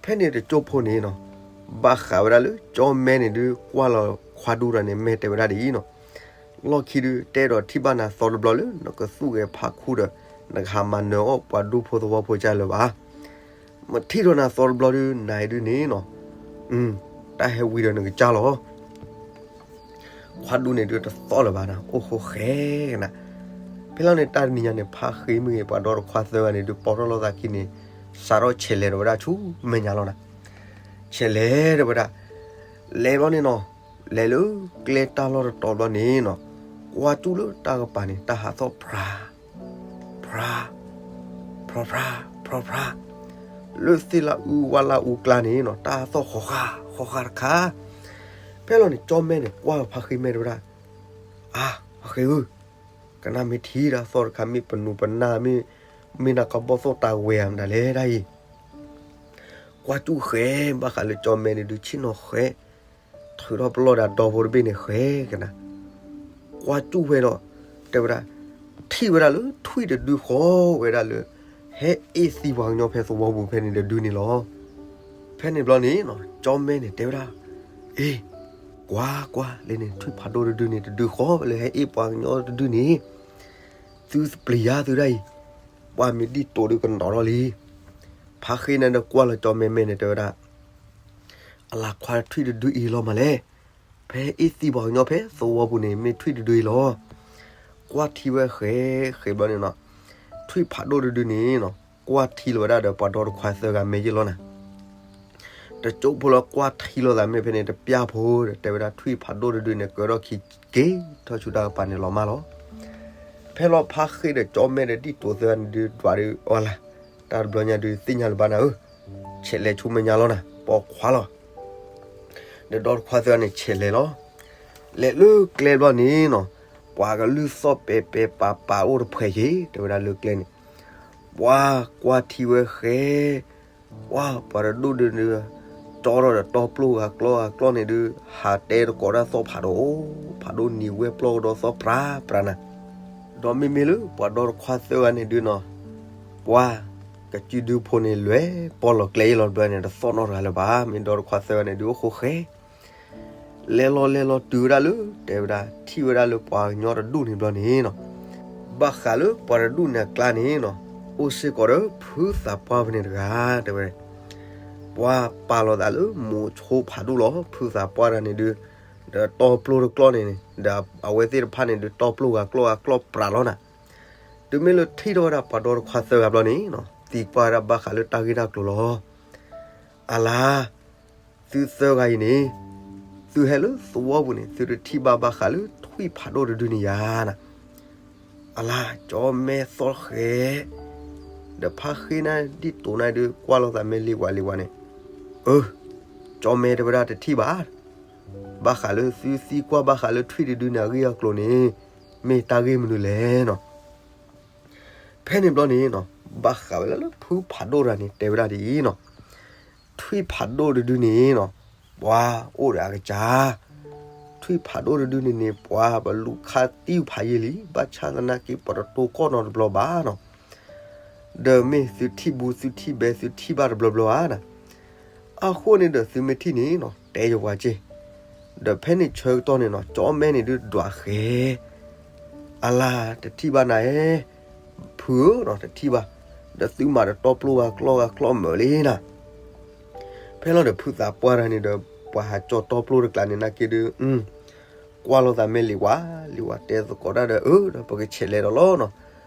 ဖဲန့ၣ်တကၠိဖိန့ၣ်နီၤ, ဘၣ်ဃးဝဲဒၣ်လၢကၠီမဲန့ၣ်ဒုး ကွၢ်လီၤခွါဒူရၤန့ၣ် မဲတဲဝဲဒၣ်ဒ်အံၤနီၤ, လီၢ်ခံဒုး တအဲၣ်ဒိးထံၣ်ဘၣ်နၤသီတဘျီလၢ နကသူၣ်ဂဲၤဖးခူဒီး နကဟးမၤနၢၤအီၣ်ပှၤဒူဖိသဝီဖိကၢ်လၢၤဘၣ်. မ့ၢ်ထံၣ်ဒီးနၤသီတဘျီဒုး နၤအံၤဒုးန့ၣ်နီၤ, တၢ်ဟဲဝံၤဒီးနကစၢ်လီၤ. ခွါဒူန့ၣ်ဒုးတသီၣ်လၢၤဘၣ်နၤ အိၣ်ဃိဃဲကနၤ. ဖဲလီၤန့ၣ် တၢ်တနံၤညါန့ၣ် ဖါဃ့မ့ၢ်ဂ့ၤ ပှၤဒီတခွါသၢဂၤန့ၣ်ဒုး ပိာ်ထီၣ်လိာ်သးခံန့ၣ် စးထီၣ်ဆဲးလဲၤဒီးဝဲဒၣ်ဆူမဲာ်ညါလီၤနၤ. ဆဲးလဲၤဒီးဝဲဒၣ် လဲၤဘျီန့ၣ်နီၤ, လဲၤလၢကျဲတၢ်လီၢ်တတီၤဘျီန့ၣ်နီၤ, ကွၢ်ကၠူၣ်လၢတၢ်ကပၤန့ၣ် တၢ်ဟးသီၣ်ဖြါ ဖြါ ဖြါ ဖြါ ဖြါ လၢသ့ၣ်လၢအူဝါလၢအူကျါန့ၣ်နီၤ တၢ်ဟးသီၣ်ဃီၤဃာ်ဃီၤဃာ်တခါ. ဖဲလီၤန့ၣ် ကၠီမဲန့ၣ် ကွၢ်ဖါဃ့မဲတဲဝဲဒၣ်, အါ ဖါဃ့ဧၢ, ကနၣ်မ့ၢ်ထံၣ်တၢ်သီၣ်တခါ မ့ၢ်ပနူးပနၢ် မ့ၢ် မ့ၢ်နကဘီၣ်သိၣ်တၢ်ဝဲဧါမတၤလဲၣ်ဒၣ်အံၤ. ကွၢ်ကၠူၣ်ဃဲ ဘၣ်ဃးလၢကၠီမဲန့ၣ်ဒုး ဆ့ၣ်နီၤဃဲ ထုးထီၣ်ပလီၢ်ဒီးဒီဖိတဘ့ၣ်န့ၣ်ဃဲကနၤ. ကွၢ်ကၠူၣ်ဝဲဒီး တဲဝဲဒၣ် ထံၣ်ဝဲဒၣ်လၢထွံၣ်တဒုဃီဝဲဒၣ်လၢ ဟဲအ့ၣ်သံပှၤကညီဖဲသဝီပူၤဖဲန့ၣ်တဒုန့ၣ်လီၤ. ဖဲန့ၣ်ဘျီန့ၣ်နီၤ ကၠီမဲန့ၣ်တဲဝဲဒၣ်, အ့ ကွၢ်ကွၢ်လၢန့ၣ် ထွံၣ်ဖးဒိၣ်တဒုန့ၣ် တဒုဃီလၢဟဲအ့ၣ်ပှၤကညီတဒုန့ၣ်, သုပျံၤယါသုဒၣ်အံၤ, ပှၤမ့ၢ်ဒ်သိးဒုးကနီၤထီၣ်လံ. ဖါဃ့န့ၣ်ဒီးကွၢ်လီၤကၠီမဲမဲန့ၣ် တဲဝဲဒၣ် အလၤခွါထွံၣ်တဒုအံၤလီၤမးလဲၣ်. ဖဲအ့ၣ်သံပှၤကညီဖဲသဝီပူၤန့ၣ် မ့ၢ်ထွံၣ်တဒုအံၤလီၤ. ကွၢ်ထံဝဲဃဲဃဲဘျီန့ၣ်နီၤ, ထွံၣ်ဖးဒိၣ်တဒုန့ၣ်နီၤ ကွၢ်ထံလီၤဝဲဒၣ်ဒီးပှၤဒီတခွါသၢဂၤမဲာ်ယ့ၢ်လီၤနၤ. တကၠိဖိလၢကွၢ်ထံလီၤသးမ့ၢ်ဖဲန့ၣ် တပျၢ်ဖိဒီး တဲဝဲဒၣ်ထွံၣ်ဖးဒိၣ်တဒုန့ၣ် ကၢထီၣ်ခံက့ၤထီၣ်ဆူတၢ်ကပၤန့ၣ်လီၤမးလီၤ. ဖဲလီၤဖါဃ့ဒီးကၠီမဲဒီးဒ်သိးသၢဂၤန့ၣ်ဒုး ဒွးဒုးအီၤလၢ်, တၢ်တဘျီညါဒုးသ့ၣ်ညါလၢၤဘၣ်နၤဧၢ, ဆဲးလဲၤဆူမဲာ်ညါလီၤနၤ ပိာ်ခွါလီၤ. ဒီးဒီတခွါသၢဂၤန့ၣ် ဆဲးလဲၤလီၤ. လဲၤလၢကျဲဘျီန့ၣ်နီၤ, ပှၤကလုၢ်သီၣ်ပဲာ်ပဲာ်ပာ်ပာ်အိၣ်တဖှဲးယ့ၤ တဲဝဲဒၣ်လၢကျဲန့ၣ်, ပှၤကွၢ်ထံဝဲဃဲ, ပှၤပှၤတဒိၣ်ဒုး, ကၠီထီၣ်ဒီးတီပျိၢ်ဂၤကျီဂၤကျီန့ၣ်ဒုး, ဟးတဲတကိးတၢ်သီၣ်ဖးဒိၣ်, ဖးဒိၣ်နံၤဝဲပျီၢ်ကဒီးသီၣ်ပြၤပြၤနၤ. ဒီးမ့မ့ၢ်လၢပှၤဒီတခွါသၢဂၤန့ၣ်ဒုးနီၤ, ပှၤကစုဒုဖိန့ၣ် လဲၤပိာ်လီၤကျဲအံၤလီၤတဘျီန့ၣ် တသီၣ်နီတဂၤလၢၤဘၣ်. မ့ၢ်ဒီတခွါသၢဂၤန့ၣ်ဒုးအိၣ်ဃိဃဲ လဲၤလီၤလဲၤလီၤတုၤဝဲဒၣ်လၢ တဲဝဲဒၣ် ထံၣ်ဝဲဒၣ်လၢပှၤကညီတဒူၣ်န့ၣ်ဘျီန့ၣ်နီၤ, ဘၣ်ဃးလၢပှၤတဒူၣ်န့ၣ်အကျါန့ၣ်နီၤ, အိၣ်စ့ၢ်ကီးဒီးဖုသးပှၢ်ဖဲန့ၣ်တဂၤ တဲဝဲ, ပှၤပာ်လီၤသးလၢမိၤဆိဖးဒိၣ်လီၤ. ဖုသးပှၢ်တဂၤန့ၣ်ဒုး, ဒီးတီပျိၢ်တကျီန့ၣ်န့ၣ်, ဒီးအဝဲသ့ၣ်တဖၣ်န့ၣ်ဒုး တီပျိၢ်ဂၤကျီဂၤကျီပြးလီၤနၤ. တုၤမ့ၢ်လၢထံၣ်ထီၣ်ဝဲဒၣ်ပှၤဒီတခွါသၢဂၤဘျီန့ၣ်နီၤ, သံကွၢ်ဝဲဒၣ်ဘၣ်ဃးလၢတၢ်ဂ့ၢ်တၢ်ကျိၤလီၤ. အလါ သုသၢဂၤအံၤန့ၣ်, သုဟဲလၢသဝီပူၤန့ၣ် သုတထံၣ်ဘၣ်ဘၣ်ဃးလၢထွံၣ်ဖးဒိၣ်တဒုန့ၣ်ဧါနၤ. အလါ ကၠီမဲသီၣ်ဃဲ, ဒီးဖါဃ့နၤဒ်သိးနၤဒုး ကွၢ်လိာ်သးမဲာ်လ့ၤဝးလ့ၤဝးန့ၣ်, အၢ, ကၠီမဲတဲဝဲဒၣ်တထံၣ်ဘၣ်. ဘၣ်ဃးလၢသုသံကွၢ်ဘၣ်ဃးလၢထွံၣ်တဒုန့ၣ်အဂ့ၢ်အကျိၤန့ၣ်, မ့ၢ်တၢ်ဂ့ၢ်မနုၤလဲၣ်နီၤ. ဖဲန့ၣ်ဘျီန့ၣ်နီၤ, ဘၣ်ဃးဝဲဒၣ်လၢဖုဖးဒိၣ်တဂၤန့ၣ် တဲဝဲဒၣ်ဒ်အံၤနီၤ, ထွံၣ်ဖးဒိၣ်တဒုန့ၣ်နီၤ, ပှၤအိၣ်ဒီးအကစၢ်, ထွံၣ်ဖးဒိၣ်တဒုန့ၣ်န့ၣ် ပှၤပလူၤခါသံဖးယံာ်လံ, ဘၣ်ဆၣ်သနာ်က့ ပတတိၤကီၢ်နီတဘျီဘၣ်နီၤ. ဒီးမ့ၢ်သုထံၣ်ဘူး သုထံၣ်ဘဲ သုထံၣ်ဘၣ်တဘျီဘျီဧါနၤ. အဃိန့ၣ်ဒီးသုမ့ၢ်ထံၣ်န့ၣ်နီၤ, တဲယဝၤက့ၢ်. ဒီးဖဲန့ၣ်ဆၢကတီၢ်န့ၣ်နီၤ, ကၠီမဲန့ၣ်ဒုးဒွးဃဲ, အလါ တထံၣ်ဘၣ်နၤဧၢ, ဖုဧၢနီၤ တထံၣ်ဘၣ်, ဒီးသုမၤတတီပျိၢ်ဂၤကျီဂၤကျီမုာ်လံနၤ. ဖဲလီၤဒီးဖုသးပှၢ်တဂၤန့ၣ်ဒီး ပှၤဟးကၠီၣ်တီပျိၢ်တကျါန့ၣ်နာ်က့ဒီး ကွၢ်လိာ်သးမ့ၢ်လံၤဝါ, လံၤဝါတဲသကိးတၢ်ဒီး အၢ ဒီးပကဆဲးလဲၤဒီးလီၤနီၤ.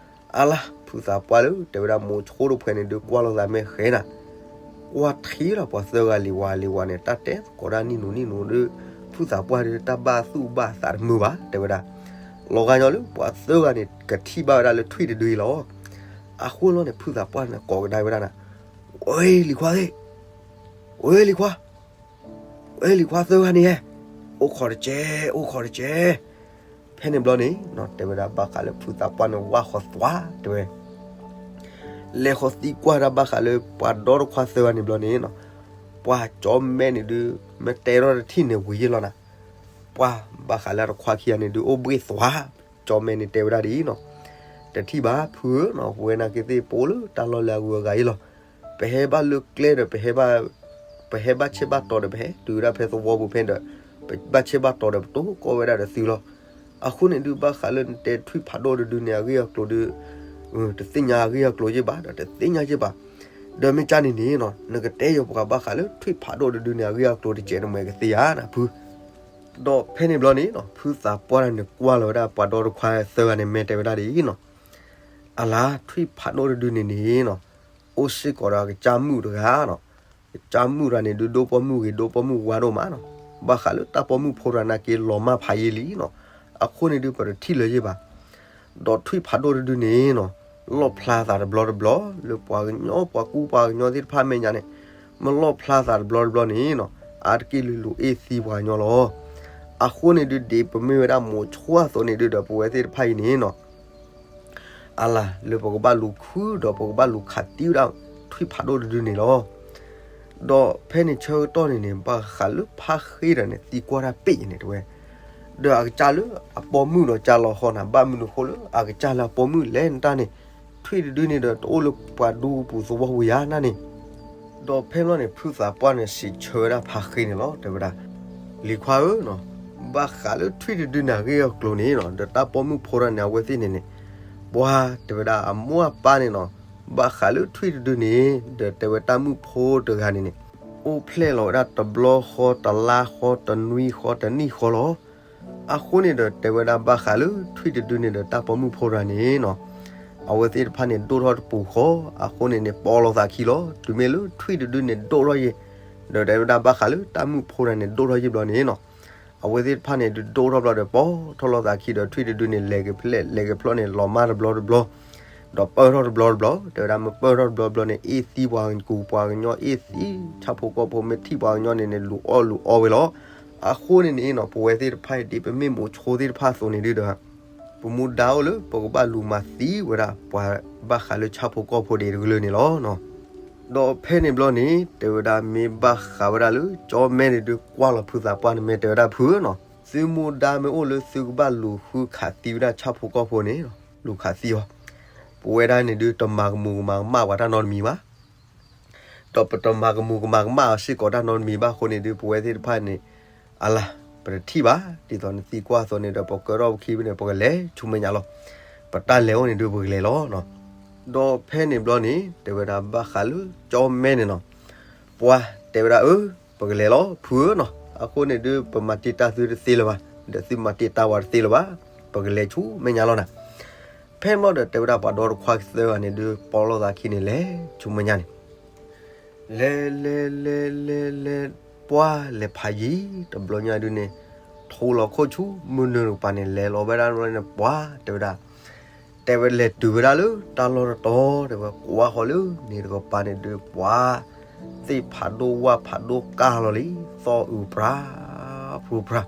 အါလါ ဖုသးပှၢ်လၢ တဲဝဲဒၣ်မိၤဆိတဖုန့ၣ်ဒုး ကွၢ်လိာ်သးမ့ၢ်ဃဲနၤ, ကွၢ်ထံလီၤပှၤသၢဂၤလံၤဝါ, လံၤဝါန့ၣ် တၢ်တဲသကိးတၢ်နံၣ်နူနံၣ်နူဒီး ဖုသးပှၢ်ဒီး တၢ်ဘၣ်သူၣ်ဘၣ်သးတမုာ်ဘၣ် တဲဝဲဒၣ်. လီၤဂာ်ညီလၢပှၤသၢဂၤန့ၣ် ကထံၣ်ဘၣ်ဝဲဒၣ်လၢထွံၣ်တဒုအံၤလီၤ. အဃိလီၤန့ၣ် ဖုသးပှၢ်န့ၣ်ကိးကဒါဝဲဒၣ်နၤ, ဝဲလံၤခွါသ့ၣ်, ဝဲလံၤခွါ ဝဲလံၤခွါသၢဂၤန့ၣ်ဧါ, အိၣ်ခိးတကဲ, အိၣ်ခိးတကဲ. ဖဲန့ၣ်ဘျီန့ၣ် တဲဝဲဒၣ်ဘၣ်ဃးလၢဖုသးပှၢ်န့ၣ်ဝၢ်ဃီသွါ တဲဝဲ, လဲၤဃီၤသံကွၢ်ဒၣ်ဘၣ်ဃးလၢပှၤဒီတခွါသၢဂၤန့ၣ်ဘျီန့ၣ်နီၤ, ပှၤကၠီမဲန့ၣ်ဒုး မ့ၢ်တဲထီၣ်တထံၣ်န့ၣ်ဝံၤယ့ၢ်လီၤနၤ. ပှၤဘၣ်ဃးလၢတခွါခံဂၤန့ၣ်ဒုး အိၣ်ဘှ့ၣ်သွါ, ကၠီမဲန့ၣ်တဲဝဲဒၣ်ဒ်အံၤနီၤ, တထံၣ်ဘၣ်ဖုဧၢနီၤ, ပဝဲနာ်က့သ့ၣ်ပအိၣ်လၢတၢ်လီၢ်လၢအဂုၤအဂၤအံၤလီၤ. ပဟဲဘၣ်လၢကျဲဒီး ပဟဲဘၣ်ဆဲးဘၣ်တီၤဒီး ပဟဲတုၤဝဲဒၣ်ဖဲသဝီပူၤဖဲဒီး ပဘၣ်ဆဲးဘၣ်တီၤဒီး ပတိၢ်ကီၢ်ဝဲဒၣ်ဒီးသုလီၤ. အဃိန့ၣ်ဒုး ဘၣ်ဃးလၢနတဲထွံၣ်ဖးဒိၣ်တဒုန့ၣ် အဂ့ၢ်အကျိၤဒုး တသ့ၣ်ညါအဂ့ၢ်အကျိၤယ့ၢ်ဘၣ်ဒီး တသ့ၣ်ညါယ့ၢ်ဘၣ်. ဒီးမ့ၢ်ကၢ်န့ၣ်န့ၣ်နီၤ, နကတဲယၤပှၤဘၣ်ဃးလၢထွံၣ်ဖးဒိၣ်တဒုန့ၣ် အဂ့ၢ်အကျိၤတကဲးန့ၣ် မ့ၢ်ကသ့ဧါနၤဖု. ဒီးဖဲန့ၣ်ဘျီန့ၣ်နီၤ, ဖုသးပှၢ်န့ၣ်ကွၢ်လီၤဝဲဒၣ်ပှၤဒီတခွါသၢဂၤန့ၣ် မ့ၢ်တဲဝဲဒၣ်ဒ်အံၤနီၤ, အလါ ထွံၣ်ဖးဒိၣ်တဒုန့ၣ်န့ၣ်နီၤ, အိၣ်စ့ၢ်ကီးဒီးအကစၢ်မုၣ်တဂၤနီၤ. ကစၢ်မုၣ်တဂၤန့ၣ်ဒုး ဒိၣ်ပိာ်မုၣ်ဂ့ၤ ဒိၣ်ပိာ်မုၣ်ဝါဒိၣ်မးနီၤ. ဘၣ်ဃးလၢတၢ်ပိာ်မုၣ်ဖိတဂၤနာ်က့ လီၤမၢ်ဖးယံာ်လံနီၤ. အဃိန့ၣ်ဒုး ပတထံၣ်လၢၤယ့ၢ်ဘၣ်. ဒီးထွံၣ်ဖးဒိၣ်တဒုန့ၣ်နီၤ, လီၣ်ဖျါသးတဘျီတဘျီ လၢပှၤကညီ ပှၤကူပှၤကညီသ့ၣ်တဖၣ်မဲာ်ညါန့ၣ်, မ့ၢ်လီၣ်ဖျါသးတဘျီတဘျီန့ၣ်နီၤ, အါတက့ၢ်လုၢ်လူၤအ့ၣ်သံပှၤကညီလီၤ. အဃိန့ၣ်ဒုး ဒ်ပမ့ၢ်ဝဲဒၣ်မိၤဆိအသိးန့ၣ်ဒုး ဒီးပဝဲသ့ၣ်တဖၣ်အံၤန့ၣ်နီၤ အလါ လၢပကဘၣ်လူၤခုဒီးပကဘၣ်လူၤခးသံဝဲဒၣ်ထွံၣ်ဖးဒိၣ်တဒုန့ၣ်လီၤ. ဒီးဖဲန့ၣ်ဆၢကတီၢ်န့ၣ်န့ၣ် ဘၣ်ဃးလၢဖါဃ့ဒီးန့ၣ် သံကွၢ်တၢ်ပ့ၣ်န့ၣ်တဲဝဲ, ဒီးအကစၢ်လၢအပိာ်မုၣ်ဒီးကၢ်လီၤဃီနၤ ဘၣ်မနုၤဃိလၢအကစၢ်လၢအပိာ်မုၣ်လဲၤနတၢ်န့ၣ်, ထွံၣ်တဒုန့ၣ်ဒီး တအိၣ်လၢပှၤဒူပူၤသဝီပူၤယၤနၢ်န့ၣ် ဒီးဖဲန့ၣ်ဘျီန့ၣ် ဖုသးပှၢ်န့ၣ်စံးဆၢဝဲဒၣ်ဖါဃ့န့ၣ်လီၤ. တဲဝဲဒၣ်, လံၤခွါဧၢနီၤ, ဘၣ်ဃးလၢထွံၣ်တဒုန့ၣ်အဂ့ၢ်အကျိၤန့ၣ်နီၤ, ဒီးတၢ်ပိာ်မုၣ်ဖိတဂၤန့ၣ် အဝဲသ့ၣ်န့ၣ်န့ၣ်, ပှၤတဲဝဲဒၣ်အမိၢ်အပၢ်န့ၣ်နီၤ, ဘၣ်ဃးလၢထွံၣ်တဒုန့ၣ် ဒီးတဲဝဲတၢ်မုၣ်ဖိတဂၤန့ၣ်န့ၣ်, အိၣ်ဖျဲၣ်လီၤဝဲဒၣ်တဘျီဃီ တလါဃီ တနွံဃီ တနံၣ်ဃီလီၤ. အဃိန့ၣ်ဒီး တဲဝဲဒၣ်ဘၣ်ဃးလၢထွံၣ်တဒုန့ၣ်ဒီးတၢ်ပိာ်မုၣ်ဖိတဂၤန့ၣ်နီၤ, အဝဲသ့ၣ်တဖၣ်န့ၣ်ဒိၣ်ထီၣ်တပူၤဃီ, အဃိန့ၣ်န့ၣ် ပိာ်လိာ်သးခံလီၤ. တုၤမ့ၢ်လၢထွံၣ်တဒုန့ၣ်ဒိၣ်ထီၣ်ယဲၢ်, ဒီးတဲဝဲဒၣ်ဘၣ်ဃးလၢတၢ်မုၣ်ဖိတဂၤန့ၣ်ဒိၣ်ထီၣ်ယဲၢ်ဘျီန့ၣ်နီၤ, အဝဲသ့ၣ်တဖၣ်န့ၣ်ဒုးဒိၣ်ထီၣ်ဘျီဒီး ပိာ်ထီၣ်လိာ်သးခံဒီး ထွံၣ်တဒုန့ၣ် လဲၤကဖျဲၣ်လဲၤကဖျီၣ်န့ၣ် လီၤမၢ်တဘျီတဘျီ ဒီးပၢၢ်ထီၣ်တဘျီတဘျီ, တဲဝဲဒၣ်မ့ၢ်ပၢၢ်ထီၣ်တဘျီတဘျီန့ၣ် အ့ၣ်သံပှၤကူပှၤကညီ အ့ၣ်သံဆၣ်ဖိကီၢ်ဖိ မ့ၢ်ထံၣ်ပှၤကညီန့ၣ်န့ၣ် လူၤအီၣ်လူၤအီဝဲလီၤ. အဃိန့ၣ်န့ၣ်နီၤ ပဝဲသ့ၣ်တဖၣ်အံၤ ဒ်ပမ့ၢ်မိၤဆိသ့ၣ်တဖၣ်အသိးန့ၣ်ဒုးဒီး ပမူဒါအိၣ်လၢ ပကဘၣ်လူၤမၤသံဝဲဒၣ်ပှၤဘၣ်ဃးလၢဆၣ်ဖိကီၢ်ဖိဒ်တကလုာ်န့ၣ်လီၤ. ဒီးဖဲန့ၣ်ဘျီန့ၣ် တဲဝဲဒၣ်မ့ၢ်ဘၣ်ဃးဝဲဒၣ်လၢ ကၠီမဲန့ၣ်ဒုးကွၢ်လီၤဖုသးပှၢ်န့ၣ် မ့ၢ်တဲဝဲဒၣ်ဖုဧၢနီၤ, သုမူဒါမ့ၢ်အိၣ်လၢသုကဘၣ်လူၤဃုခးသံဝဲဒၣ်ဆၣ်ဖိကီၢ်ဖိန့ၣ် လူၤခးသံအီၤ, ပဝဲဒၣ်န့ၣ်ဒုး တမၤကမူၤကမၤကမၣ်ပှၤတၢ်နီတမံၤဘၣ် ဒီးပတမၤကမူၤကမၤကမၣ်အီၤစ့ၢ်ကီးတၢ်နီတမံၤဘၣ်အဃိန့ၣ်ဒုး ပဝဲသ့ၣ်တဖၣ်န့ၣ် အလါ ပတထံၣ်ဘၣ်, ဒ်သိးနသံကွၢ်အသိးန့ၣ်ဒီး ပကၢထီၣ်ပခံန့ၣ် ပကလဲၤဆူမဲာ်ညါလီၤ. ပတၢ်လဲၤအိၣ်န့ၣ်ဒုး ပကလဲၤလီၤ. ဒီးဖဲန့ၣ်ဘျီန့ၣ် တဲဝဲဒၣ်ဘၣ်ဃးလၢကၠီမဲန့ၣ်နီၤ, ပှၤတဲဝဲဒၣ်အၢ ပကလဲၤလီၤ ဖုဧၢနီၤ, အဃိန့ၣ်ဒုး ပမၤတံာ်တာ်သုတသ့လၢၤဘၣ်, ဒီးသုမၤတံာ်တာ်ဝဲတသ့လၢၤဘၣ်, ပကလဲၤဆူမဲာ်ညါလီၤနၤ. ဖဲန့ၣ်ဘျီဒီး တဲဝဲဒၣ်ပှၤဒီတခွါသၢဂၤန့ၣ်ဒုး ပိာ်လိာ်သးခံန့ၣ် လဲၤဆူမဲာ်ညါန့ၣ် လဲၤလဲၤလဲၤလဲၤလဲၤ ပှၤလဲၤဖးယံၤ တဘျီညါဒုးန့ၣ် ထိလီၤခိၣ်ဆူမုၢ်နုာ်တကပၤန့ၣ် လဲၤလီၤဝဲဒၣ်န့ၣ် ပှၤတဲဝဲဒၣ်, တဲဝဲလဲၤတုၤဝဲဒၣ်လၢတၢ်လီၢ်တတီၤ တဲဝဲ ကွၢ်ဃီၤလၢန့ၣ်တကပၤန့ၣ်ဒုး ပှၤသ့ၣ်ဖးဒိၣ်ဝၣ်ဖးဒိၣ်ကၢ်လီၤလံ, သီၣ်အုးဖြါ ဖြူဖြါ,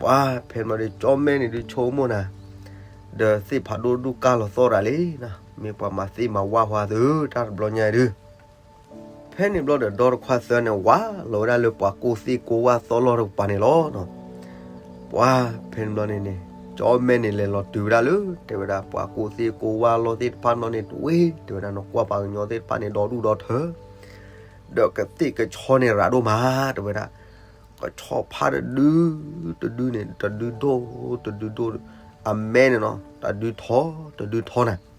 ပှၤဖဲန့ၣ်ဘျီဒီး ကၠီမဲန့ၣ်ဒုးဆိကမိၣ်နၤ, ဒီးသ့ၣ်ဖးဒိၣ်ဒုးကၢ်လီၤသီၣ်တၢ်လံနီၤ, မ့ၢ်ပှၤမၤသ့ၣ်မၤဝၣ်ဝဲသု တၢ်တဘျီညါဒုး ဖဲန့ၣ်ဘျီဒီး ဒီတခွါသၢန့ၣ် ဝးလီၤဝဲဒၣ်လၢပှၤကိၢ်သ့ၣ်ကိၢ်ဝၣ်သီၣ်လီၢ်တကပၤန့ၣ်လီၤ. ပှၤဖဲန့ၣ်ဘျီန့ၣ်န့ၣ် ကၠီမဲန့ၣ် လဲၤလီၤတုၤဝဲဒၣ်လၢ တဲဝဲဒၣ် ပှၤကိၢ်သ့ၣ်ကိၢ်ဝၣ်လီၢ်သ့ၣ်တဖၣ်နီၣ်န့ၣ်တဝ့ၢ် တဲဝဲဒၣ် နကွၢ်ပှၤကညီသ့ၣ်တဖၣ်န့ၣ် ဒီဒူၣ်ဒီထၢ ဒီးကသ့ၣ်ကဆီန့ၣ်ရၤဒိၣ်မး တဲဝဲဒၣ်, ကဆီဖးတဒု တဒုန့ၣ် တဒုဒိၣ် တဒုဒိၣ်, အမဲန့ၣ်နီၤ တဒုထီ တဒုထီနၤ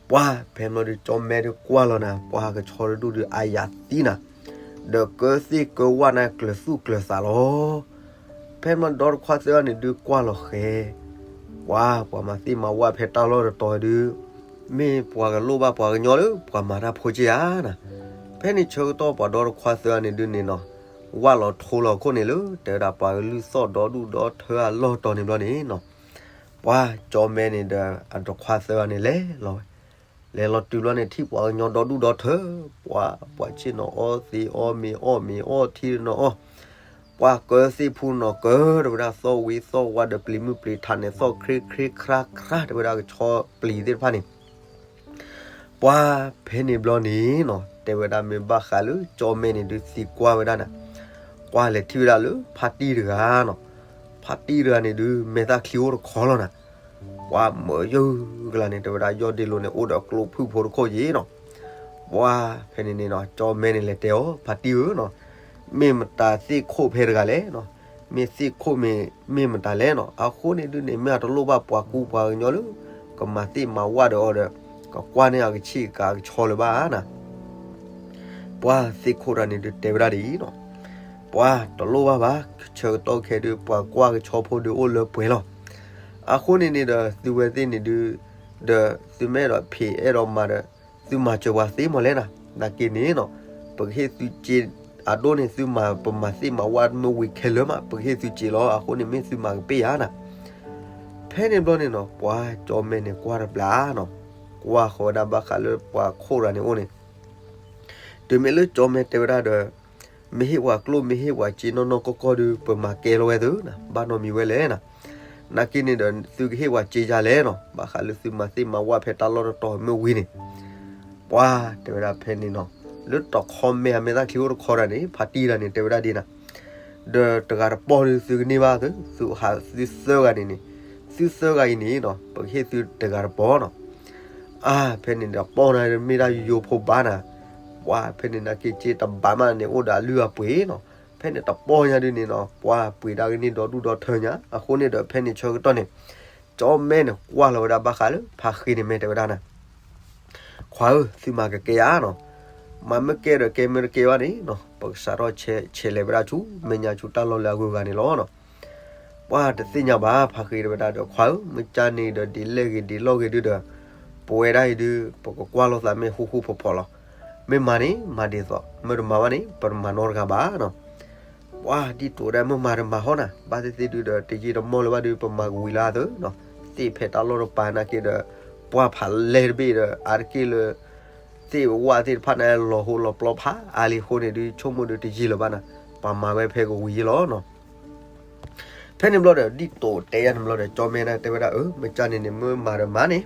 ပှၤဖဲန့ၣ်ဘျီဒီး ကၠီမဲဒုးကွၢ်လီၤနၤ ပှၤကဆီတဒူၣ်ဒုးအါယၤသံနၤ, ဒီးကၢသ့ၣ်ကၢဝၣ်န့ၣ်ကျၢၤသူၣ်ကျၢၤသးလီၤ. ဖဲမ့ၢ်ဒီတခွါသၢဂၤန့ၣ်ဒုးကွၢ်လီၤဃဲၤ, ပှၤ ပှၤမၤသ့ၣ်မၤဝၣ်ဖဲတၢ်လီၢ်တတီၤဒုး, မ့ၢ်ပှၤကလိၣ်ဘၣ်ပှၤကညီလၢပှၤမၤတၢ်ဖိက့ဧါနၤ. ဖဲန့ၣ်ဆၢကတီၢ်ပှၤဒီတခွါသၢဂၤန့ၣ်ဒုးန့ၣ်နီၤ, ဝၣ်လီၤထိလီၤခိၣ်န့ၣ်လၢ တဲဝဲဒၣ်ပှၤကလုၢ်သီၣ်ဒီဒူၣ်ဒီထၢအလီၢ်တီၤန့ၣ်ဘျီန့ၣ်နီၤ, ပှၤကၠီမဲန့ၣ်ဒီးအဒီခွါသၢဂၤန့ၣ်လဲၤလီၤဝဲ လဲၤလီၤတုၤဘျီန့ၣ် ထံၣ်ပှၤကညီဒီဒူၣ်ဒီထၢ, ပှၤ ပှၤဆ့ၣ်နီၤအီသံးအီမ့ၤအီၣ်မ့ၤအီထံနီၤအီၣ်, ပှၤကၢသ့ၣ်ဖူနီၤကၢ တဲဝဲဒၣ်သီၣ်ဝံၤသီၣ်ဝါဒီးပျံၤမုၢ်ပျံၤထးန့ၣ် သီၣ်ခရ့ခရ့ခရါခရါ တဲဝဲဒၣ်ကဆီပျံၤသ့ၣ်တဖၣ်န့ၣ် ပှၤဖဲန့ၣ်ဘျီန့ၣ်နီၤ တဲဝဲဒၣ်မ့ၢ်ဘၣ်ဃးလၢကၠီမဲန့ၣ်ဒုးသံကွၢ်ဝဲဒၣ်နၤ, ကွၢ်လဲၤထံၣ်ဝဲဒၣ်လၢဖါတံၢ်တဂၤနီၤ, ဖါတံၢ်တဂၤန့ၣ်ဒုး မဲာ်သၣ်ချံအိၣ်တခီလီၤနၤ, ပှၤမၢယုၢ်ကလါန့ၣ် တဲဝဲဒၣ်ယီၢ်ဒ့လိၤန့ၣ် အိၣ်ဒီးကျိဖုၣ်ဖိတခိၣ်ယံၤနီၤ, ပှၤဖဲန့ၣ်န့ၣ်နီၤ ကၠီမဲန့ၣ်လဲၤတဲအီၤ ဖါတံၢ်ဧၢနီၤ, မ့ၢ်မတၤသ့ၣ်ခိၣ်ဖဲတဂၤလဲၣ်နီၤ, မ့ၢ်သ့ၣ်ခိၣ်မ့ၢ်မ့ၢ်မတၤလဲၣ်နီၤ, အဃိန့ၣ်ဒုးန့ၣ် မ့ၢ်အတလိၣ်ဘၣ်ပှၤကူပှၤကညီလၢ ကမၤသ့ၣ်မၤဝၣ်ဒီးအီၤဒီး ကကွၢ်န့ၢ်အကဆံးကၤကဆီလၢၤဘၣ်နၤ ပှၤသ့ၣ်ခိၣ်တဂၤန့ၣ်ဒုးတဲဝဲဒၣ်ဒ်အံၤနီၤ, ပှၤတလိၣ်ဘၣ်ဘၣ်, ဆၢကတီၢ်ခဲဒုး ပှၤကွၢ်ကဆီဖိဒုးအိၣ်လၢပှဲၤလီၤ. အဃိန့ၣ်န့ၣ်ဒီး သုဝဲသ့ၣ်န့ၣ်ဒုး ဒီးသုမ့ၢ်အဲၣ်ဒိးဖံးအဲၣ်ဒိးမၤဒီး သုမၤစၢၤပှၤသ့မးလဲၣ်နၤ, နာ်က့န့ၣ်နီၤ, ပကဟ့ၣ်သုစ့, အဒိန့ၣ် သုမၤပမၤသ့ၣ်မၤဝၣ်မ့ၢ်ဝံၤခဲလၢာ်မး ပကဟ့ၣ်သုစ့လီၤ, အဃိန့ၣ်မ့ၢ်သုမၤကပ့ၢ်ယၤနၤ ဖဲန့ၣ်ဘျီန့ၣ်နီၤ ပှၤကၠီမဲန့ၣ်ကွၢ်တဘျီနီၤ, ကွၢ်ဃီၤဝဲဒၣ်ဘၣ်ဃးလၢပှၤခိၣ်တဂၤန့ၣ်အိၣ်န့ၣ်, တုၤမ့ၢ်လၢကၠီမဲတဲဝဲဒၣ်ဒီး မ့ၢ်ဟ့ၣ်ပှၤကျိၣ်မ့ၢ်ဟ့ၣ်ပှၤစ့နီၢ်နီၢ်ကီၢ်ကီၢ်ဒုး ပမၤကဲလီၤဝဲသုနၤ, ဘၣ်နီတမံၤဝဲလဲၣ်နၤ, နာ်က့န့ၣ်ဒီး သုကဟ့ၣ်ပှၤစ့ယၤလဲၣ်နီၤ, ဘၣ်ဃးလၢသုမၤသ့ၣ်မၤဝၣ်ဖဲတၢ်လီၢ်တတီၤမ့ၢ်ဝံၤန့ၣ် ပှၤတဲဝဲဒၣ်ဖဲန့ၣ်နီၤ, လၢတခီမဲာ်အမဲာ်သၣ်ချံအိၣ်တခီဒီးန့ၣ် ဖါတံၢ်တဂၤန့ၣ် တဲဝဲဒၣ်ဒ်နၤ, ဒီးတဂၤတပီၢ်ဒုးသုကန့ၢ်ဘၣ်သု, သုဟးသုသၢဂၤန့ၣ်န့ၣ်, သုသၢဂၤအံၤန့ၣ်နီၤ ပကဟ့ၣ်သုတဂၤတပီၢ်နီၤ, အါ ဖဲန့ၣ်တပီၢ်န့ၣ်မ့ၢ်ဒၣ်ယိယိဖိဘၣ်နၤ, ပှၤဖဲန့ၣ်နာ်က့စ့တဘၣ်မးန့ၣ် အိၣ်ဒီးအလုၢ်အပှ့ၤနီၤ, ဖဲန့ၣ်တပီၢ်ညါဒုးန့ၣ်နီၤ ပှၤပှ့ၤဒၣ်ကန့ၢ်ဒီဒူၣ်ဒီထၢညါ, အဃိန့ၣ်ဒီးဖဲန့ၣ်ဆၢကတီၢ်န့ၣ် ကၠီမဲန့ၣ်ကွၢ်လီၤဝဲဒၣ်ဘၣ်ဃးလၢဖါဃ့န့ၣ် မ့ၢ်တဲဝဲဒၣ်နၤ, ခွါဧၢ, သုမၤကကဲယၤနီၤ, မၤမ့ၢ်ကဲဒီးကဲမ့ၢ်တကဲဘၣ်န့ၣ်နီၤ ပကစးထီၣ်ဆဲးလဲၤဝဲဒၣ်ဆူမဲာ်ညါဆူတၢ်လီၢ်လၢအဂုၤအဂၤန့ၣ်လီၤနီၤ. ပှၤတသ့ၣ်ညါဘၣ် ဖါဃ့တဲဝဲဒၣ်ဒီး ခွါဧၢ, မ့ၢ်ကန့ၣ်ဒီးဒ်လဲၣ်ဂ့ၤဒ်လဲၣ်ဂ့ၤဒုဒီး ပဝဲဒၣ်အံၤဒု ပကကွၢ်လိာ်သးမ့ၢ်ဃူဃူဖိးဖိးလီၤ. မ့ၢ်မၤန့ၣ် မၤဒ်သိး, မ့ၢ်တမၤဘၣ်န့ၣ် ပတမၤနီတဂၤဘၣ်နီၤ. ပှၤဒ်သိးဒၣ်မ့ၢ်မၤတမၤဟီနၤ, ဘၣ်သ့ၣ်သ့ၣ်ဒုဒီး တယံာ်တမီၢ်လၢၤဘၣ်ဒု ပမၤကဝံၤလၢအသိးနီၤ. သ့ၣ်ဖဲတၢ်လီၢ်တပၤနာ်က့ဒီး ပှၢ်ဖးလဲၢ်တဘ့ၣ်ဒီး အါတက့ၢ်လၢ သ့ၣ်ဝၣ်သ့ၣ်တဖၣ်န့ၣ် လီၤဟိလီၤပျီဖးအါလံအဃိန့ၣ်ဒု ဆိကမိၣ်ဒု တယံာ်လၢၤဘၣ်နၤ, ပှၤမၤဝဲဖဲကဝံၤယ့ၢ်လီၤနီၤ. ဖဲန့ၣ်ဘျီဒီး ဒ်သိးတဲယၤန့ၣ်ဘျီဒီး ကၠီမဲန့ၣ်တဲဝဲဒၣ် အၢ မ့ၢ်ကန့ၣ်န့ၣ် မ့ၢ်မၤဒီးမၤန့ၣ်.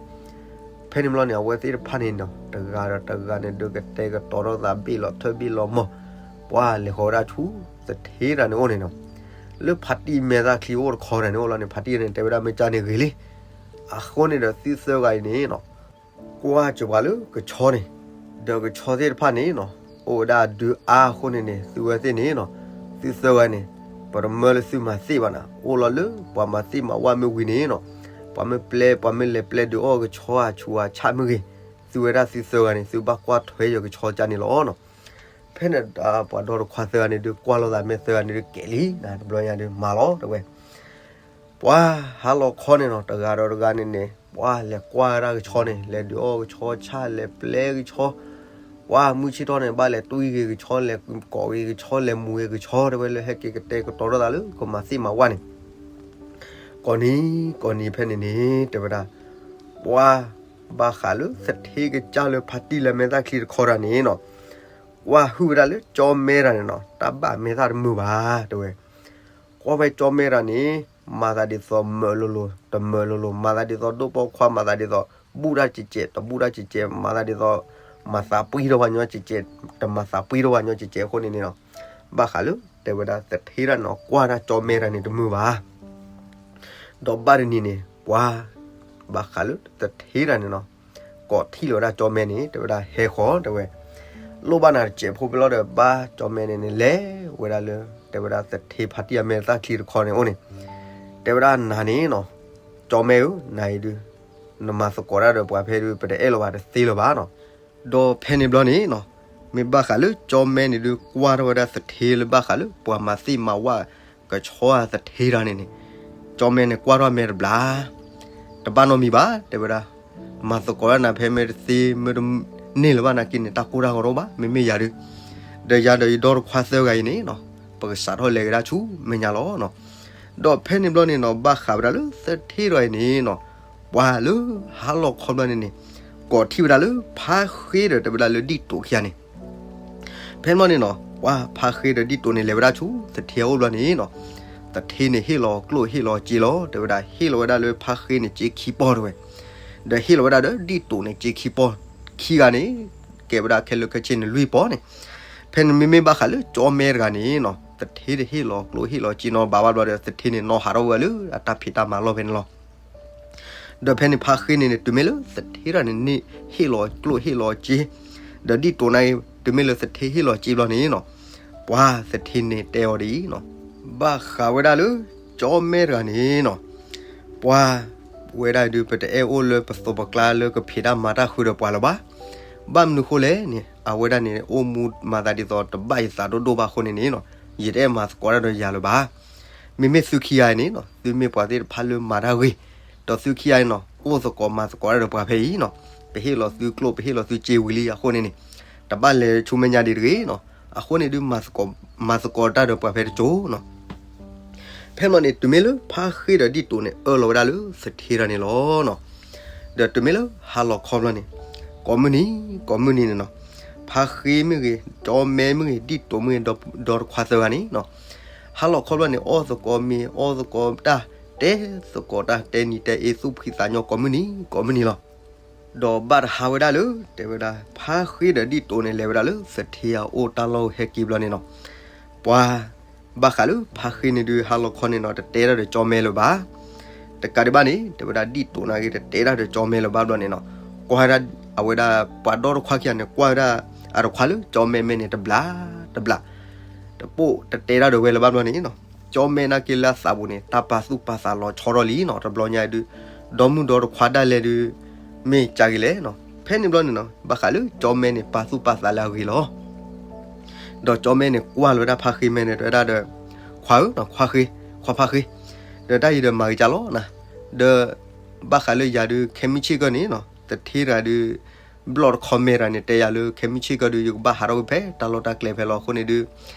ဖဲန့ၣ်ဘျီန့ၣ် အဝဲသ့ၣ်တဖၣ်န့ၣ်နီၤ တဂၤဒီးတဂၤန့ၣ်ဒုး ကတဲာ်ကတီၤထီၣ်သးဘ့ၣ်လီၤထၢၣ်ဘ့ၣ်လီၤမီၢ်, ပှၤလဲၤဃီၤဝဲဒၣ်ဆူ သထ့တဂၤန့ၣ်အိၣ်န့ၣ်နီၤ. လၢဖါတံၢ်မဲာ်သၣ်ချံအိၣ်တခီတဂၤန့ၣ်အိၣ်လီၤန့ၣ် ဖါတံၢ်န့ၣ် တဲဝဲဒၣ်မ့ၢ်ကန့ၣ်ဂ့ၤလံ. အဃိန့ၣ်ဒီး သုသၢဂၤအံၤန့ၣ်နီၤ ကွၢ်စၢၤပှၤလၢကဆီန့ၣ်, ဒီးကဆီသ့ၣ်တဖၣ်န့ၣ်နီၤ အိၣ်ဝဲဒၣ်ဒုးအါအဃိန့ၣ်န့ၣ် သုဝဲသ့ၣ်န့ၣ်နီၤ, သုသၢဂၤန့ၣ် ပတမၢလၢသုမၤသ့ၣ်ဘၣ်နၤ, အိၣ်လီၤလၢပှၤမၤသ့ၣ်မၤဝၣ်မ့ၢ်ဝံၤန့ၣ်နီၤ, ပှၤမ့ၢ်ပျဲ ပှၤမ့ၢ်လဲၤပျဲဒုးအီၣ်ကဆီအဆူးအဆၣ်မ့ၢ်ဂ့ၤ, သုဝဲဒၣ်သုသၢဂၤန့ၣ် သုဘၣ်ကွၢ်ထွဲယီၤကဆီကန့ၣ်လီၤနီၤ. ဖဲန့ၣ် ပှၤဒီတခွါသၢဂၤန့ၣ်ဒုး ကွၢ်လိာ်သးမ့ၢ်သၢဂၤန့ၣ်ဒုးကဲလံနၤ, တဘျီညါဒုးမၤလီၤတဲဝဲ ပှၤဟါလီၤခီန့ၣ်နီၤ တဂၤဒီးတဂၤန့ၣ်န့ၣ် ပှၤလဲၤကွၢ်ဝဲဒၣ်ကဆီန့ၣ် လဲၤဒုးအီၣ်ကဆီဆၣ် လဲၤပျဲကဆီ, ပှၤမုၢ်ဆ့ၣ်ထီၣ်န့ၣ် ဘၣ်လဲၤတွံၢ်ဂ့ၤကဆီ လဲၤကိးဂ့ၤကဆီ လဲၤမူဂ့ၤကဆီ တဲဝဲလၢဟဲက့ၤကတဲာ်ကတီၤထီၣ်သးလၢကမၤသ့ၣ်မၤဝၣ်န့ၣ် ကိးနံၤကိးနံၤဖဲန့ၣ်န့ၣ် တဲဝဲဒၣ် ပှၤဘၣ်ဃးလၢသထ့ကစၢ်လၢဖါတံၢ်လၢမဲာ်သၣ်ချံတခီတဂၤန့ၣ်နီၤ, ကွၢ်ဟုၣ်ဝဲဒၣ်လၢကၠီမဲတဂၤန့ၣ်နီၤ တၢ်ဘၣ်မဲာ်သၣ်တမုာ်ဘၣ်တဲဝဲ. ကွၢ်ဖဲကၠီမဲတဂၤန့ၣ် မၤသးဒ်သိးမၢလိၤလိၤ တမၢလိၤလိၤ မၤသးဒ်သိးဒိၣ်ပိာ်ခွါ မၤသးဒ်သိး ဘူၣ်တၢ်စဲးစဲး တဘူၣ်တၢ်စဲးစဲး မၤသးဒ်သိး မၤသးပှံထီၣ်ပှၤညီစဲးစဲး တမၤသးပှံထီၣ်ပှၤညီစဲးစဲးအဃိန့ၣ်န့ၣ်နီၤ, ဘၣ်ဃးလၢတဲဝဲဒၣ်သထ့တဂၤန့ၣ်နီၤ ကွၢ်ဒၣ်ကၠီမဲတဂၤန့ၣ်တမုာ်ဘၣ် ဒီးဘၣ်တနံၤန့ၣ် ပှၤ ဘၣ်ဃးလၢသထ့တဂၤန့ၣ်နီၤ ကိးထံၣ်လီၤဝဲဒၣ်ကၠီမဲန့ၣ် တဲဝဲဒၣ်ဟဲဃီၤတဲဝဲ, လိၣ်ဘၣ်နၤတစဲးဖိဖဲလီၤဒီး ဘၣ်ကၠီမဲန့ၣ်န့ၣ် လဲၤဝဲဒၣ်လၢ တဲဝဲဒၣ်သထ့ဖါတံၢ်အမဲာ်သၣ်ချံတခီန့ၣ်အိၣ်န့ၣ်, တဲဝဲဒၣ်နၤန့ၣ်နီၤ, ကၠီမဲဧၢ နၤအံၤဒုး နမၤသကိးတၢ်ဒီးပှၤဖဲဒုး ပတအဲၣ်လီၤဘၣ်တသ့လၢၤဘၣ်နီၤ. ဒီးဖဲန့ၣ်ဘျီန့ၣ်နီၤ, မ့ၢ်ဘၣ်ဃးလၢကၠီမဲန့ၣ်ဒုးကွၢ်ထီၣ်ဝဲဒၣ်သထ့လၢဘၣ်ဃးလၢပှၤမၤသ့ၣ်မၤဝၣ်ကဆီသထ့တဂၤန့ၣ်န့ၣ်, ကၠီမဲန့ၣ်ကွၢ်ထီၣ်မဲတဘျီ, တဘၣ်နီတမံၤဘၣ် တဲဝဲဒၣ်, မၤသကိးတၢ်နၤဖဲမ့ၢ်တသ့မ့ၢ်တန့ၢ်လၢၤဘၣ်နာ်က့န့ၣ် တၢ်ကိၢ်တၢ်ဂီၤတအိၣ်ဘၣ် မ့မ့ၢ်ယၤဒုး, ဒီးယၤဒီးယဒီတခွါသၢဂၤအံၤန့ၣ်နီၤ, ပကစးထီၣ်လဲၤကဒါဆူမဲာ်ညါလီၤနီၤ. ဒီးဖဲန့ၣ်ဘျီန့ၣ်နီၤ ဘၣ်ဃးဝဲဒၣ်လၢသထ့တဂၤအံၤန့ၣ်နီၤ, ပှၤလၢဟါလီၤခီဘျီန့ၣ်န့ၣ်, ကိးထံၣ်ဝဲဒၣ်လၢဖါဃ့ဒီးတဲဝဲဒၣ်လၢဒံၣ်တိာ်ခံဂၤန့ၣ် ဖဲန့ၣ်ဘျီန့ၣ်နီၤ ပှၤဖါဃ့ဒီးဒံၣ်တိာ်န့ၣ် လဲၤဝဲဒၣ်ဆူသထ့အအိၣ်ဘျီန့ၣ်နီၤ, သထ့န့ၣ်ဟ့ၣ်လီၤကျိၣ်ဟ့ၣ်လီၤစ့လီၤ တဲဝဲဒၣ် ဟ့ၣ်လီၤဝဲဒၣ်လၢဖါဃ့န့ၣ်စ့ခံပီၢ်တဝဲ, ဒီးဟ့ၣ်လီၤဝဲဒၣ်ဒီးဒံၣ်တိာ်န့ၣ်စ့ခံပီၢ်, ခံဂၤန့ၣ် ကဲဝဲဒၣ်ခဲလၢာ်ခဲဆ့န့ၣ်လွံၢ်ပီၢ်န့ၣ်, ဖဲန့ၣ်မ့မ့ၢ်ဘၣ်ဃးလၢကၠီမဲတဂၤန့ၣ်နီၤ သထ့တဟ့ၣ်လီၤကျိၣ်ဟ့ၣ်လီၤစ့နီတဘျီဘၣ်ဘျီဒီး သထ့န့ၣ်နီၢ်ဟးထီၣ်ဝဲလၢအတၢ်ဖံးတၢ်မၤလီၢ်ဖဲန့ၣ်လီၤ. ဒီးဖဲန့ၣ်ဖါဃ့န့ၣ်န့ၣ် တုၤမ့ၢ်လၢသထ့တဂၤန့ၣ်န့ၣ် ဟ့ၣ်လီၤကျိၣ်ဟ့ၣ်လီၤစ့, ဒီးဒံၣ်တိာ်န့ၣ် တုၤမ့ၢ်လၢသထ့ဟ့ၣ်လီၤစ့ဘျီန့ၣ်နီၤ, ပှၤသထ့န့ၣ်တဲအီၤဒ်အံၤနီၤ, ဘၣ်ဃးဝဲဒၣ်လၢကၠီမဲတဂၤန့ၣ်နီၤ, ပှၤဝဲဒၣ်ဒုး ပတအဲၣ်အိၣ်လၢပသိးပကျါလၢကဖံးတၢ်မၤတၢ်ဃုာ်ဒီးပှၤလၢၤဘၣ်. ဘၣ်မနုၤဃိလဲၣ်န့ၣ် အဝဲဒၣ်န့ၣ် အိၣ်မူမၤသးဒ်သိးတဘၣ်ယသးဒိၣ်ဒိၣ်ဘၣ်အဃိန့ၣ်န့ၣ်နီၤ, ယတအဲၣ်မၤသကိးတၢ်ဒီးယၤလၢၤဘၣ်. မ့မ့ၢ်သုခံဂၤအံၤန့ၣ်နီၤ သုမ့ၢ်ပှၤသ့ၣ်တဖၣ်လၢမၤတၢ်ဂ့ၤ, ဒီးသုခံဂၤအံၤနီၤ အိၣ်သကိးမၤသကိးတၢ်ဒီးပှၤဖဲအံၤနီၤ, ပဟ့ၣ်လီၤသုကျိၣ် ပဟ့ၣ်လီၤသုစ့ဝံၤလံအဃိန့ၣ်န့ၣ်, တဘၣ်လဲၤဆူမဲာ်ညါဒံးတဂ့ၤနီၤ, အဃိန့ၣ်ဒုး မၤသကိးတၢ်ဒီးပှၤဖဲတစိၤနီၤ. ဖဲန့ၣ်န့ၣ် တုၤမ့ၢ်လၢဖါဃ့ဒီးဒံၣ်တိာ်န့ၣ် အၢၣ်လီၤဝဲဒၣ်လၢသထ့တဂၤန့ၣ်လီၤနီၤ. ဒီးတုၤမ့ၢ်လၢဟါလီၤခီဘျီန့ၣ်, ကိးမုၢ်နံၤ ကိးမုၢ်နံၤန့ၣ်နီၤ, ဖါဃ့မ့ၢ်ဂ့ၤ ကၠီမဲမ့ၢ်ဂ့ၤ ဒံၣ်တိာ်မ့ၢ်ဂ့ၤ ဒီတခွါသၢဂၤန့ၣ်နီၤ, ဟါလီၤခီဘျီန့ၣ် အီၣ်သကိးမ့ၤ အီသကိးတၢ် တဲသကိးတၢ် တဲနံၤတဲအ့ သူၣ်ဖှံသးညီကိးမုၢ်နံၤ ကိးမုၢ်နံၤလီၤ. ဒီးဘၣ်တဟါဝဲဒၣ်လၢ တဲဝဲဒၣ် ဖါဃ့ဒီးဒံၣ်တိာ်န့ၣ် လဲၤဝဲဒၣ်လၢသထ့အအိၣ်တၢ်လီၢ်ဟဲက့ၤဘျီန့ၣ်နီၤ, ပှၤ ဘၣ်ဃးလၢဖါဃ့န့ၣ်ဒုး ဟါလီၤခီန့ၣ်နီၤ တတဲတၢ်ဒီးကၠီမဲလၢၤဘၣ်. တကးဒံးဘၣ်န့ၣ် တဲဝဲဒၣ်ဒံၣ်တိာ်န့ၣ်ဂ့ၤ တတဲတၢ်ဒီးကၠီမဲလၢၤဘၣ်ဘျီန့ၣ်နီၤ, ကွၢ်ဝဲဒၣ်အဝဲဒၣ်ပှၤဒီတခွါခံဂၤန့ၣ် ကွၢ်ဝဲဒၣ်အတခွါလၢကၠီမဲမဲန့ၣ် တဘျး တဘျး တပိၢ်တတဲတၢ်ဒီးဝဲလၢၤဘၣ်ဘျီန့ၣ်နီၤ, ကၠီမဲနာ်က့လၢအသးပူၤန့ၣ် တၢ်ပာ်သူၣ်ပာ်သးလီၤဆီထီၣ်လံနီၤ, တဘျီညါဒုး ဒီမုၢ်ဒီတခွါဒၣ်လဲာ်ဒုး မ့ၢ်ကၢ်ဂ့ၤလဲၣ်နီၤ, ဖဲန့ၣ်ဘျီန့ၣ်နီၤ ဘၣ်ဃးလၢကၠီမဲန့ၣ် ပာ်သူၣ်ပာ်သးလၢအဂ့ၤလီၤ. ဒီးကၠီမဲန့ၣ် ကွၢ်လီၤဝဲဒၣ်ဖါဃ့မဲန့ၣ် တဲဝဲဒၣ်ဒီး ခွါဧၢ, ခွါဃ့, ခွါဖါဃ့, ဒီးတၢ်အံၤဒီးမၤက့ၤကၢ်လီၤနၤ, ဒီး ဘၣ်ဃးလၢယၤဒုး ခဲမုၢ်ဆ့ၣ်ကီၢ်န့ၣ်နီၤ သထ့တဂၤဒုး ဘျီၣ်တခီမဲတဂၤန့ၣ် တဲယၤလၢ ခဲမုၢ်ဆ့ၣ်ကီၢ်ဒုး ယကဘၣ်ဟးထီၣ်ကွံာ်ဖဲတၢ်လီၢ်တၢ်ကျဲဖဲလီၤအဃိန့ၣ်ဒုး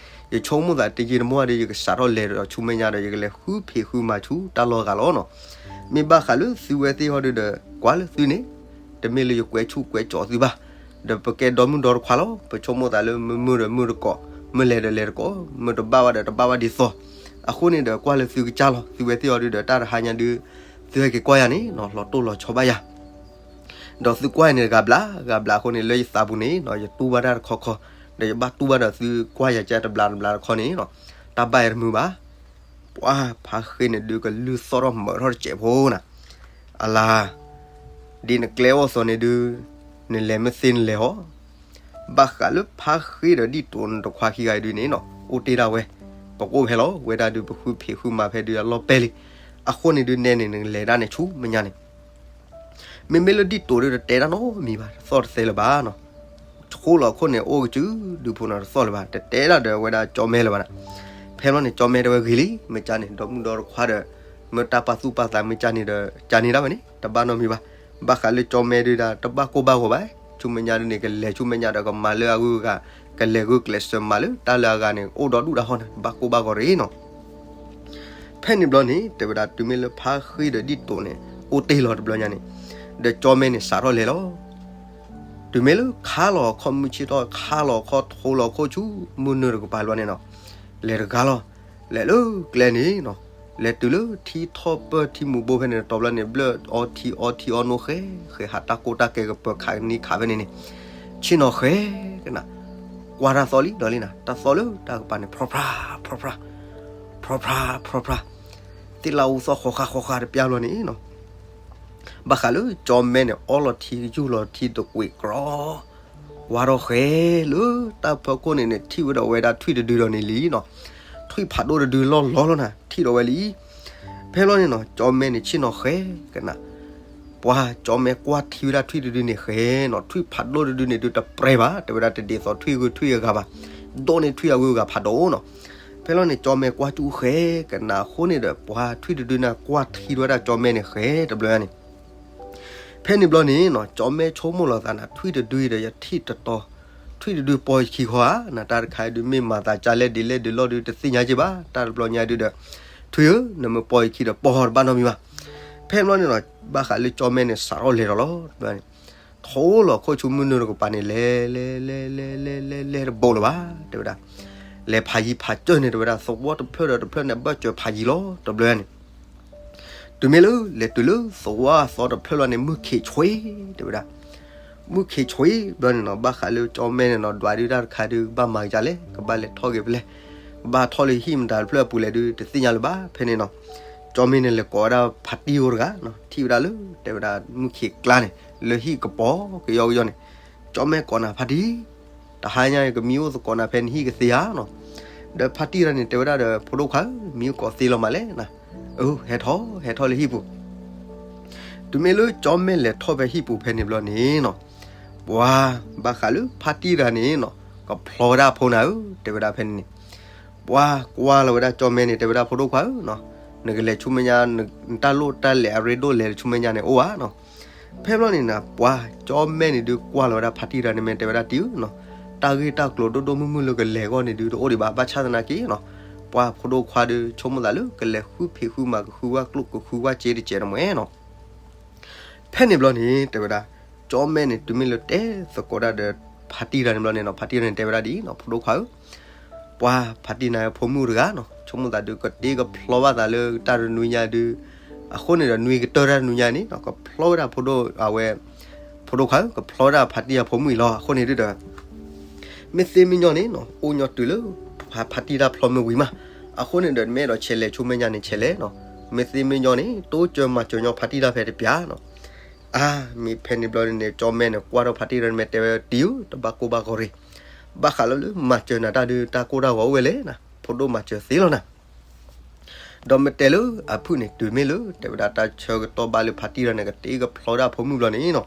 ယဆိကမိၣ်သးတယံာ်တမီၢ်ဒုး ယကစးထီၣ်လဲၤဒီးဆူမဲာ်ညါဒီး ယကလဲၤဃုဖံးဃုမၤဆူတၢ်လီၢ်အဂၤလီၤနီၤ. မ့ၢ်ဘၣ်ဃးလၢသုဝဲသ့ၣ်ဟီဒုးဒီး ကွၢ်လၢသုန့ၣ် တမ့ၢ်လၢယကွဲးဆူၣ်ကွဲးကၠီၤသုဘၣ်, ဒီးပကဲဒီမုၢ်ဒီတခွါလီၤ. ပဆိကမိၣ်သးလၢမုၢ်မုၢ်ဒီးမုၢ်တကိး, မုၢ်လဲၤဒီးလဲၤတကိး, မုၢ်တဘၣ်ဘၣ်ဒီးတဘၣ်ဘၣ်ဒ်သိး, အဃိန့ၣ်ဒီးကွၢ်လၢသုကစၢ်လီၤ. သုဝဲသ့ၣ်ဟီဒုးဒီး တၢ်တဟါညါဒုး သုဟဲက့ၤကွၢ်ယၤန့ၣ်နီၤ လီၤတိၢ်လီၤဆီဘၣ်ယၤ ဒီးသုကွၢ်ယၤန့ၣ် ဂၤဘျါဂၤဘျါအဃိန့ၣ် လၢယသးပူၤန့ၣ်နီၤ ယတူၢ်ဘၣ်တၢ်တခီခီ, ဒီးယဘၣ်တူၢ်ဘၣ်ဒီးသုကွၢ်ယၤကဲတဘျါတဘျါတခီန့ၣ်နီၤ တၢ်ဘၣ်ယၤတမုာ်ဘၣ်. ပှၤဖါဃ့န့ၣ်ဒုးကလုၢ်သီၣ်ထီၣ်မၢးထီၣ်တစဲးဖိနၤ, အလၤ ဒ်နကျဲအိၣ်သိးန့ၣ်ဒုး နလဲၤမ့ၢ်သ့နလဲၤဟီ, ဘၣ်ဃးလၢဖါဃ့ဒီးဒ်တိာ်နတခွါခံဂၤအံၤဒုးန့ၣ်နီၤ အိၣ်တ့ၢ်ဒၣ်ဝဲ, ပကအိၣ်ဖဲလီၤ ဝဲဒၣ်ဒုးပဃုဖံးဃုမၤဖဲဒုးအလီၢ်ပဲလံ, အဃိန့ၣ်ဒုးနဲန့ၣ်နလဲၤဒၣ်န့ၣ်ဆူမဲာ်ညါန့ၣ် မ့မ့ၢ်လၢဒ်တိာ်ဒုးတတဲတၢ်နီတမံၤဘၣ် တသီၣ်တသဲလၢၤဘၣ်နီၤ, ဃိလီၤခိၣ်န့ၣ် အိၣ်ကစုဒုးဖိနီၤ တသီၣ်လၢၤဘၣ် တတဲဒၣ်ဒီးဝဲဒၣ်ကၠီမဲလၢၤဘၣ်နၤ, ဖဲလီၤန့ၣ် ကၠီမဲတဲဝဲဂ့ၤလံ မ့ၢ်ကန့ၣ် ဒီမုၢ်ဒီတခွါဒီး မ့ၢ်တၢ်ပာ်သူၣ်ပာ်သးမ့ၢ်ကန့ၣ်ဒီး ကန့ၣ်ဒၣ်ဝဲန့ၣ် တဘၣ်နီတမံၤဘၣ်, ဘၣ်ဃးလၢကၠီမဲဒုးဒၣ် တဘၣ်ကိၢ်ဘၣ်ဂီၤဘၣ်, ဆူမဲာ်ညါဒုးန့ၣ် ကလဲၤဆူမဲာ်ညါဒီးကမၤလၢအဂုၤအဂၤ, ကလဲၤဂုာ်ကျဲးစၢးမၤလၢတၢ်လၢအဂၤန့ၣ် အိၣ်ဒီဒူၣ်တၢ်ဟီန့ၣ် တဘၣ်ကိၢ်ဘၣ်ဂီၤရ့နီၤ ဖဲန့ၣ်ဘျီန့ၣ် တဲဝဲဒၣ်တုၤမ့ၢ်လၢဖါဃ့ဒီးဒ်တိာ်န့ၣ် အိၣ်တ့ၢ်လီၤတဘျီညါန့ၣ်, ဒီးကၠီမဲန့ၣ်စးထီၣ်လဲၤလီၤ. တုၤမ့ၢ်လၢခါလီၤခီၣ်မုၢ်ဆ့ၣ်ထီၣ် ခါလီၤခီၣ်ထိလီၤခိၣ်ဆူ မုၢ်နုာ်တကပၤဘျီန့ၣ်နီၤ, လဲၤတဂၤလီၤ. လဲၤလၢကျဲန့ၣ်နီၤ, လဲၤတုၤလၢထံထီၣ်ပၢၢ်ထံမူးဘိဖဲန့ၣ်တတီၤဘျီန့ၣ် ဘျၢၣ်အီထံအီထံအီနိဃဲဃဲ ဟးတၢ်ကိၢ်တၢ်ကဲကပၢၤခးကနံခးဖဲန့ၣ်န့ၣ်, ဆ့ၣ်နီၤဃဲကနၤ, ကွၢ်တၢ်သီလံဒီးလံနၤ, တၢ်သီလၢတၢ်ကပၤန့ၣ် ဖြီဖြါ ဖြီဖြါ ဖြီဖြါ ဖြီဖြါ, သ့ၣ်လၣ်အူသီၣ်ဃီဃာ်ဃီဃာ်တပျၢ်ဘျီန့ၣ်နီၤ, ဘၣ်ဃးလၢကၠီမဲန့ၣ် အီလီၤထံယူၢ်လီၤထံတကွံာ်ကြီ, ကွၢ်ထီၣ်ဃဲလၢတၢ်ဖီခိၣ်န့ၣ်န့ၣ် ထံၣ်ဝဲဒီးဝဲဒၣ်ထွံၣ်တဒုဒီးန့ၣ်လံနီၤ, ထွံၣ်ဖးဒိၣ်တဒုလီၢ်လီၢ်လီၤနၤ ထံၣ်ဒီးဝဲလံ. ဖဲလီၤန့ၣ်နီၤ ကၠီမဲန့ၣ် ဆ့ၣ်နီၤဃဲကနၤ, ပှၤကၠီမဲကွၢ်ထံဝဲဒၣ်ထွံၣ်တဒုန့ၣ်ဃဲနီၤ, ထွံၣ်ဖးဒိၣ်တဒုန့ၣ်ဒုးတပြဲဘၣ်, တဲဝဲဒၣ်တဒ်သိးထွံၣ်ဂုၤထွံၣ်အဂၤဘၣ်, ဒိၣ်န့ၢ်ထွံၣ်အဂုၤအဂၤဖးဒိၣ်နီၤ. ဖဲလီၤန့ၣ် ကၠီမဲကွၢ်ကၠူၣ်ဃဲကနၣ်အဃိန့ၣ်ဒီး ပှၤထွံၣ်တဒုန့ၣ်ကွၢ်ထံဝဲဒၣ်ကၠီမဲန့ၣ်ဃဲတဘျီန့ၣ် ဖဲန့ၣ်ဘျီန့ၣ်နီၤ ကၠီမဲဆိကမိၣ်လီၤသးနၤ ထွံၣ်တဒုအံၤဒီးယထံၣ်တတီၤ, ထွံၣ်တဒုပီၢ်ယခံဃီဧါ, နတၢ်တခါဒုးမ့ၢ်မၤသးကၢ်လဲၣ်ဒ်လဲၣ်ဒ်လဲၣ်ဒုးတသ့ၣ်ညါက့ဘၣ်, တၢ်တဘျီညါဒုးဒီး ထွံၣ်ဧၢ, နမ့ၢ်ပီၢ်ယခံဒီးပီၢ်တဘၣ်နီတမံၤဘၣ်. ဖဲန့ၣ်ဘျီန့ၣ်နီၤ ဘၣ်ဃးလၢကၠီမဲန့ၣ် စးထီၣ်လဲၤဒီးလီၤ တဘျီန့ၣ် ထိလီၤခိၣ်ဆူမုၢ်နုာ်တကပၤန့ၣ် လဲၤလဲၤလဲၤလဲၤလဲၤလဲၤလဲၤတဘိးလၢၤဘၣ် တဲဝဲဒၣ်. လဲၤဖးယံၤဖးကၢၢ်န့ၣ် တဲဝဲဒၣ် သဝီတဖျၢၣ်ဒီးတဖျၢၣ်န့ၣ် ဘၢၣ်စၢၤဖးယံၤလီၤ တဘျီန့ၣ် တုၤမ့ၢ်လၢ လဲၤတုၤလၢသဝီအသီတဖျၢၣ်လီၤန့ၣ် မုၢ်ခံးဆွံ တဲဝဲဒၣ်. မုၢ်ခံးဆွံဘျီန့ၣ်နီၤ ဘၣ်ဃးလၢကၠီမဲန့ၣ်နီၤ ဒွးဒုးတၢ်တခါဒုး ကဘၣ်မၤကလဲၣ်, ကဘၣ်လဲၤထီၣ်က့ၤဖဲလဲၣ်, ကဘၣ်ထီၣ်လၢဟံၣ်မတၤတဖျၢၣ်အပူၤလဲၣ်ဒုး တသ့ၣ်ညါလၢၤဘၣ်. ဖဲန့ၣ်နီၤ ကၠီမဲန့ၣ်လဲၤကိးဝဲဒၣ်ဖါတံၢ်အိၣ်တဂၤနီၤ ထံၣ်ဝဲဒၣ်လၢ တဲဝဲဒၣ် မုၢ်ခံးကျါန့ၣ် လၢဟံၣ်ကပီၤကယီကယီန့ၣ်, ကၠီမဲကိးနၤဖါတံၢ် တဟါညါအံၤကမံအိၣ်သကိးနၤဖဲနဟံၣ်ကသ့ဧါနီၤ. ဒီးဖါတံၢ်တဂၤန့ၣ် တဲဝဲဒၣ်ဒီး ဖိဒိၣ်ခွါဧၢ, မံအိၣ်ကိးသ့လီၤမးလဲၣ်နၤ. အၢ ဟဲထီၣ် ဟဲထီၣ်လၢဟံၣ်ပူၤ တုၤမ့ၢ်လၢကၠီမဲလဲၤထီၣ်ဖဲဟံၣ်ပူၤဖဲန့ၣ်ဘျီန့ၣ်နီၤ, ပှၤဘၣ်ဃးလၢဖါတံၢ်တဂၤန့ၣ်နီၤ ကဖျီဝဲဒၣ်အဖိနၤဧၢ တဲဝဲဒၣ်ဖဲန့ၣ်န့ၣ်, ပှၤကွၢ်လီၤဝဲဒၣ်ကၠီမဲန့ၣ် တဲဝဲဒၣ်ဖိဒိၣ်ခွါဧၢနီၤ, နကလဲၤဆူမဲာ်ညါ နတၢ်လိၣ်တၢ်လဲၤအရ့ဒိၣ်လဲၤလၢဆူမဲာ်ညါန့ၣ်အိၣ်ဧါနီၤ. ဖဲဘျီန့ၣ်နၤ ပှၤကၠီမဲန့ၣ်ဒုးကွၢ်လီၤဝဲဒၣ်ဖါတံၢ်တဂၤန့ၣ်မ့ၢ်တဲဝဲဒၣ်တံၢ်ဧၢနီၤ, တၢ်ဂ့ၢ်တၢ်ကျိၤဒိၣ်ဒိၣ်မုၢ်မုၢ်လၢကလဲၤအဂီၢ်န့ၣ်ဒုးတအိၣ်ဒံးဘၣ် ဘၣ်ဆၣ်သနာ်က့နီၤ, ပှၤဖိဒိၣ်ခွါဒုးဆိကမိၣ်သးလၢ ကလဲၤဃုဖံးဃုမၤ ကဃုဝဲကျိၣ်ကဃုဝဲစ့တကဲးတမှဲနီၤ. ဖဲန့ၣ်ဘျီန့ၣ် တဲဝဲဒၣ်, ကၠီမဲန့ၣ် တုၤမ့ၢ်လၢတဲသကိးဒၣ်ဒီး ဖါတံၢ်တဂၤန့ၣ်ဘျီန့ၣ်နီၤ ဖါတံၢ်တဂၤန့ၣ် တဲဝဲဒၣ်ဒ်အံၤနီၤ ဖိဒိၣ်ခွါဧၢ, ပှၤဖါတံၢ်နၤဖိမုၣ်တဂၤနီၤ ဆိကမိၣ်သးဒုးကတ့ကဖျီဘၣ်သးလၢတၢ်တနွံညါဒုး, အဃိန့ၣ်ဒီးနွံကတၢၢ်တၢ်တနွံညါန့ၣ်နီၤ ကဖျီဝဲဒၣ်ဖိဒိၣ်အဝဲ, ဖိဒိၣ်ခွါဧၢ ကဖျီဝဲဒၣ်ဖါတံၢ်အဖိမုၣ်အံၤလီၤ. အဃိန့ၣ်ဒုးဒီး မ့ၢ်သ့မ့ၢ်ညီန့ၣ်နီၤ အိၣ်ညီတုၤလၢ ဖါတံၢ်တၢ်ဖျီမ့ၢ်ဝံၤမး, အဃိန့ၣ်ဒီး မ့ၢ်အဲၣ်ဒိးဆဲးလဲၤဆူမဲာ်ညါန့ၣ်ဆဲးလဲၤနီၤ, မ့ၢ်သ့မ့ၢ်ညီန့ၣ် တိစၢၤမၤစၢၤညီဖါတံၢ်တၢ်ဖဲတပျၢ်နီၤ. အါ, မ့ၢ်ဖဲန့ၣ်ဘျီန့ၣ် ကၠီမဲန့ၣ် ကွၢ်ထီၣ်ဖါတံၢ်တဂၤန့ၣ်မ့ၢ်တဲဝဲတံၢ်ဧၢ တဘၣ်ကိၢ်ဘၣ်ဂီၤရ့ၣ်, ဘၣ်ဃးလၢလၢမၤစၢၤနၤတၢ်ဒုး တၢ်ကိၢ်တၢ်ဂီၤအိၣ်ဝဲလဲၣ်နၤ, ဖိဒိၣ်မၤစၢၤသ့လီၤနၤ. ဒီးမ့ၢ်တဲလၢအဖုၣ်န့ၣ် တုၤမ့ၢ်လၢ တဲဝဲဒၣ်တၢ်ဆၢကတီၢ်ဘၣ်လၢဖါတံၢ်တဂၤန့ၣ် ကတ့ကဖျီဒၣ်ဖိမုၣ်ဘျီန့ၣ်နီၤ,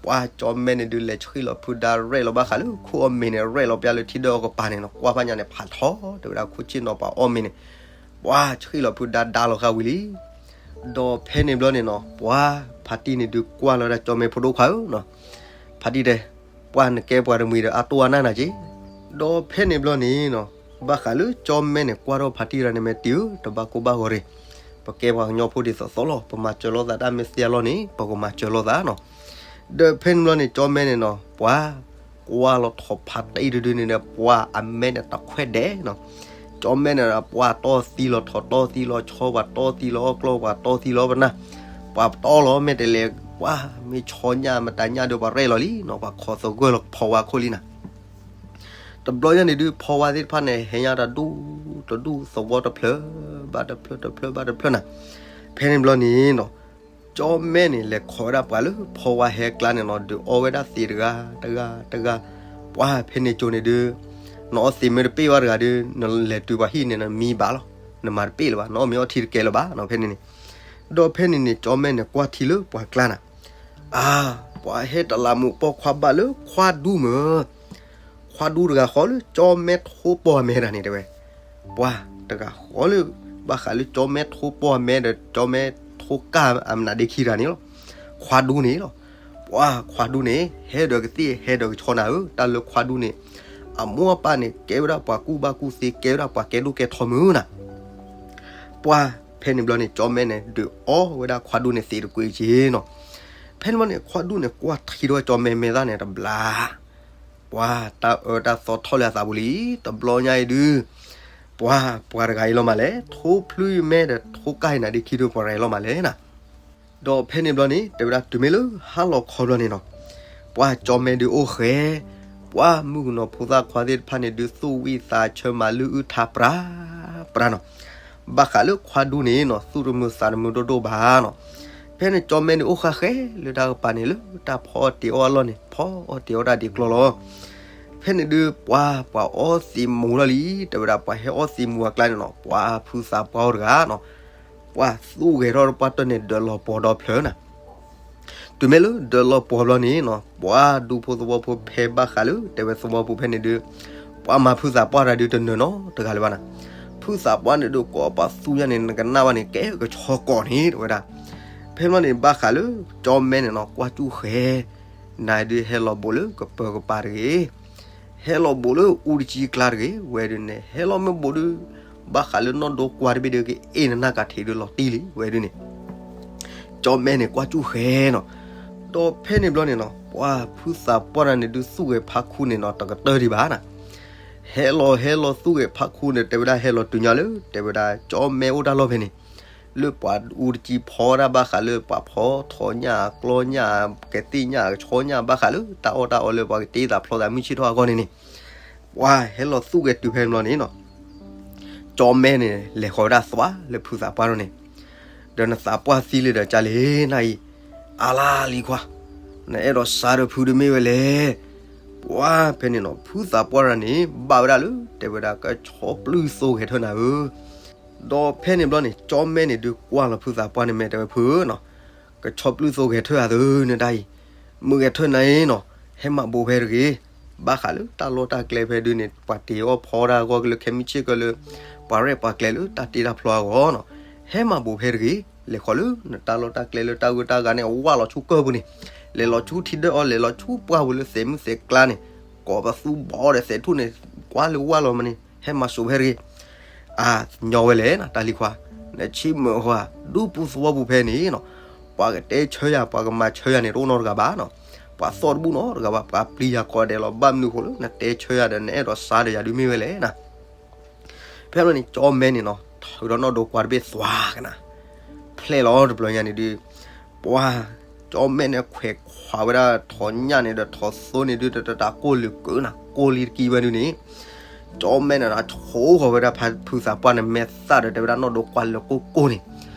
ပှၤကၠီမဲန့ၣ်ဒုး လဲၤဆှံလီၤဖုဒါရဲၣ်လီၤဘၣ်ဃးလၢခိၣ်အီၣ်မ့ၤန့ၣ် ရဲၣ်လီၤပျၢ်လၢထံဒၢအကပၤန့ၣ်နီၤ, ကွၢ်ဖးညါန့ၣ် ဖးထီ တဲဝဲဒၣ်ခိၣ်ဆ့ၣ်နီၤပှၤအီၣ်မ့ၤန့ၣ်, ပှၤဆှံလီၤဖုဒါဒါလီၤဃာ်ဝံၤလံ. ဒီးဖဲန့ၣ်ဘျီန့ၣ်နီၤ ပှၤဖါတံၢ်န့ၣ်ဒုးကွၢ်လီၤဝဲဒၣ်ကၠီမဲဖိဒိၣ်ခွါဧၢနီၤ, ဖါတံၢ်တဲ, ပှၤနကဲပှၤတမှံၤဒီးအတိၢ်အနၢ်နၤက့. ဒီးဖဲန့ၣ်ဘျီန့ၣ်နီၤ ဘၣ်ဃးလၢကၠီမဲန့ၣ် ကွၢ်ထီၣ်ဖါတံၢ်တဂၤန့ၣ်မ့ၢ်တံၢ်ဧၢ တဘၣ်ကိၢ်ဘၣ်ဂီၤရ့ၣ်, ပကဲပှၤကညီဖိဒ်သိးသိးလီၤ, ပမၤစၢၤလိာ်သးတၢ်မ့ၢ်သ့အလီၢ်န့ၣ် ပကမၤစၢၤလိာ်သးနီၤ. ဒီးဖဲန့ၣ်ဘျီန့ၣ် ကၠီမဲန့ၣ်နီၤ ပှၤကွၢ်လီၤထီၣ်ဖးတံၢ်တဒုန့ၣ်ဒီး ပှၤအမဲန့ၣ်တခွဲးဒဲးနီၤ, ကၠီမဲန့ၣ်ဒီး ပှၤတီၢ်သံလီၤထီၣ်တီၢ်သံလီၤဆီ ပှၤတီၢ်သံလီၤအီၣ်ကျီၢ် ပှၤတီၢ်သံလီၤပနၢ်, ပှၤတီၢ်လီၤမ့ၢ်တလဲၤ ပှၤမ့ၢ်ဆီညၣ်မတၤညၣ်ဒီးပှၤရဲၣ်လီၤလံနီၤ, ပှၤခိးသဂၢၢ်လီၤဖီဝါခိၣ်လံနၤ. တဘျီညါန့ၣ်ဒုး ဖီဝါသ့ၣ်တဖၣ်န့ၣ် ဟဲညါတဒူၣ်တဒူၣ် သဝီတဖျၢၣ်ဘၣ်တဖျၢၣ် တဖျၢၣ်ဘၣ်တဖျၢၣ်နၤ. ဖဲန့ၣ်ဘျီန့ၣ်နီၤ ကၠီမဲန့ၣ် လဲၤခိးဝဲဒၣ်ပှၤလၢဖီဝါဟဲကျါန့ၣ်နီၤ ဒုးအီဝဲဒၣ်သံးတဂၤတဂၤတဂၤ, ပှၤဖဲန့ၣ်ကၠိန့ၣ်ဒုး နအီသံးမ့ၢ်တပ့ၢ်ဘၣ်တဂၤဒုး နလဲၤတုၤပှၤဟံၣ်န့ၣ် နမံဘၣ်လီၤ, နမၤတပ့ၢ်လၢၤဘၣ် နအီၣ်မ့ၤအီထံတကဲလၢၤဘၣ်နီၤ ဖဲန့ၣ်န့ၣ်. ဒီးဖဲန့ၣ်န့ၣ် ကၠီမဲန့ၣ် ကွၢ်ထံလၢပှၤကျါနၤ အါ, ပှၤဟဲတလးမူးပိာ်ခွါဘၣ်လၢခွါဒူမ့ၢ်, ခွါဒူတဂၤဃီလၢကၠီမဲထိပိာ်အမဲတၢ်န့ၣ်တဲဝဲ, ပှၤတဂၤဃီလၢ ဘၣ်ဃးလၢကၠီမဲထိပိာ်အမဲဒီး ကၠီမဲထိကၢ်အမနုၤဒ့ခံတၢ်န့ၣ်လီၤ. ခွါဒူန့ၣ်လီၤ. ပှၤခွါဒူန့ၣ် ဟဲဒီးကသ့ၣ်ဟဲဒီးကဆီနၤဧၢ, တၢ်လၢခွါဒူန့ၣ် အမိၢ်အပၢ်န့ၣ် ကဲဝဲဒၣ်ပှၤကူၣ်ဘၣ်ကူၣ်သ့ ကဲဝဲဒၣ်ပှၤကဲဒိၣ်ကဲထီမုၢ်နၤ. ပှၤဖဲန့ၣ်ဘျီန့ၣ် ကၠီမဲန့ၣ် ဒုးအီဝဲဒၣ်ခွါဒူန့ၣ်သံးတကွံာ်က့နီၤ. ဖဲန့ၣ်ဘျီန့ၣ် ခွါဒူန့ၣ် ကွၢ်ထံဒီးကၠီမဲမဲာ်သၣ်န့ၣ်တဘျါ, ပှၤတၢ်အၢတၢ်သီထီၣ်လၢအသးပူၤလံ. တဘျီညါအံၤဒုး ပှၤပှၤတဂၤအံၤလီၤမးလဲၣ်, ထိဖျုမဲာ်ဒီးထိကၢ်အံၤနၤဒ့ခံဒုး ပှၤတဂၤအံၤလီၤမးလဲၣ်နၤ. ဒီးဖဲန့ၣ်ဘျီန့ၣ် တဲဝဲဒၣ်တုၤမ့ၢ်လၢဟါလီၤခီဘျီန့ၣ်နီၤ, ပှၤကၠီမဲဒုးအိၣ်ဃဲ, ပှၤမုၣ်ကနီၤဖိသၣ်ခွါသ့ၣ်တဖၣ်န့ၣ် ဒုးသူၣ်ဝံၣ်သးဆၢမၤလုၢ်အုၣ်ထါပြးပြးနီၤ. ဘၣ်ဃးလၢခွါဒူန့ၣ်နီၤ သူၣ်တမုာ်သးတမုာ်ဒိၣ်ဒိၣ်ဘၣ်နီၤ. ဖဲန့ၣ်ကၠီမဲန့ၣ်အိၣ်ဃၣ်ဃဲလၢတၢ်ကပၤန့ၣ် လၢတၢ်ဖီအီၣ်တ့ၤအီၣ်အလီၢ်န့ၣ် ဖီအီၣ်တ့ၤအီၣ်တၢ်ဒ်ကျီလီၤ. ဖဲန့ၣ်ဒုး ပှၤပှၤအီသံးမူၤထီၣ်လံ, တဲဝဲဒၣ်ပှၤဟဲအီသံးမူၤအကျါန့ၣ်နီၤ ပှၤဖုသးပှၢ်အိၣ်တဂၤနီၤ, ပှၤသူၣ်ဂဲၤထီၣ်ပှၢ်တၢၢ်န့ၣ် ဒၢးလီၤပီၤဒီဖျၢၣ်နၤ. တုၤမ့ၢ်လၢဒၢးလီၤပှီၤဘျီန့ၣ်နီၤ, ပှၤဒူဖိသဝီဖိဖဲဘၣ်ဃးလၢ တဲဝဲသဝီဖိဖဲန့ၣ်ဒုး ပှၤမၤဖုသးပှၢ်တၢ်ဒုးတနၢၤနီတဂၤလၢၤဘၣ်နီၤ. ဖုသးပှၢ်န့ၣ်ဒုးကိးပသူညါန့ၣ် နကနၣ်ဘၣ်န့ၣ် ကဲကဆီကိးန့ၣ် တဲဝဲဒၣ်. ဖဲဘျီန့ၣ်ဘၣ်ဃးလၢ ကၠီမဲန့ၣ်နီၤ ကွၢ်ကၠူၣ်ဃဲ နဒုးဟဲလီၤဘိးလၢကပၢၤကပၤတဂ့ၤ ဟဲလီၤဘိးလၢအူတကံကျါတဂ့ၤ ဝဲဒုးန့ၣ် ဟဲလီၤမ့ၢ်ဘိးဒုး ဘၣ်ဃးလၢနီၢ်ဒိကွၢ်တဘ့ၣ်ဒုး ကအ့ၣ်နနၢ်ကၤထံးဒုးလီၤတံၢ်လံ ဝဲဒုးန့ၣ် ကၠီမဲန့ၣ်ကွၢ်ကၠူၣ်ဃဲနီၤ. ဒီးဖဲန့ၣ်ဘျီန့ၣ်နီၤ ပှၤဖုသးပှၢ်တၢ်န့ၣ်ဒုးသူၣ်ဂဲၤဖးခူန့ၣ်နီၤ တကတၢၢ်ဒံးဘၣ်နီၤ. ဟဲလီၤဟဲလီၤသူၣ်ဂဲၤဖးခူန့ၣ် တဲဝဲဒၣ်ဟဲလီၤတုၤညါလၢ တဲဝဲဒၣ်ကၠီမဲအိၣ်တၢ်လီၢ်ဖဲန့ၣ် လၢပှၤအူတကံဖီဝဲဒၣ်ဘၣ်ဃးလၢပှၤဖီထီၣ်ညၣ်ကျီညၣ် ကသ့ၣ်ညၣ်ကဆီညၣ်ဘၣ်ဃးလၢ တၢ်အီၣ်တၢ်အီလၢပှၤကတ့သးဖျီသးမုၢ်ဆ့ၣ်ထီၣ်အဂီၢ်န့ၣ်န့ၣ် ပှၤဟဲလီၤသူၣ်ဂဲၤတုၤဖဲန့ၣ်ဘျီန့ၣ်နီၤ ကၠီမဲန့ၣ် လဲၤဃီၤဝဲဒၣ်သွါလၢဖုသးပှၢ်ထီၣ်န့ၣ် ဒီးနသးပှၢ်သံလၢဒီးကၢ်လံနၤအံၤ အါလါလံခွါ နအဲၣ်ဒိးစါဒီးဖုတမ့ၢ်ဝဲလဲၣ်. ပှၤဖဲန့ၣ်နီၤ ဖုသးပှၢ်တၢ်န့ၣ် ဘၣ်ဝဲဒၣ်လၢ တဲဝဲဒၣ်ကဆီပျုၢ်သိဂဲၤထၢၣ်နၤဧၢ ဒီးဖဲန့ၣ်ဘျီန့ၣ် ကၠီမဲန့ၣ်ဒုးကွၢ်လီၤဖုသးပှၢ်န့ၣ် မ့ၢ်တဲဝဲဖုဧၢနီၤ ကဆီပျုၢ်သိဂဲၤထၢၣ်အသးနတၢ်အံၤ မုၢ်ဂဲၤထၢၣ်နၤအံၤနီၤ ဟဲမၤဘိးဖဲတဂ့ၤ ဘၣ်ဃးလၢတၢ်လီၢ်တၢ်ကျဲဖဲဒုးန့ၣ် ပှၤတ့အီၣ်ဖီတၢ်အဂီၢ်ကလၢခဲမုၢ်ဆ့ၣ်ကလၢ ပှၤရဲၣ်ပှၤကျဲၤလၢတၢ်တ့တၢ်ဖျီအဂီၢ်နီၤ ဟဲမၤဘိးဖဲတဂ့ၤ လဲၤဃီၤလၢနတၢ်လီၢ်တၢ်ကျဲလၢတၢ်ဂၢၢ်တၢ်ဂၤန့ၣ် ဝၢ်လီၤဆူကၢၢ်ပူၤန့ၣ် လဲၤလီၤဆူထံဒၢၣ်အီၤ လဲၤလီၤဆူပှၢ်ပူၤလၢသဲးမုၢ်သဲးကျါန့ၣ် ကိးပသူဘီဒီးသဲးထူၣ်န့ၣ် ကွၢ်လၢဝၢ်လီၤမးန့ၣ် ဟဲမၤစိးဖဲတဂ့ၤ အညီဝဲလဲၣ်နတၢ်လံၤခွါ နဆံးမုာ်ဟီ ဒူပူၤသဝီပူၤဖဲန့ၣ်နီၤ ပှၤကတဲဆၢယၤ ပှၤကမၤဆၢယၤန့ၣ် တအိၣ်နီတဂၤဘၣ်နီၤ ပှၤသီၣ်တဘူၣ်နီတဂၤဘၣ် ပှၤပျံၤယၤကိးဂၤဒဲးလီၤ ဘၣ်မနုၤဃိလၢနတဲဆၢယၤဒီး နအဲၣ်ဒိးစါဒီးယၤဒုးမ့ၢ်ဝဲလဲၣ်နၤ ဖဲန့ၣ်န့ၣ် ကၠီမဲန့ၣ်နီၤ ထုးဒီးနီၢ်ဒိကွၢ်တဘ့ၣ်သွါကနၤ ဖျဲၣ်လီၤတဘျီညါန့ၣ်ဒုး ပှၤ ကၠီမဲန့ၣ်ခွဲးခွးဝဲဒၣ်ထိးညၣ်န့ၣ်ဒီးထိးသိန့ၣ်ဒုး တတၢ်ကိၢ်လၢာ်ကၢနၤ ကိၢ်လံတကံဝဲဒုးန့ၣ် ကၠီမဲန့ၣ်နီၤ ဆိဃီၤဝဲဒၣ်ဖုသးပှၢ်န့ၣ် မဲာ်သၣ်ဒီးတဲဝဲဒၣ်နီၢ်ဒိကွၢ်လၢာ်ကိၢ်ကိၢ်န့ၣ်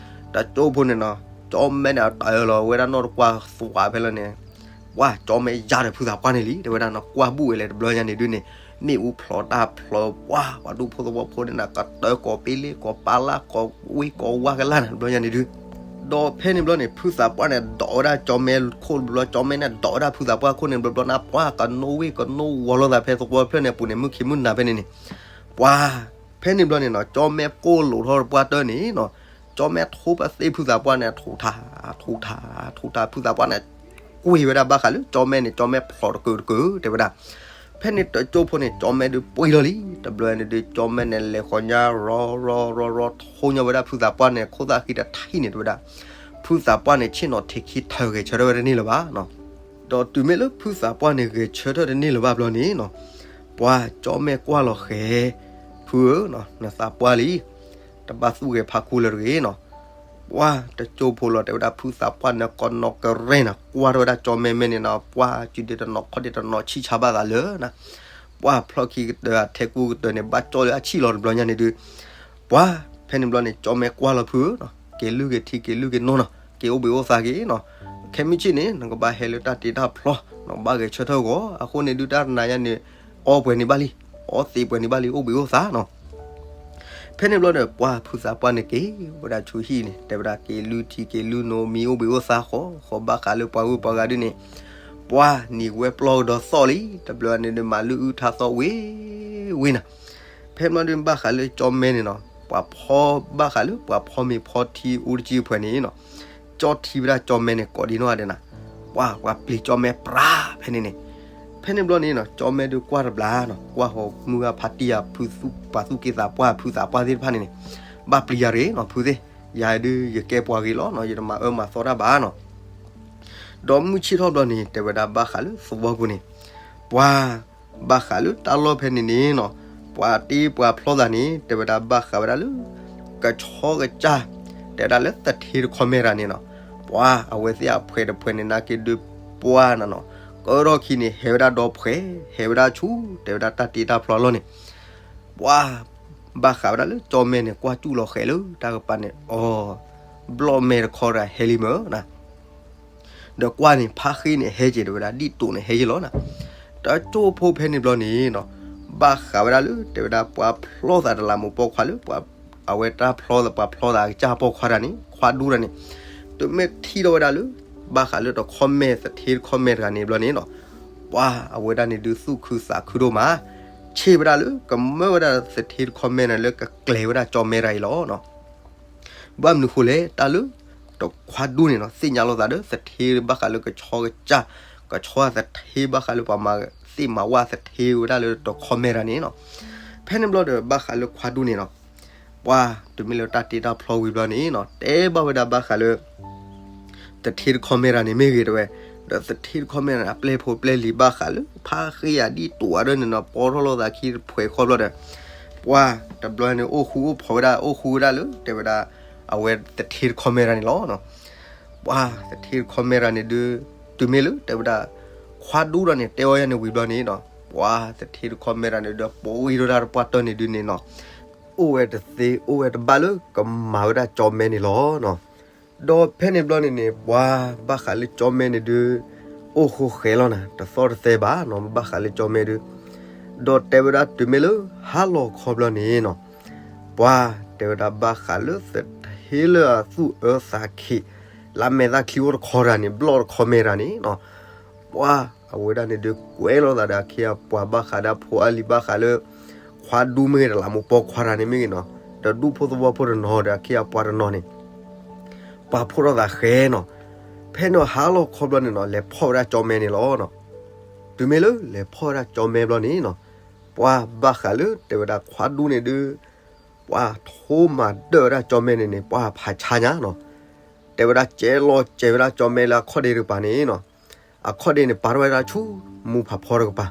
တကၠိဖိန့ၣ်နီၤ ကၠီမဲန့ၣ်တၢ်အၢၣ်လီၤဝဲဒၣ်နီၢ်ဒိကွၢ်သွါဖဲလၢန့ၣ် ပှၤ ကၠီမဲယါဒီးဖုသးပှၢ်န့ၣ်လံ တဲဝဲဒၣ်နီၤ ကွၢ်ဘူၣ်ဝဲလဲၣ်တဘျီညါန့ၣ်ဒုးန့ၣ် မ့ၣ်အူဖျိးတၢ်ဖျိး ပှၤ ပှၤဒူဖိသဝီဖိန့ၣ်နၤ ကတၢၢ်ကိးပ့လ့ကိးပာ်လၢ်ကိးဝ့ကိးဝါကလၢ်နၤ တဘျီညါန့ၣ်ဒုး ဒီးဖဲန့ၣ်ဘျီန့ၣ် ဖုသးပှၢ်န့ၣ်ဒိးဝဲဒၣ်ကၠီမဲခိၣ်တဘျီဘျီ ကၠီမဲန့ၣ်ဒိးဝဲဒၣ်ဖုသးပှၢ်ခိၣ်န့ၣ်တဘျီဘျီန့ၣ် ပှၤ ကနိဝ့ၢ်ကနိဝီၤလိာ်သးဖဲသဝီဖျၢၣ်န့ၣ်အပူၤန့ၣ် မုၢ်ခံမုၢ်နၤဖဲန့ၣ်န့ၣ် ပှၤ ဖဲန့ၣ်ဘျီန့ၣ်နီၤ ကၠီမဲကိၢ်လိာ်ထီၣ်ပှၢ်တၢၢ်န့ၣ်နီၤ ကၠီမဲထိပသ့ဖုသးပှၢ်န့ၣ် ထိးထး ထိးထး ထိးထး ဖုသးပှၢ်န့ၣ် ကွံာ်ဝဲဒၣ်ဘၣ်ဃးလၢကၠီမဲန့ၣ် ကၠီမဲဖျိးတကၢၢ်တကၢၢ် တဲဝဲဒၣ် ဖဲန့ၣ်တကၠိဖိန့ၣ် ကၠီမဲဒုးပှံၢ်လီၤလံ တဘျီန့ၣ်ဒုး ကၠီမဲန့ၣ်လဲၤဃီၤညါရီရီရီရီ ထိညါဝဲဒၣ်ဖုသးပှၢ်န့ၣ် ခိၣ်သၣ်ဃံတထံၣ်န့ၣ် တဲဝဲဒၣ် ဖုသးပှၢ်န့ၣ် ဆ့ၣ်နီၤထံးခံထၢဂဲၤဆၢထၢၣ်ဝဲတန့ၢ်လၢၤဘၣ်နီၤ ဒီးတုၤမ့ၢ်လၢဖုသးပှၢ်န့ၣ် ဂဲၤဆၢထၢၣ်တန့ၢ်လၢၤဘၣ်ဘျီန့ၣ်နီၤ ပှၤကၠီမဲကွၢ်လီၤဃဲ ဖုဧၢ နသးပှၢ်လံ တဘၣ်သူၣ်ဂဲၤဖးခူလၢၤတဂ့ၤနီၤ ပှၤတကၠိဖိလီၤ တဲဝဲဒၣ်ဖုသးပှၢ်န့ၣ် ကနီၤကရဲၣ်နၤ ကွၢ်ထီၣ်ဝဲဒၣ်ကၠီမဲမဲန့ၣ်နီၤ ပှၤစုဒ့တနီၤခီၣ်ဒ့တနီၤဆံၣ်ဆါဘၣ်သးလၢနၤ ပှၤဖျီၣ်ခံကတၢၢ် အထဲကူကတၢၢ်န့ၣ် ဘၣ်ကၠီလၢအဆံၣ်လီၤတဘျီညါန့ၣ်ဒုး ပှၤ ဖဲန့ၣ်ဘျီန့ၣ် ကၠီမဲကွၢ်လီၤဖုဧၢနီၤ က့ၤလုၢ်က့ၤထံက့ၤလုၢ်က့ၤနိနီၤ က့ၤအိၣ်ဘှံးအိၣ်သါက့ၤနီၤ ခဲမုၢ်ဆ့ၣ်န့ၣ် နကဘၣ်ဟဲလၢတၢ်တ့တၢ်ဖျီ နကဘၣ်ဂဲၤဆၢထၢၣ်ဂီၤ အဃိန့ၣ်ဒုးတၢ်တနၤညါန့ၣ် အီပှဲၤန့ၣ်ဘၣ်လံ အီသံးပှဲၤန့ၣ်ဘၣ်လံ အိၣ်ဘှံးအိၣ်သါနီၤ ဖဲန့ၣ်ဘျီန့ၣ် ပှၤဖုသးပှၢ်န့ၣ်က့ၤဝဲဒၣ်ဆူဟံၣ်န့ၣ် တဲဝဲဒၣ်က့ၤလုၢ်ထံက့ၤလုၢ်နိ မံအိၣ်ဘှံးအိၣ်သါဃီ ဃီဘၣ်ဃးလၢပှၤဂုၤပှၤဂၤဒုးန့ၣ် ပှၤနံၤဝဲပျီကဒီးသီၣ်လံ တဘျီန့ၣ်ဒုး မၤလုၢ်အုၣ်ထါသီၣ်ဝ့ဝ့နၤ ဖဲဘျီဒုးဘၣ်ဃးလၢကၠီမဲန့ၣ်နီၤ ပှၤဖီဘၣ်ဃးလၢပှၤဖီမ့ၤဖီထံအူတကံအဖှဲးန့ၣ်နီၤ ကၠီထံဝဲဒၣ်ကၠီမဲန့ၣ် ကိးဒံနီၢ်ဂၤဒဲးနၤ ပှၤ ပှၤပျံၤကၠီမဲပြးဖဲန့ၣ်န့ၣ် ဖဲန့ၣ်ဘျီန့ၣ်နီၤ ကၠီမဲဒုးကွၢ်တဘျီနီၤ ကွၢ်ဃီၤမုၢ်ဂၤဖးတံၢ်ယၤဖုသူၣ်ပှၤသူၣ်က့သးပှၢ်ဖုသးပှၢ်သ့ၣ်တဖၣ်န့ၣ်န့ၣ် ဘၣ်ပျံၤယၤရ့နီၤဖုသ့ၣ် ယၤဒုးယကဲပှၤဂ့ၤလီၤနီၤ ယတမၤအၢမၤသီတၢ်ဘၣ်နီၤ ဒီးမုၢ်ဆ့ၣ်ထီၣ်ဘျီန့ၣ် တဲဝဲဒၣ်ဘၣ်ဃးလၢသဝီပူၤန့ၣ် ပှၤ ဘၣ်ဃးလၢတၢ်လီၢ်ဖဲန့ၣ်န့ၣ်နီၤ ပှၤတ့ပှၤဖျီသးန့ၣ် တဲဝဲဒၣ်ဘၣ်ဃးဝဲဒၣ်လၢ ကဆီကစၢ် တဲဝဲဒၣ်လၢသထ့တခီမဲတၢ်န့ၣ်နီၤ ပှၤအဝဲသ့ၣ်အဖှဲးတဖှဲးန့ၣ် နာ်က့ဒုးပှၤနၤနီၤ ကၢထီၣ်ခံန့ၣ် ဟဲဝဲဒၣ်ဒီဖှဲး ဟဲဝဲဒၣ်ဆူ တဲဝဲဒၣ်တၢ်တ့တၢ်ဖျီအလီၢ်န့ၣ် ပှၤ ဘၣ်ဃးဝဲဒၣ်လၢကၠီမဲန့ၣ် ကွၢ်ကၠူၣ်လီၤဃဲးလၢတၢ်ကပၤန့ၣ် အီ ဘျီၣ်မဲာ်တခီတၢ်ဟဲလံမ့ၢ်နၤ ဒီးကွၢ်န့ၣ် ဖးဃ့န့ၣ် ဟဲက့ၤတဲဝဲဒၣ် ဒ်တိာ်န့ၣ် ဟဲက့ၤလီၤနၤ. တကၠိဖိဖဲန့ၣ်ဘျီန့ၣ်နီၤ ဘၣ်ဃးဝဲဒၣ်လၢ တဲဝဲဒၣ်ပှၤဖျီသးတလးမူးပိာ်ခွါလၢ ပှၤ အဝဲတၢ်ဖျီသး ပှၤဖျီသးအကစၢ်ပိာ်ခွါတၢ်န့ၣ် ခွါဒူတၢ်န့ၣ် တမ့ၢ်ထံၣ်ထီၣ်ဝဲဒၣ်လၢ ဘၣ်ဃးလၢတခီမဲာ် သထ့တခီမဲာ်တဂၤန့ၣ်ဘျီန့ၣ်နီၤ, ပှၤအဝဲဒၣ်န့ၣ်ဒုးသူၣ်ခုသးခုဒိၣ်မး, ဆ့ၣ်ဝဲဒၣ်လၢကမၢဝဲဒၣ်သထ့တခီမဲာ်န့ၣ် လၢကကျဲၤဝဲဒၣ်ကၠီမဲတဂၤအံၤလီၤနီၤ. ဘၣ်မနုၤဃိလဲၣ်, တၢ်လၢတခွါဒူန့ၣ်နီၤ သ့ၣ်ညါလိာ်သးဒီးသထ့ဘၣ်ဃးလၢကဆီကစၢ်, ကဆီသထ့ဘၣ်ဃးလၢပှၤမၤသ့ၣ်မၤဝၣ်သထ့ဝဲဒၣ်လၢတခီမဲာ်တဂၤန့ၣ်နီၤ. ဖဲန့ၣ်ဘျီဒီးဘၣ်ဃးလၢခွါဒူန့ၣ်နီၤ, ပှၤတုၤမ့ၢ်လၢတၢ်တ့တၢ်ဖျီဝံၤဘျီန့ၣ်နီၤ, တဲဘၣ်ဝဲဒၣ်ဘၣ်ဃးလၢ သထ့တခီမဲာ်တဂၤန့ၣ်မ့ၢ်ဂ့ၤတဲဝဲ, ဒီးသထ့တခီမဲာ်တဂၤန့ၣ် အပျဲၢ်ဖိပျဲၢ်လံၤဘၣ်ဃးလၢ ဖါဃ့ယၤဒ်တိာ်အါဒၢန့ၣ်နီၤ ပီထီၣ်လိာ်သးခံတဖှဲးဃီဘျီဒီး, ပှၤတဘျီန့ၣ်အိၣ်ဃူအိၣ်ဖိးဝဲဒၣ် အိၣ်ဃူဝဲဒၣ်လၢ တဲဝဲဒၣ် အဝဲသထ့တခီမဲာ်တဂၤန့ၣ်လီၤ. ပှၤသထ့တခီမဲာ်တဂၤန့ၣ်ဒုး တုၤမ့ၢ်လၢတဲဝဲဒၣ် ခွါဒူဒီးန့ၣ် တဲအီၤယၤန့ၣ်ဝံၤဘျီန့ၣ်နီၤ, ပှၤသထ့တခီမဲာ်တဂၤန့ၣ်ဒုး ပိာ်ဂ့ၤထီၣ်ဒၣ်တပှၢ်တၢၢ်န့ၣ်ဒုးန့ၣ်နီၤ, အိၣ်ဝဲတသ့ အိၣ်ဝဲတဘၣ်လၢကမၤဝဲဒၣ်ကၠီမဲန့ၣ်လီၤနီၤ. ဒီးဖဲန့ၣ်ဘျီန့ၣ်န့ၣ် ပှၤဘၣ်ဃးလၢကၠီမဲန့ၣ်ဒုး အိၣ်ဃိဃဲၤလီၤနၤ တသီၣ်တသဲဘၣ်နီၤ ဘၣ်ဃးလၢကၠီမဲဒုး, ဒီးတဲဝဲဒၣ်တုၤမ့ၢ်လၢဟါလီၤခီဘျီန့ၣ်နီၤ, ပှၤတဲဝဲဒၣ်ဘၣ်ဃးလၢသထ့လၢအသူၣ်အၢသးခံး လၢမဲာ်သၣ်ချံအိၣ်တခီတဂၤန့ၣ် ဘျီၣ်တခီမဲာ်တဂၤန့ၣ်နီၤ, ပှၤအဝဲဒၣ်န့ၣ်ဒုး ကွဲးလိာ်သးဒီးအခ့အပှၤဘၣ်ဃးဒီးဖိအါလံၤဘၣ်ဃးလၢ ခွါဒူမ့ၢ်ဂ့ၤ တလးမူးပိာ်ခွါတဂၤန့ၣ်မ့ၢ်ဂ့ၤနီၤ, ဒီးဒူၣ်ဖိသဝီဖိတနီၤဒီးအခ့အပှၤတနီၤန့ၣ် ပှၤဖှိၣ်ထီၣ်သးဃဲနီၤ. ဖဲန့ၣ်ဟါလီၤခီဘျီန့ၣ်နီၤ လဲၤဖီၣ်ဝဲဒၣ်ကၠီမဲန့ၣ်လီၤနီၤ. တုၤမ့ၢ်လၢလဲၤဖီၣ်ဝဲဒၣ်ကၠီမဲဘျီန့ၣ်နီၤ, ပှၤဘၣ်ဃးလၢတဲဝဲဒၣ်ခွါဒူန့ၣ်ဒုး ပှၤထိမၤဒၢၣ်ဝဲဒၣ်ကၠီမဲန့ၣ်န့ၣ် ပှၤဖးဆါညါနီၤ. တဲဝဲဒၣ်ကဲလီၤစဲၤဝဲဒၣ်ကၠီမဲလၢအခီၣ်ဒ့တကပၤန့ၣ်နီၤ, အခီၣ်ဒ့န့ၣ် ပာ်ထီၣ်ဝဲဒၣ်ဆူမူဖးဖီတကပၤ,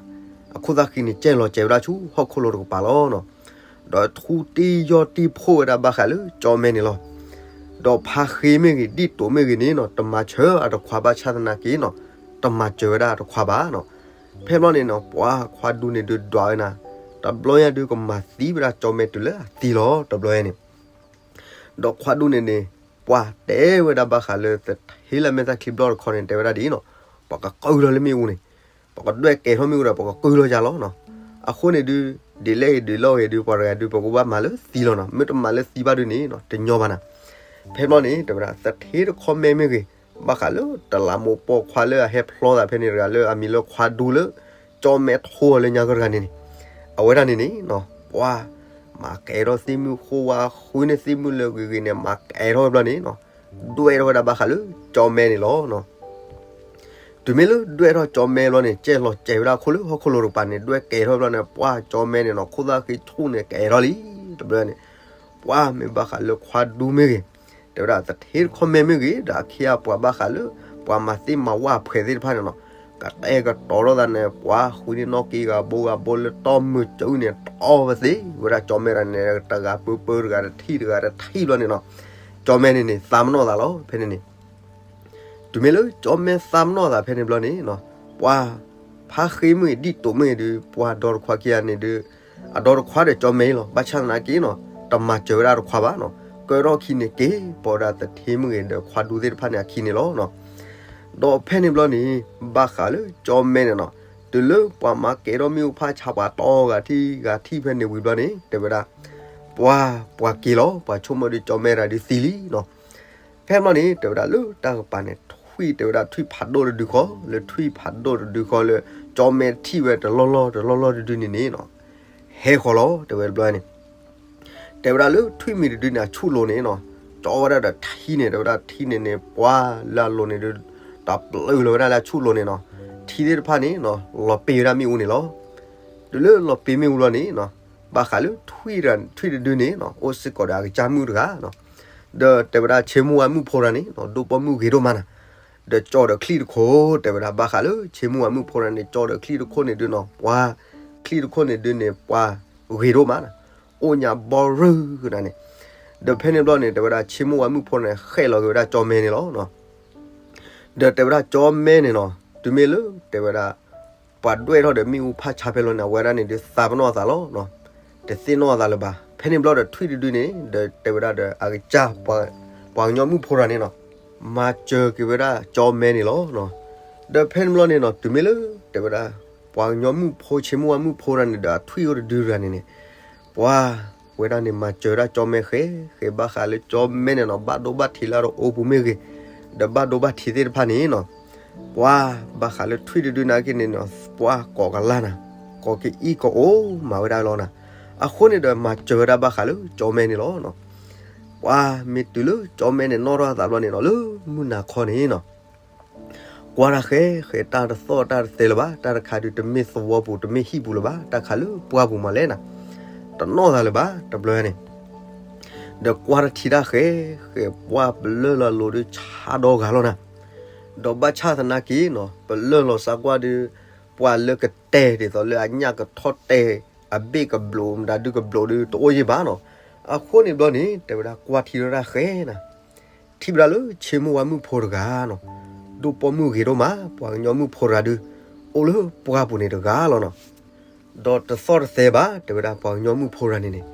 အခိၣ်သၣ်ဃံန့ၣ် ကဲလီၤစဲၤဝဲဒၣ်ဆူဟီၣ်ခိၣ်လိၤတကပၤလီၤနီၤ. ဒီးထူတံၢ်ယီၢ်တံၢ်ဖှိၣ်ဝဲဒၣ်ဘၣ်ဃးလၢကၠီမဲန့ၣ်လီၤ. ဒီးဖါဃ့မ့ၢ်ဂ့ၤ ဒ်တိာ်မ့ၢ်ဂ့ၤန့ၣ်နီၤ တမၤစၢၤအတခွါဘၣ်ဆၣ်သနာ်က့နီၤ, တမၤစၢၤဝဲဒၣ်အတခွါဘၣ်နီၤ. ဖဲဘျီန့ၣ်နီၤ ပှၤခွါဒူန့ၣ်ဒုးဒွးဝဲနၤ, တဘျီညါဒုးကမၤသံဝဲဒၣ်ကၠီမဲတုၤလၢအသံလီၤ တဘျီညါန့ၣ် ဒီးခွါဒူန့ၣ်န့ၣ် ပှၤတဲဝဲဒၣ်ဘၣ်ဃးလၢသထ့လၢမဲာ်သၣ်ချံဘျီၣ်တခီန့ၣ် တဲဝဲဒၣ်ဒ်အံၤနီၤ, ပှၤကကုၢ်လီၤလၢမ့ၣ်အူန့ၣ်, ပှၤကဒွဲၣ်ကဲထီၣ်မ့ၣ်အူဒီး ပှၤကကုၢ်လီၤယၤလီၤနီၤ. အဃိန့ၣ်ဒုး ဒ်လဲၣ်ဂ့ၤဒ်လဲၣ်ဂ့ၤဒုး ပှၤတဂၤဒုး ပကဘၣ်မၤလၢသံလီၤနီၤ, မ့ၢ်တမၤလၢသံဘၣ်ဒုးန့ၣ်နီၤ တညီဘၣ်နၤ. ဖဲဘျီန့ၣ် တဲဝဲဒၣ် သထ့တခီမဲာ်မ့ၢ်ဂ့ၤ, ဘၣ်ဃးလၢတလးမူးပိာ်ခွါလၢအဟဲဖျီသးဖဲန့ၣ်တဂၤလၢအမံၤလၢခွါဒူလၢ ကၠီမဲထိအီၤလၢညါကီၢ်တဂၤန့ၣ်န့ၣ်, အဝဲဒၣ်န့ၣ်န့ၣ်နီၤ ပှၤ မၤကဲထီၣ်သ့ၣ်မုၢ်ဃိဝါဃုန့ၢ်သ့ၣ်မုၢ်လၢဂ့ၤဂ့ၤန့ၣ် မၤကဲထီၣ်ဝဲဘျီန့ၣ်နီၤ, ဒွဲၣ်ထီၣ်ဝဲဒၣ်ဘၣ်ဃးလၢကၠီမဲန့ၣ်လီၤနီၤ. တုၤမ့ၢ်လၢဒွဲၣ်ထီၣ်ကၠီမဲဘျီန့ၣ် ကဲလီၤစဲၤဝဲဒၣ်ခိၣ်လၢဟီၣ်ခိၣ်လိၤတကပၤန့ၣ် ဒွဲၣ်ကဲထီၣ်ဘျီန့ၣ် ပှၤကၠီမဲန့ၣ်နီၤ ခိၣ်သၣ်ဃံဆူၣ်န့ၣ် ကဲထီၣ်လံ တဘျီန့ၣ်, ပှၤမ့ၢ်ဘၣ်ဃးလၢခွါဒူမ့ၢ်ဂ့ၤ, တဲဝဲဒၣ်သထ့တခီမဲာ်မ့ၢ်ဂ့ၤ ဒီးအခ့အပှၤဘၣ်ဃးလၢ ပှၤမၤသ့ၣ်မၤဝၣ်ဖှဲးသ့ၣ်တဖၣ်န့ၣ်နီၤ, ကတဲာ်ကတီၤထီၣ်သးန့ၣ် ပှၤဃုန့ၢ်နီၣ်က့ၤဂၤဘိဂၤဘိလၢတီၢ်မုၢ်ကၠုန့ၣ် တီၢ်ဝဲသ့ၣ်ဝဲဒၣ်ကၠီမဲတဂၤန့ၣ် တဂၤပၢပၢတဂၤတထံၣ်တဂၤတထံၣ်ဘျီန့ၣ်နီၤ, ကၠီမဲန့ၣ်န့ၣ် သးမနီၣ်သးလီၤ ဖဲန့ၣ်န့ၣ် တုၤမ့ၢ်လၢကၠီမဲသးမနီၣ်သးဖဲန့ၣ်ဘျီန့ၣ်နီၤ, ပှၤ ဖါဃ့မ့ၢ်ဂ့ၤဒ်တိာ်မ့ၢ်ဂ့ၤဒုး ပှၤဒီတခွါခံဂၤန့ၣ်ဒုး အဒီတခွါဒီးကၠီမဲအံၤလီၤ. ဘၣ်ဆၣ်သနာ်က့နီၤ တမၤစၢၤဝဲဒၣ်တခွါဘၣ်နီၤ, ကဲထီၣ်ခံန့ၣ်က့ၤ ပီဝဲဒၣ်သထ့မ့ၢ်ဂ့ၤဒီးခွါဒူသ့ၣ်တဖၣ်န့ၣ်အခံန့ၣ်လီၤနီၤ. ဒီးဖဲန့ၣ်ဘျီန့ၣ် ဘၣ်ဃးလၢကၠီမဲန့ၣ်နီၤ, တုၤလၢပှၤမၤကဲထီၣ်မ့ၣ်အူဖးဆါပှၤတီဂၤထံၣ်ဂၤထံၣ်ဖဲန့ၣ်ဝံၤဘျီန့ၣ် တဲဝဲဒၣ် ပှၤ ပှၤက့ၤလီၤ ပှၤဆိကမိၣ်ဒုးကၠီမဲတဂၤဒုးသံလံနီၤ. ဖဲဘျီန့ၣ် တဲဝဲဒၣ်လၢတၢ်ကပၤန့ၣ် ထွံၣ်တဲဝဲဒၣ်ထွံၣ်ဖးဒိၣ်တဒုဃီ လၢထွံၣ်ဖးဒိၣ်တဒုဃီလၢ ကၠီမဲထံၣ်ဝဲတလီၢ်လီၢ်တလီၢ်လီၢ်တဒုန့ၣ်န့ၣ်နီၤ, ဟဲဃီၤလီၤ တဲဝဲတဘျီန့ၣ် တဲဝဲဒၣ်လၢထွံၣ်မံၤတဒုန့ၣ် အဆူၣ်လိၤန့ၣ်နီၤ, ကၠီဝဲဒၣ်ဒီးထံန့ၣ် တဲဝဲဒၣ်ထံန့ၣ်န့ၣ် ပှၤလၢအလိၤန့ၣ်ဒုး တၢ်ပျုာ်လီၤဝဲဒၣ်လၢအဆူၣ်လိၤန့ၣ်နီၤ, ထံသ့ၣ်တဖၣ်န့ၣ်နီၤ လီၤပ့ၤဝဲဒၣ်မ့ၣ်အူန့ၣ်လီၤ. တုၤလၢလီၤပ့ၤမ့ၣ်အူလီၤန့ၣ်နီၤ, ဘၣ်ဃးလၢထွံၣ်တဒုန့ၣ်နီၤ အိၣ်စ့ၢ်ကီးဒီးအကစၢ်မုၣ်တဂၤနီၤ, ဒီးတဲဝဲဒၣ်ဆ့မုၢ်ဝါမုၣ်ဖိတဂၤန့ၣ်နီၤ ဒိၣ်ပိာ်မုၣ်ဂ့ၤဒိၣ်မးနၤ, ဒီးကၠီဒီးချံၣ်တခိၣ် တဲဝဲဒၣ်ဘၣ်ဃးလၢဆ့မုၢ်ဝါမုၣ်ဖိတဂၤန့ၣ် ကၠီဒီးချံၣ်တခိၣ်န့ၣ်ဒုးနီၤ ပှၤ ချံၣ်တခိၣ်န့ၣ်ဒုးန့ၣ် ပှၤဂ့ၤဒိၣ်မးနၤ, အိၣ်ညါဘီရုၢ်ကနၤန့ၣ်, ဒီးဖဲန့ၣ်ဘျီန့ၣ် တဲဝဲဒၣ်ဆ့မုၢ်ဝါမုၣ်ဖိန့ၣ် ဃဲၣ်လီၤက့ၤဝဲဒၣ်ကၠီမဲန့ၣ်လီၤနီၤ. ဒီးတဲဝဲဒၣ်ကၠီမဲန့ၣ်နီၤ တုၤမ့ၢ်လၢတဲဝဲဒၣ် ပှၤဒွဲၣ်ထီၣ်ဒီးမ့ၣ်အူဖးဆါဖဲလီၤန့ၣ် အဝဲဒၣ်န့ၣ်ဒုးသးပနီၣ်အသးလီၤနီၤ, တသ့ၣ်နီၣ်အသးလၢၤဘၣ်. ဖဲန့ၣ်ဘျီဒီးထွံၣ်တဒုန့ၣ် ဒီးတဲဝဲဒၣ်ဒီးအကစၢ် ပှၤကညီမုၣ်ဖိတဂၤန့ၣ်နီၤ မၤစၢၤက့ၤဝဲဒၣ်ကၠီမဲန့ၣ်လီၤနီၤ. ဒီးဖဲန့ၣ်ဘျီန့ၣ်နီၤ တုၤမ့ၢ်လၢတဲဝဲဒၣ် ပှၤကညီမုၣ်ဖိ ဆ့မုၢ်ဝါမုၣ်ဖိတဂၤန့ၣ်ဒီးအထွံၣ်အိၣ်တဒုတဂၤန့ၣ်န့ၣ် ပှၤဝဲဒၣ်န့ၣ် မၤစၢၤဒၣ်ကၠီမဲဃဲ ဃဲဘၣ်ဃးလၢကၠီမဲန့ၣ်နီၤ ဘၣ်ဒိဘၣ်ထံးလၢအအိပူၤမ့ၢ်ဂ့ၤ, ဒီးဘၣ်ဒိဘၣ်ထံးသ့ၣ်တဖၣ်န့ၣ်နီၤ, ပှၤဘၣ်ဃးလၢထွံၣ်တဒုနာ်က့န့ၣ်နီၤ ပှၤကိးကလၢ်နၤ, ကိးကအံၣ်ကိးအိၣ်မၤဝဲဒၣ်လီၤနၤ, အဃိန့ၣ်ဒီးမၤစၢၤဝဲဒၣ်ဘၣ်ဃးလၢကၠီမဲန့ၣ်လီၤနီၤ. ပှၤမ့ၢ်တုၤလၢကၠီမဲန့ၣ်နီၣ်ထီၣ်အသးဘျီန့ၣ်နီၤ လၢမုၢ်နၤခီန့ၣ်နီၤ ကွၢ်တၢ်ဃဲဃဲ တၢ်တသီၣ်တၢ်တသဲလၢၤဘၣ်, တၢ်တခါဒုးတမ့ၢ်သဝီပူၤ တမ့ၢ်ဟံၣ်ပူၤလၢၤဘၣ်, တၢ်ခးလၢပှၢ်ပူၤမးလဲၣ်နၤ, တနီၣ်သးလၢၤဘၣ် တဘျီန့ၣ်, ဒီးကွၢ်တၢ်ထံတၢ်ဃဲဃဲ ပှၤပလၢၢ်လီၤလိၤဒုးဆါဒီဂၤလီၤနၤ, ဒီးဘၣ်ဆၣ်သနာ်က့နီၤ ပလၢၢ်လီၤစါကွၢ်ဒုး ပှၤလၢကတဲာ်ဒ်သိးလၢအညၣ်ကထီၣ်တဲာ် အဘ့ၣ်ကဘျိးမတၤဒုးကဘျိးဒုးတအိၣ်ယံၤဘၣ်နီၤ, အဃိန့ၣ်ဘျီန့ၣ် တဲဝဲဒၣ်ကွၢ်ထံလၢတၢ်ဃဲနၤ ထံၣ်ဝဲဒၣ်လၢဆ့မိၢ်ဝါမုၣ်ဖိတဂၤနီၤ, ဒိၣ်ပိာ်မုၣ်ဂ့ၤဒိၣ်မး ပှၤကညီမုၣ်ဖိတဂၤဒုး အိၣ်လၢပှၢ်ပူၤန့ၣ်တဂၤလီၤနီၤ, ဒီးတသီၣ်တသဲဘၣ် တဲဝဲဒၣ်ပှၤကညီမုၣ်ဖိတဂၤန့ၣ်န့ၣ်,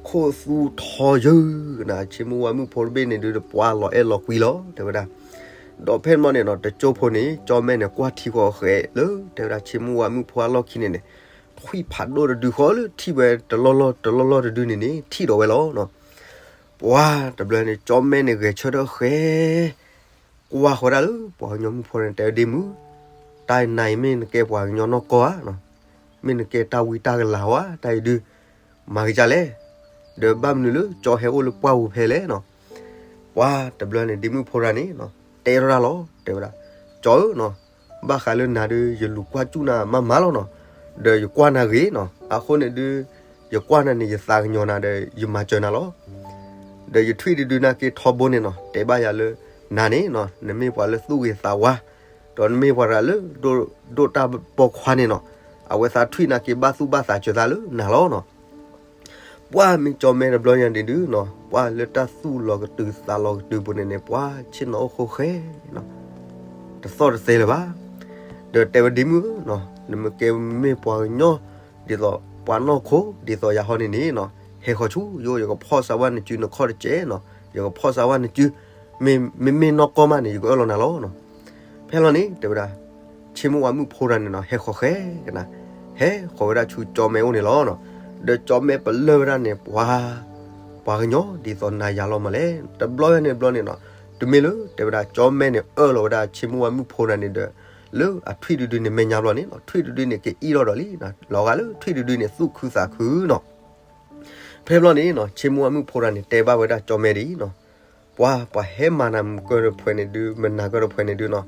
ခိၣ်သူထီယၢၢ်နၤ ဆ့မိၢ်ဝါမုၣ်ဖိတဘ့ၣ်န့ၣ်ဒုး ပှၤလီၤအဲၣ်လီၤကွံလီၤ တဲဝဲဒၣ်, ဒီးဖဲန့ၣ်ဘျီန့ၣ်နီၤ တကၠိဖိန့ၣ် ကၠီမဲန့ၣ် ကွၢ်ထံဃီဃဲလၢ တဲဝဲဒၣ်ဆ့မိၢ်ဝါမုၣ်ဖိအလီၢ်ခံန့ၣ်န့ၣ်, ထွံၣ်ဖးဒိၣ်တဒုဃီလၢထံၣ်ဝဲတလီၢ်လီၢ်တလီၢ်လီၢ်တဒုန့ၣ်န့ၣ် ထံၣ်ဒီးဝဲလီၤနီၤ, ပှၤတဘျီန့ၣ် ကၠီမဲန့ၣ် ဂဲၤဆၢထၢၣ်ဃဲ ကွၢ်ဃီဒၣ်လၢပှၤကညီမုၣ်ဖိန့ၣ် တဲဝဲဒ့မုၣ်, တၢ်နၤအံၤမ့ၢ်နကဲပှၤကညီနီၢ်ကီၢ်ဧါ, မ့ၢ်နကဲတၢ်ဝံတၢ်ကလၤဧါ, တၢ်အံၤဒုး မၤက့ၤဒ်လဲၣ်, ဒီးဘၣ်မနုၤလၢကၠီဟဲအိၣ်လၢပှၢ်ပူၤဖဲလဲၣ်နီၤ, ပှၤတဘျီန့ၣ် ဒ့မုၣ်ဖိတဂၤန့ၣ်နီၤ တဲထီၣ်တၢ်လီၤ တဲဝဲဒၣ်, ကၠီဧၢနီၤ, ဘၣ်ဃးလၢနၤဒုး ယလူၤကွၢ်စူၣ်နၤမးမးလီၤနီၤ, ဒီးယကွၢ်နၤဂ့ၤနီၤ, အဃိန့ၣ်ဒုး ယကွၢ်နၤန့ၣ် ယသးကညီၤနၤဒီး ယမၤစၢၤနၤလီၤ ဒီးယထွံၣ်တဒုနာ်က့ထီဘိန့ၣ်နီၤ တဲဘၣ်ယၤလၢ နၤန့ၣ်နီၤ နမ့ၢ်ပှၤလၢသူၣ်ဂ့ၤသးဝါ, ဒီးနမ့ၢ်ပှၤတဂၤလၢ ဒိၣ်တၢ်ပီခွါန့ၣ်နီၤ, အဝဲသးထွံၣ်နာ်က့ဘၣ်သူၣ်ဘၣ်သးစၢၤသးလၢနၤလီၤနီၤ. ပှၤမ့ၢ်ကၠီမဲတဘျီညါဒုးနီၤ ပှၤလၢတၢ်သူၣ်လီၤကတုၤသးလီၤကတုၤပူၤန့ၣ်န့ၣ် ပှၤဆ့ၣ်နီၤအိၣ်ဃိဃဲနီၤ တသီၣ်တသဲလၢၤဘၣ်. ဒီးတဲဝဲဒ့မုၣ်ဧၢနီၤ နမ့ၢ်ကဲမ့ၢ်ပှၤကညီ ဒ်သိးပှၤနီၢ်ခိ ဒ်သိးယၤဟီန့ၣ်န့ၣ်နီၤ ဟဲဃီၤဆူယအိၣ် ယကဖီၣ်စၢၤဝဲနစုနခီၣ်တကဲးနီၤ ယကဖီၣ်စၢၤဝဲနစု မ့မ့ၢ်နီၢ်ကီၢ်မးန့ၣ် ယကအၢၣ်လီၤနၤလီၤနီၤ. ဖဲလီၤန့ၣ် တဲဝဲဒၣ် ဆ့မိၢ်ဝါမုၣ်ဖိတဂၤန့ၣ်နီၤ ဟဲဃီၤဃဲကနၤ ဟဲဃီၤဝဲဒၣ်ဆူကၠီမဲအိၣ်န့ၣ်လီၤနီၤ. ဒီးကၠီမဲပလၢၢ်ဝဲဒၣ်န့ၣ် ပှၤ ပှၤကညီဒ်သိးနၤယၤလီၤမးလဲၣ် တဘျီညါန့ၣ်ဘျီန့ၣ်နီၤ တမ့ၢ်လၢတဲဝဲဒၣ် ကၠီမဲန့ၣ်အၢၣ်လီၤဝဲဒၣ်ဆ့မိၢ်ဝါမုၣ်ဖိတဂၤန့ၣ်ဒီး လၢအထွံၣ်တဒုန့ၣ်မဲာ်ညါဘျီန့ၣ်နီၤ ထွံၣ်တဒုန့ၣ်ကအံၣ်ထီၣ်ဒီးလံ လီၤဂာ်လၢထွံၣ်တဒုန့ၣ်သူၣ်ခုသးခုနီၤ. ဖဲဘျီန့ၣ်နီၤ ဆ့မိၢ်ဝါမုၣ်ဖိတဂၤန့ၣ် တဲဘၣ်ဝဲဒၣ်ကၠီမဲဒ်အံၤနီၤ ပှၤ ပှၤဟဲမၤနၤမုၢ်ကၢၢ်တဖှဲးန့ၣ်ဒုး မနၤကၢၢ်တဖှဲးန့ၣ်ဒုးနီၤ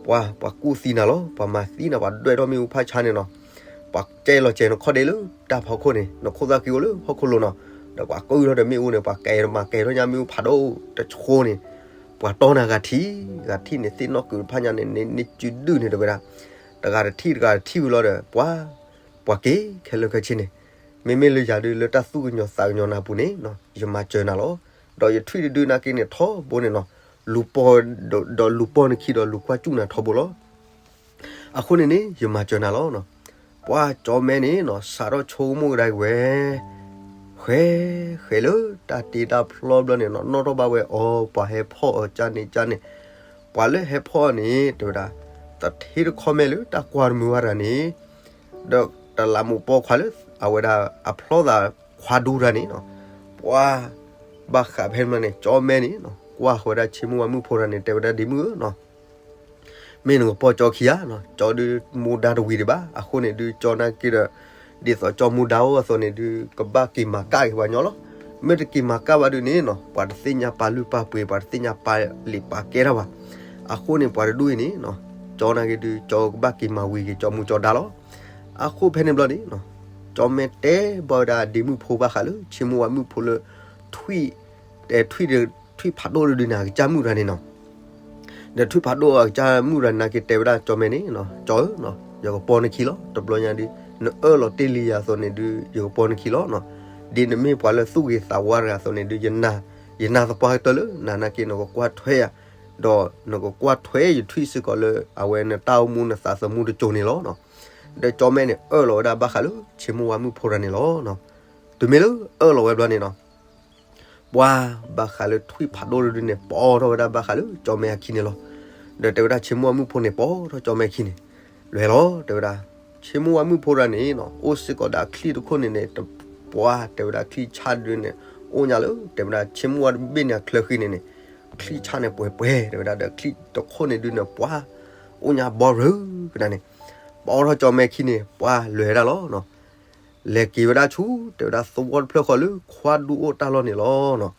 ပှၤ ပှၤကူၣ်သံနၤလီၤ ပှၤမၤသံနၤ ပှၤဒွဲၣ်ထီၣ်မ့ၣ်အူဖးဆါန့ၣ်နီၤ ပှၤကဲလီၤစဲးနခီၣ်ဒ့လၢတၢ်ဖီခိၣ်န့ၣ် နခိၣ်သၣ်ဃံအိၣ်လၢဟီၣ်ခိၣ်လိၤနီၤ ဒီးပှၤကၢထီၣ်ဒီးမ့ၣ်အူန့ၣ် ပှၤကဲထီၣ်မၤကဲထီၣ်ညါမ့ၣ်အူဖးဒိၣ်တဆိန့ၣ် ပှၤတီနၤဂၤထံၣ် ဂၤထံၣ်န့ၣ် သ့ၣ်နီၣ်ကုာ်တဖၣ်ညါန့ၣ် န့ၢ်စုဒုၣ်န့ၣ်တဲဝဲဒၣ် တဂၤတထံၣ်တဂၤတထံၣ်ဝံၤလီၤဒီး ပှၤ ပှၤက့ၤခဲလၢာ်ခဲဆ့န့ၣ် မ့မ့ၢ်လၢယၤဒုးလၢတၢ်သူၣ်ကညီၤသးကညီၤနၤပူၤန့ၣ် ယမၤစၢၤနၤလီၤ. ဒီးယထွံၣ်တဒုနာ်က့န့ၣ်ထီဘိန့ၣ်နီၤ လူၤပီၢ် ဒီးလူၤပီၢ်နခံဒီးလူၤကွၢ်စူၣ်နၤထီဘိလီၤ. အဃိန့ၣ်န့ၣ် ယမၤစၢၤနၤလီၤနီၤ. ပှၤကၠီမဲန့ၣ်နီၤ စးထီၣ်ဆိကမိၣ်ကဒါက့ၤဝဲ ဃဲ ဃဲလၢတၢ်တ့တၢ်ဖျီဘျီန့ၣ်နီၤ နီၣ်ထီၣ်ဘၣ်ဝဲအီၤ ပှၤဟဲဖီၣ်အီၤကၢ်န့ၣ်ကၢ်န့ၣ် ပှၤလၢဟဲဖီၣ်အီၤန့ၣ် တဲဝဲဒၣ် တထံတခီမဲာ်လၢတၢ်ကွၢ်တမုာ်ဘၣ်တဂၤန့ၣ် ဒီးတလးမူးပိာ်ခွါလၢ အဝဲဒၣ်အဖျီသးခွါဒူတဂၤန့ၣ်နီၤ, ပှၤဘၣ်ဃးဖဲန့ၣ်န့ၣ် ကၠီမဲန့ၣ်နီၤ ကွၢ်ဃီၤဝဲဒၣ်ဆ့မိၢ်ဝါမုၣ်ဖိတဂၤန့ၣ် တဲဝဲဒၣ်ဒ့မုၣ်ဧၢနီၤ, မ့ၢ်နကပိာ်ကၠီခံဧါနီၤ, ကၠီဒုးမူဒါတဝံၤဒံးဘၣ်, အဃိန့ၣ်ဒုး ကၠီနာ်က့ဒီး ဒ်သိးကၠီမူဒါအိၣ်အသိးန့ၣ်ဒုး ကဘၣ်က့ၤမၤကၣ်က့ၤပှၤညီလီၤ. မ့ၢ်တက့ၤမၤကၣ်ဘၣ်ဒုးန့ၣ်နီၤ ပှၤတသ့ၣ်ညါပာ်လုၢ်ပာ်ပှ့ၤ ပှၤတသ့ၣ်ညါပာ်လံာ်ပာ်ကဲတၢ်ဘၣ်. အဃိန့ၣ် ပှၤတဒူၣ်အံၤန့ၣ်နီၤ ကၠီနာ်က့ဒုး ကၠီကဘၣ်က့ၤမၤဝံၤက့ၤကၠီမူကၠီဒါလီၤ. အဃိဖဲန့ၣ်ဘျီန့ၣ်နီၤ ကၠီမဲတဲဘၣ်ဝဲဒၣ်ဒ့မုၣ်ဖိဘၣ်ဃးလၢ ဆ့မိၢ်ဝါမုၣ်ဖိလၢ ထွံၣ် ထွံၣ်ဖးဒိၣ်တဒုန့ၣ် အကစၢ်မုၣ်တဂၤန့ၣ်နီၤ ဒီးထွံၣ်ဖးဒိၣ်အကစၢ်မုၣ်တဂၤနာ်က့တဲဝဲဒၣ်ကၠီမဲန့ၣ်နီၤ ကၠီဧၢနီၤ ယကပိာ်နခံလီၤ. တဘျီညါဒုး နအၢၣ်လီၤတ့ၢ်လံယၤအသိးန့ၣ်ဒုး ယကပိာ်နခံလီၤနီၤ. ဒ်နမ့ၢ်ပှၤလၢသူၣ်ဂ့ၤသးဝါတဂၤအသိးန့ၣ်ဒုး ယနာ်သပှၢ်ကတၢၢ်လၢနၤနာ်က့ နကကွၢ်ထွဲယၤ ဒီးနကကွၢ်ထွဲယထွံၣ်စ့ၢ်ကီးလၢ အဝဲနတၢ်အိၣ်မူနသးသမူတစိၤန့ၣ်လီၤနီၤ. ဒီးကၠီမဲန့ၣ်အၢၣ်လီၤဝဲဒၣ်ဘၣ်ဃးလၢ ဆ့မိၢ်ဝါမုၣ်ဖိတဂၤန့ၣ်လီၤ. တုၤမ့ၢ်လၢအၢၣ်လီၤဝဲဘျီန့ၣ်နီၤ ပှၤဘၣ်ဃးလၢထွံၣ်ဖးဒိၣ်တဒုန့ၣ် ပိာ်ထီၣ်ဝဲဒၣ်ဘၣ်ဃးလၢကၠီမဲအခံန့ၣ်လီၤ. ဒီးတဲဝဲဒၣ်ဆ့မိၢ်ဝါမုၣ်ဖိန့ၣ် ပိာ်ထီၣ်ကၠီမဲအခံန့ၣ် လွဲၢ်လီၤ တဲဝဲဒၣ် ဆ့မိၢ်ဝါမုၣ်ဖိတဂၤန့ၣ်နီၤ အိၣ်စ့ၢ်ကီးဒီးအချံၣ်တခိၣ်န့ၣ်န့ၣ် တပှၢ်တဲဝဲဒၣ်ချံၣ်ဆၣ်ဒုန့ၣ် အိၣ်ညါလၢ တဲဝဲဒၣ်ဆ့မိၢ်ဝါတဘ့ၣ်န့ၣ်အချၢဃံန့ၣ်န့ၣ် ချံၣ်ဆၣ်န့ၣ်ပှဲၤပှဲၤ တဲဝဲဒၣ် ဒီးချံၣ်တခိၣ်န့ၣ်ဒုးန့ၣ် ပှၤအိၣ်ညါဘီရၢကနၤန့ၣ်, ပအီထီၣ်ကၠီမဲခံန့ၣ် ပှၤလဲၤဝဲဒၣ်လီၤနီၤ. လဲၤက့ၤဝဲဒၣ်ဆူ တဲဝဲဒၣ် သဝီတဖျၢၣ်ဃီလၢခွါဒူအိၣ်တၢ်လီၢ်န့ၣ်လီၤနီၤ.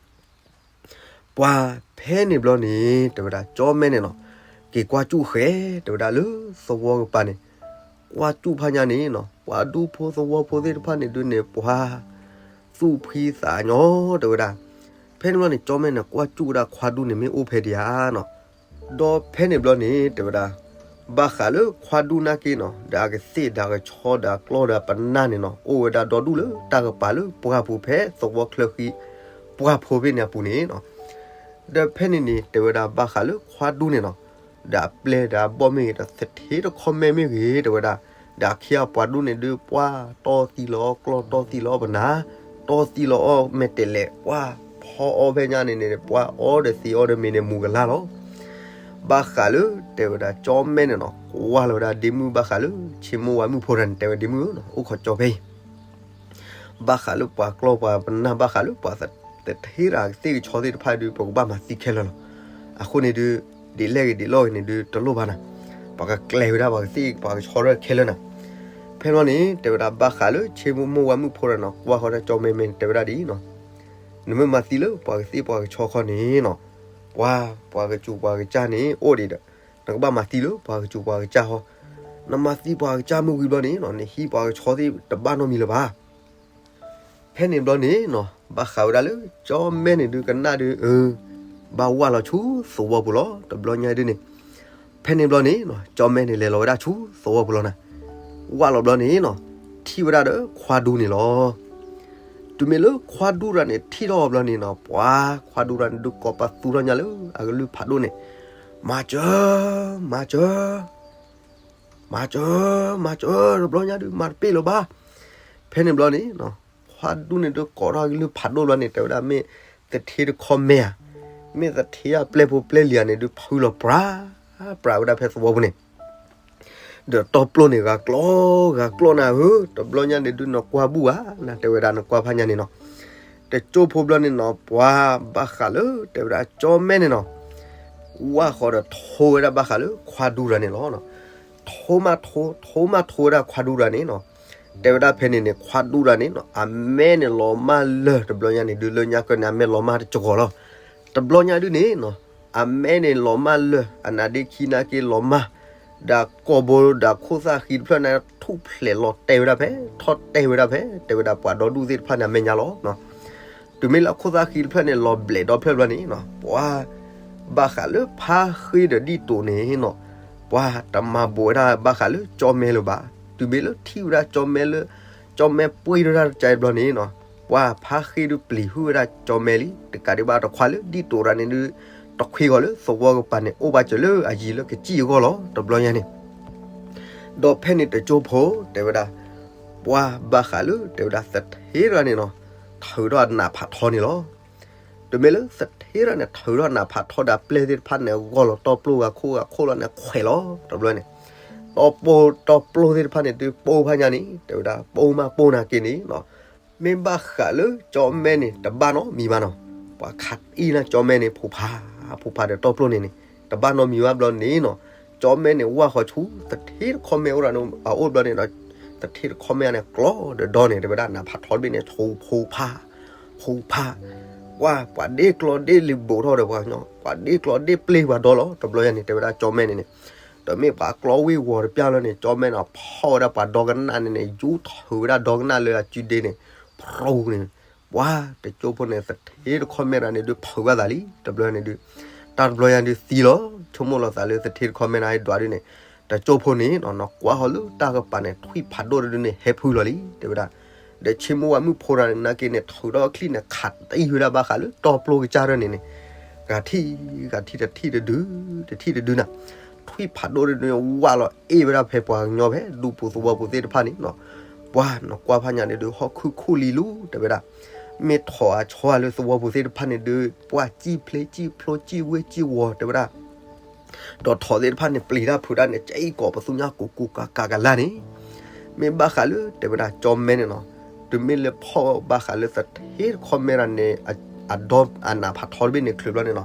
ပှၤဖဲန့ၣ်ဘျီန့ၣ် တဲဝဲဒၣ် ကၠီမဲန့ၣ်နီၤ, က့ၤကွၢ်စူၣ်ဃဲ တဲဝဲဒၣ်လၢသဝီကပၤန့ၣ်, ကွၢ်စူၣ်ဖးညါန့ၣ်နီၤ ပှၤဒူဖိသဝီဖိသ့ၣ်တဖၣ်န့ၣ်ဒုးန့ၣ် ပှၤသူၣ်ဖှံသးညီ တဲဝဲဒၣ်. ဖဲန့ၣ်ဘျီန့ၣ် ကၠီမဲန့ၣ် ကွၢ်စူၣ်ဝဲဒၣ်ခွါဒူန့ၣ်မ့ၢ်အိၣ်ဖဲဒံးဧါနီၤ. ဒီးဖဲန့ၣ်ဘျီန့ၣ် တဲဝဲဒၣ် ဘၣ်ဃးလၢခွါဒူနာ်က့နီၤ ဒီးအကသ့ၣ်ဒီးအကဆီဒီးအကျီၢ်ဒီးအပနၢ်န့ၣ်နီၤ အိၣ်ဝဲဒၣ်ဒီဒူၣ်လၢတၢ်ကပၤလၢပှၢ်ပူၤဖဲသဝီချၢဃံ ပှၢ်ဖိဘ့ၣ်န့ၣ်အပူၤန့ၣ်နီၤ. ဒီးဖဲန့ၣ်န့ၣ် တဲဝဲဒၣ်ဘၣ်ဃးလၢခွါဒူန့ၣ်နီၤ, ဒီးအပျဲၢ်ဒီးအဘီၣ်မ့ၢ်ဂ့ၤ ဒီးသထ့တခီမဲမ့ၢ်ဂ့ၤ တဲဝဲဒၣ်, ဒီးအခ့အပှၤဒူန့ၣ်ဒုး ပှၤတီၢ်သံလီၤအီၣ်ကျီၢ် တီၢ်သံလီၤအီၣ်ပနၢ်, တီၢ်သံလီၤအီၣ်မဲာ်တဲးလဲး ပှၤဖီအီၣ်ဖဲညါန့ၣ်န့ၣ် ပှၤအီၣ်ဒီးသံအီၣ်ဒီးမ့ၤန့ၣ် မူၤကလၢ်လီၤ. ဘၣ်ဃးလၢ တဲဝဲဒၣ် ကၠီမဲန့ၣ်နီၤ ကွၢ်လီၤဝဲဒၣ်ဒ့မုၣ်ဘၣ်ဃးလၢ ဆ့မိၢ်ဝၤမုၣ်ဖိတဂၤန့ၣ် တဲဝဲဒ့မုၣ်ဧၢနီၤ အိၣ်ခိးကၠီဖဲအံၤ ဘၣ်ဃးလၢပှၤကျီၢ်ပှၤပနၢ် ဘၣ်ဃးလၢပှၤသထ့တၢ်ကသ့ၣ်ကဆီသ့ၣ်တဖၣ်ဒုး ပကဘၣ်မၤသံခဲလၢာ်လီၤ. အဃိန့ၣ်ဒုး ဒ်လဲၣ်ဂ့ၤဒ်လဲၣ်ဂ့ၤန့ၣ်ဒုး တလိၣ်ဘၣ်နၤ, ပကကျဲၤဝဲဒၣ်ပှၤကသ့ၣ်ပှၤကဆီရဲၣ်ခဲလၢာ်နၤ. ဖဲန့ၣ်ဘျီန့ၣ် တဲဝဲဒၣ်ဘၣ်ဃးလၢ ဆ့မိၢ်မိၢ်ဝၤမုၣ်ဖိတဂၤနီၤ ကွၢ်ဃီၤတၢ်ကၠီမဲမဲန့ၣ် တဲဝဲဒၣ်ဒ်အံၤနီၤ, နမ့ၢ်မၤသံလၢပှၤကသ့ၣ်ပှၤကဆီခီန့ၣ်နီၤ, ပှၤ ပှၤကစူၤပှၤကစၢ်န့ၣ် အိၣ်ဒံးဒီး နကဘၣ်မၤသံလၢပှၤကစူၤပှၤကစၢ်ဃီ, နမၤသံပှၤကစၢ်မုၢ်ဝံၤဘျီန့ၣ်နီၤ နဟံးပှၤကဆီသ့ၣ်တဘၣ်နီတမံၤလၢၤဘၣ်. ဖဲန့ၣ်ဘျီန့ၣ်နီၤ ဘၣ်ဃးဝဲဒၣ်လၢ ကၠီမဲန့ၣ်ဒုးကနၣ်ဒုး အၢ ဘၣ်ဝၢ်လီၤဆူသဝီပူၤလီၤ တဘျီညါဒုးန့ၣ်. ဖဲန့ၣ်ဘျီန့ၣ်နီၤ ကၠီမဲန့ၣ် လဲၤလီၤဝဲဒၣ်ဆူသဝီပူၤလီၤနၤ. ဝၢ်လီၤဘျီန့ၣ်နီၤ ထံၣ်ဝဲဒၣ်ဒီးခွါဒူန့ၣ်လီၤ. တုၤမ့ၢ်လၢခွါဒူတဂၤန့ၣ် ထံၣ်ထီၣ်ဘျီန့ၣ်နီၤ ပှၤခွါဒူတဂၤန့ၣ်ဒုး ကိးပသူထီၣ်ညါလၢအကလုၢ်ဖးဒိၣ်န့ၣ်, မၤစၢၤ, မၤစၢၤ မၤစၢၤ, မၤစၢၤ, တဘျီညါဒုး မၤတပ့ၢ်လၢၤဘၣ်. ဖဲန့ၣ်ဘျီန့ၣ်နီၤ ခွါဒူန့ၣ်ဒုး ကိးထီၣ်ကလုၢ်ဖးဒိၣ်ဘျီန့ၣ် တဲဝဲဒၣ် မ့ၢ်သထ့တခီမဲဧါ, မ့ၢ်သထ့အပျဲၢ်ဖိပျဲၢ်လံၤဧါန့ၣ်ဒုး ဖုလီၤပြး ပြးဝဲဒၣ်ဖဲသဝီပူၤန့ၣ် ဒီးတီၢ်ပျိၢ်န့ၣ် ဂၤကျီ ဂၤကျီနၤဧၢ, တဘျီညါန့ၣ်ဒုး နကွၢ်ဘူၣ်ဧါ, နတဲဝဲဒၣ် နကွၢ်ဖးညါန့ၣ်နီၤ. တကၠိဖိဘျီန့ၣ်နီၤ ပှၤဘၣ်ဃးလၢ တဲဝဲဒၣ် ကၠီမဲန့ၣ်နီၤ ဝၢ်ဃီၤဒီးထိဝဲဒၣ်ဘၣ်ဃးလၢခွါဒူတဂၤန့ၣ်လီၤ. ထိမးထိ ထိမးထိဝဲဒၣ်ခွါဒူတဂၤန့ၣ်နီၤ. တဲဝဲဒၣ်ဖဲန့ၣ်န့ၣ် ခွါဒူတဂၤန့ၣ်နီၤ အမဲန့ၣ်လီၤမၢ်လၢာ် တဘျီညါန့ၣ်ဒုး လၢညါကၢန့ၣ် အမဲလီၤမၢ်တစှီၤလီၤ. တဘျီညါဒုးန့ၣ်နီၤ အမဲန့ၣ်လီၤမၢ်လၢာ် အနါဒ့ခံနာ်က့လီၤမၢ်, ဒီးကိာ်ဘိဒီးခိၣ်သၣ်ဃံတဖျၢၣ်န့ၣ် ထူၣ်ဖျဲးလီၤတဲာ်ဝဲဒၣ်ဖဲ ထီၣ်တဲာ်ဝဲဒၣ်ဖဲ တဲဝဲဒၣ်ပှၤဒီဒူၣ်သ့ၣ်တဖၣ်န့ၣ် အမဲာ်ညါလီၤ. တုၤမ့ၢ်လၢခိၣ်သၣ်ဃံတဖျၢၣ်န့ၣ် လီၤဘျဲးဒီဖျၢၣ်ဘျီန့ၣ်နီၤ ပှၤဘၣ်ဃးလၢဖါဃ့ဒီးဒံၣ်တိာ်န့ၣ်နီၤ ပှၤတမၤဘူးဝဲဒၣ်ဘၣ်ဃးလၢကၠီမဲလၢၤဘၣ်. တုၤမ့ၢ်လၢထံၣ်ဝဲဒၣ်ကၠီမဲလၢ ကၠီမဲပှ့ၤထီၣ်တၢ်တကဲဘျီန့ၣ်နီၤ ပှၤဖါဃ့ဒုးပျံၤဟုၣ်ဝဲဒၣ်ကၠီမဲလံ. တကးဒံးဘၣ်တခွါလၢဒံၣ်တိာ်တဂၤန့ၣ်ဒုး တခွ့ဂီၤလၢသဝီကပၤန့ၣ် အိၣ်ဘၣ်စၢၤလၢအယံၤလၢကစံၣ်အဂီၢ်လီၤ တဘျီညါန့ၣ် ဒီးဖဲန့ၣ်တကၠိဖိ တဲဝဲဒၣ် ပှၤဘၣ်ဃးလၢ တဲဝဲဒၣ်သထ့တဂၤန့ၣ်နီၤ ထုးထီၣ်အနးဖးထီန့ၣ်လီၤ. တုၤမ့ၢ်လၢသထ့တဂၤန့ၣ် ထုးထီၣ်နးဖးထီဒီးအပျဲၢ်သ့ၣ်တဖၣ်န့ၣ် ဂီၢ်လီၤတီၢ်ပျိၢ်ဂၤခိၣ်ဂၤခိၣ်လီၤန့ၣ် ခွဲးလီၤ တဘျီန့ၣ် တီၢ်ပျိၢ်တီၢ်ပျိၢ်သ့ၣ်တဖၣ်န့ၣ် ဒုးပိၢ်ဖးညါန့ၣ် တဲဝဲဒၣ် ပိၢ်မးပိၢ်နၤက့န့ၣ်နီၤ မ့ၢ်ဘၣ်ဃးလၢကၠီမဲန့ၣ် တဘၣ်နီတမံၤဘၣ်နီၤ. ပှၤခးအံၤလၢကၠီမဲန့ၣ် ဖိဖး ဖိဖးဒီးတီၢ်ပျိၢ်န့ၣ်န့ၣ် တဘၣ်နီတမံၤဘၣ်ဘျီန့ၣ်နီၤ ကၠီမဲန့ၣ် ဝၢ်ဃီၤဆူသထ့တခီမဲအိၣ်ဒီးန့ၣ် အအိၣ်ဘျီန့ၣ်ဒီး သထ့တခီမဲန့ၣ် ကျီဒီးဒီန့ၣ် တဲဝဲဒၣ်နးဖးထီတဘ့ၣ်န့ၣ် ဆိဖိဖး ဖိဖး ကွၢ် ပှၤဒ့ကျီဒ့လံၤဘိးထီၣ်ဒီးပှၤ ပှၤဒ့ကျီဒ့ပျ့ၤပှၤဒီလီၤ တဘျီညါန့ၣ် တဲဝဲဒၣ်ကၠီမဲန့ၣ်န့ၣ် ဒီးမ့ၢ်ပှၤကျီဝ့ၢ်ဝီၤတပျၢ်လီၤန့ၣ် ကၠီမဲန့ၣ် ဖီၣ်ဝဲဒၣ်ပှၤဒီကနၣ်န့ၣ်န့ၣ် ယူထုးဝဲဒၣ်ဒီကနၣ်လၢအစုဒ့န့ၣ် ဖြူန့ၣ် ပှၤတကၠိဖိန့ၣ် သထ့တခီမဲတဂၤန့ၣ်ဒုး ဖုးဘၣ်သးလံ တဘျီညါန့ၣ်ဒုး တၢ်တဘျီညါဒုးသံလီၤ ဆိကမိၣ်လီၤသးလၢသထ့တခီမဲတဂၤဒွးဒုးန့ၣ် တကၠိဖိန့ၣ်နီၤ နကွၢ်ဃီၤလၢတၢ်ကပၤန့ၣ် ထွံၣ်ဖးဒိၣ်တဒုန့ၣ် ဟဲဖုလီၤလံ တဲဝဲဒၣ် ဒီးဆ့မိၢ်ဝၤမုၣ်ဖိတဂၤန့ၣ် နာ်က့န့ၣ် ထုးထီၣ်အချံၣ်န့ၣ် ခးတံၢ်ဝဲဒၣ်ဘၣ်ဃးလၢတီၢ်ပျိၢ်ကစၢ်ဒၢန့ၣ်န့ၣ် ဂၤထံၣ် ဂၤထံၣ်တထံၣ်တဒု တထံၣ်တဒုနၤ ထွံၣ်ဖးဒိၣ်တဒုန့ၣ် ဝၢ်လီၤအ့ၣ်ဝဲဒၣ်ဖဲပှၤကညီဖဲဒူပူၤသဝီပူၤသ့ၣ်တဖၣ်န့ၣ်နီၤ ပှၤနကွၢ်ဖးညါန့ၣ်ဒုး ဟီၣ်ခုၣ်ခိၣ်လံလူၤ တဲဝဲဒၣ် မ့ၢ်ထိးအဆီလၢသဝီပူၤသ့ၣ်တဖၣ်န့ၣ်ဒုး ပှၤစံၣ်ဖျ့စံၣ်ဖျိစံၣ်ဝ့ၢ်စံၣ်ဝီၤ တဲဝဲဒၣ် ဒီးထိးသ့ၣ်တဖၣ်န့ၣ် ပျံၤတၢ်ဖုးတၢ်န့ၣ် ကအံၣ်ကိးပသူညါကူကူကးကးကလၢ်န့ၣ် မ့ၢ်ဘၣ်ဃးလၢ တဲဝဲဒၣ်ကၠီမဲန့ၣ်နီၤ တုၤမ့ၢ်လၢဖီၣ်ဘၣ်ဃးလၢသထ့တခီမဲတဂၤန့ၣ် အဒီအနးဖးထီတဘ့ၣ်န့ၣ်ချုးဘျီန့ၣ်နီၤ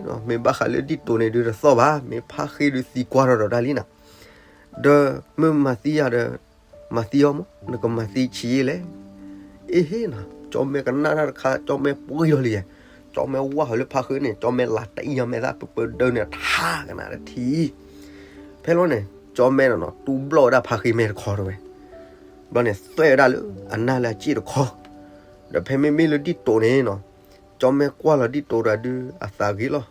ဖဲန့ၣ်ဘျီန့ၣ်နီၤ မ့ၢ်ဘၣ်ဃးလၢဒ်တိာ်န့ၣ်ဒုးတသီၣ်ဘၣ်, မ့ၢ်ဖါဃ့ဒုးသံကွၢ်ထီၣ်ဒီးဒၣ်လံနီၤ, ဒီးမ့ၢ်မၤသံယၤဒီး မၤသံအီၤမး, နကမၤသံဆံးယဲလဲၣ်. အ့ဟ့နီၤ ကၠီမဲကနၣ်တၢ်တခါ ကၠီမဲပှံၢ်လီၤလံယဲ, ကၠီမဲဝၢ်ဃီၤလၢဖါဃ့န့ၣ် ကၠီမဲလၤတအံၤအမဲာ်သၣ်ပပၢဒၢန့ၣ် ထါကနၣ်တထံၣ်. ဖဲလီၤန့ၣ် ကၠီမဲနီၤနီၤ တူၢ်ဘျီၣ်ဝဲဒၣ်ဖါဃ့မဲာ်တခီတဲဝဲ, ဘျီန့ၣ် သွဲၣ်ဝဲဒၣ်လၢအနၢ်လၢအစ့ၣ်တခီ, ဒီးဖဲမ့မ့ၢ်လၢဒ်တိာ်န့ၣ်နီၤ ကၠီမဲကွၢ်လီၤဒ်တိာ်တဂၤဒုးအသးဂ့ၤလီၤ.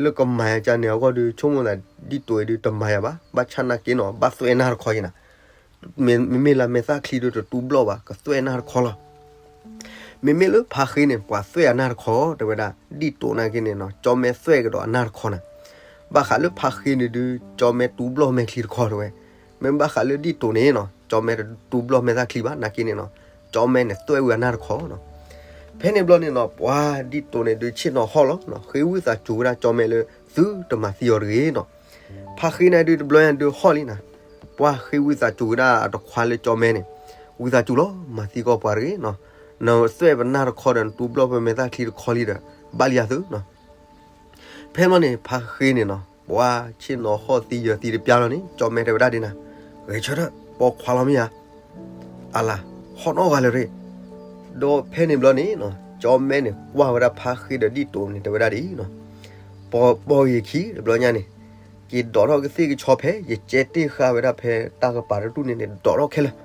လၢကမၤယၤကန့ၣ်အဂီၢ်ဒုး ဆိကမိၣ်သးဒ်တိာ်အံၤဒုးတမၤယၤဘၣ်, ဘၣ်ဆၣ်နာ်က့နီၤ ဘၣ်သွဲၣ်နၢ်တခီယဲနီၤ, မ့မ့ၢ်လၢမဲာ်သၣ်ချံဒုးတတူၢ်ဘျီၣ်ဘၣ် ကသွဲၣ်နၢ်တခီလီၤ. မ့မ့ၢ်လၢဖါဃ့န့ၣ် ပှၤသွဲၣ်အနၢ်တခီတဲဝဲဒၣ်, ဒ်တိာ်နာ်က့န့ၣ်နီၤ ကၠီမဲသွဲၣ်ကဒီးအနၢ်တခီနီၤ. ဘၣ်ဃးလၢဖါဃ့န့ၣ်ဒုး ကၠီမဲတူၢ်ဘျီၣ်မဲာ်ချံတခီတဲဝဲ, မ့ၢ်ဘၣ်ဃးလၢဒ်တိာ်န့ၣ်နီၤ ကၠီမဲတတူၢ်ဘျီၣ်မဲာ်သၣ်ချံဘၣ် နာ်က့န့ၣ်နီၤ ကၠီမဲန့ၣ်သွဲၣ်ဝဲအနၢ်တခီနီၤ. ဖဲန့ၣ်ဘျီန့ၣ်နီၤ ပှၤဒ်တိာ်န့ၣ်ဒုးဆ့ၣ်နီၤဟီၣ်လီၤ, ဃ့ဝံသးစူၤဝဲဒၣ်ကၠီမဲလၢ သုတမၤသံအီၤတဂ့ၤနီၤ. ဖါဃ့န့ၣ်ဒုးတဘျီညါဒုးဟီၣ်လံနီၤ, ပှၤဃ့ဝံသးစူၤဝဲဒၣ်အတခွါလၢကၠီမဲန့ၣ်, ဝံသးစူၤလီၤ မၤသံကွၢ်ပှၤတဂ့ၤနီၤ, နသွဲၣ်ပနၢ်တခီဒီး နတူၢ်ဘျီၣ်ပမဲာ်သၣ်ချံတခီလံဒီး ဘၣ်လံယၤသုနီၤ. ဖဲလီၤန့ၣ် ဖါဃ့န့ၣ်နီၤ ပှၤဆ့ၣ်နီၤဟီၣ်သံယၢၤသံတပျၢ်လီၤန့ၣ် ကၠီမဲတဲဝဲဒၣ်ဒ်နၤ, ဂဲၤဆၢထၢၣ် ပိာ်ခွါလီၤမ့ၢ်ဧါ, အလၤ ဟီၣ်နီၣ်ဂၤလၢၤရ့ၣ်. ဒီးဖဲန့ၣ်ဘျီန့ၣ်နီၤ ကၠီမဲန့ၣ် ကွၢ်ဝဲဒၣ်ဖါဃ့ဒီးဒ်တိာ်န့ၣ် တဲဝဲဒၣ်ဒ်အံၤနီၤ, ပိာ်ပိာ်ယခံတဘျီညါန့ၣ် က့ၤဒိးထီၣ်ကသ့ၣ်ကဆီဖဲ ယကဲတ့ၢ်ဃာ်ဝဲဒၣ်ဖဲတၢ်ကပၤတဒူၣ်န့ၣ်န့ၣ် ဒိးထီၣ်ခဲလၢာ်,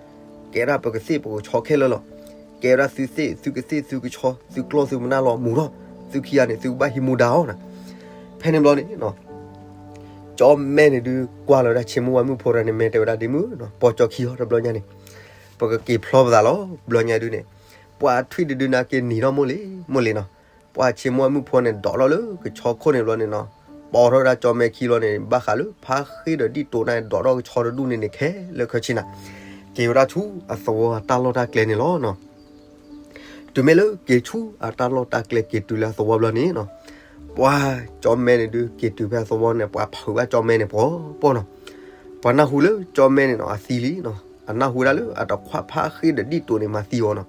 ကဲဒၣ်ပကသ့ၣ်ပကဆီခဲလၢာ်လီၤ. ကဲဝဲဒၣ်သုသ့ၣ်သုကသ့ၣ်သုကဆီ သုကျီၢ်သုမနၢ်လီၤမူၤထီၣ်, သုခံဂၤန့ၣ် သုကဘၣ်ဟံးမူဒါအီၤနီၤ. ဖဲန့ၣ်ဘျီန့ၣ်နီၤ ကၠီမဲန့ၣ်ဒုး ကွၢ်လီၤဝဲဒၣ်ဆ့မိၢ်ဝါမုၣ်ဖိတဂၤန့ၣ် မ့ၢ်တဲဝဲဒၣ်ဒ်မုၢ်နီၤ ပိာ်ကၠီခံအီၤတဘျီညါန့ၣ်, ပကက့ၤဖျီပသးလီၤ ဘျီညါဒုးန့ၣ်, ပှၤထွံၣ်တဒုးနာ်က့နံၤထီၣ်မိၢ်လံၤ မိၢ်လံၤနီၤ, ပှၤဆ့မိၢ်ဝါမုၣ်ဖိန့ၣ် ဒိးထီၣ်လၢကဆီခိၣ်န့ၣ်ဘျီန့ၣ်နီၤ, ပိာ်ထီၣ်ဝဲဒၣ်ကၠီမဲခံဘျီန့ၣ် ဘၣ်ဃးလၢဖါဃ့ဒီးဒ်တိာ်န့ၣ် ဒိးထီၣ်ကဆီတဒူၣ်န့ၣ်န့ၣ် ခဲလၢာ်ခဲဆ့နၤ, က့ၤဝဲဒၣ်ဆူအသဝီအတၢ်လီၢ်တၢ်ကျဲန့ၣ်လီၤနီၤ. တုၤမ့ၢ်လၢက့ၤဆူအတၢ်လီၢ်တၢ်ကျဲ က့ၤတုၤလၢအသဝီဘျီန့ၣ်နီၤ, ပှၤကၠီမဲန့ၣ်ဒုး က့ၤတုၤဖဲအသဝီန့ၣ် ပှၤဖုးဘၣ်ကၠီမဲန့ၣ် ပှီၤပှီၤနီၤ, ပှၤနၢ်ဟူလၢကၠီမဲန့ၣ်နီၤ အသံလံနီၤ, အနၢ်ဟူဝဲဒၣ်လၢအတခွါဖါဃ့ဒီးဒ်တိာ်န့ၣ် မၤသံအီၤနီၤ.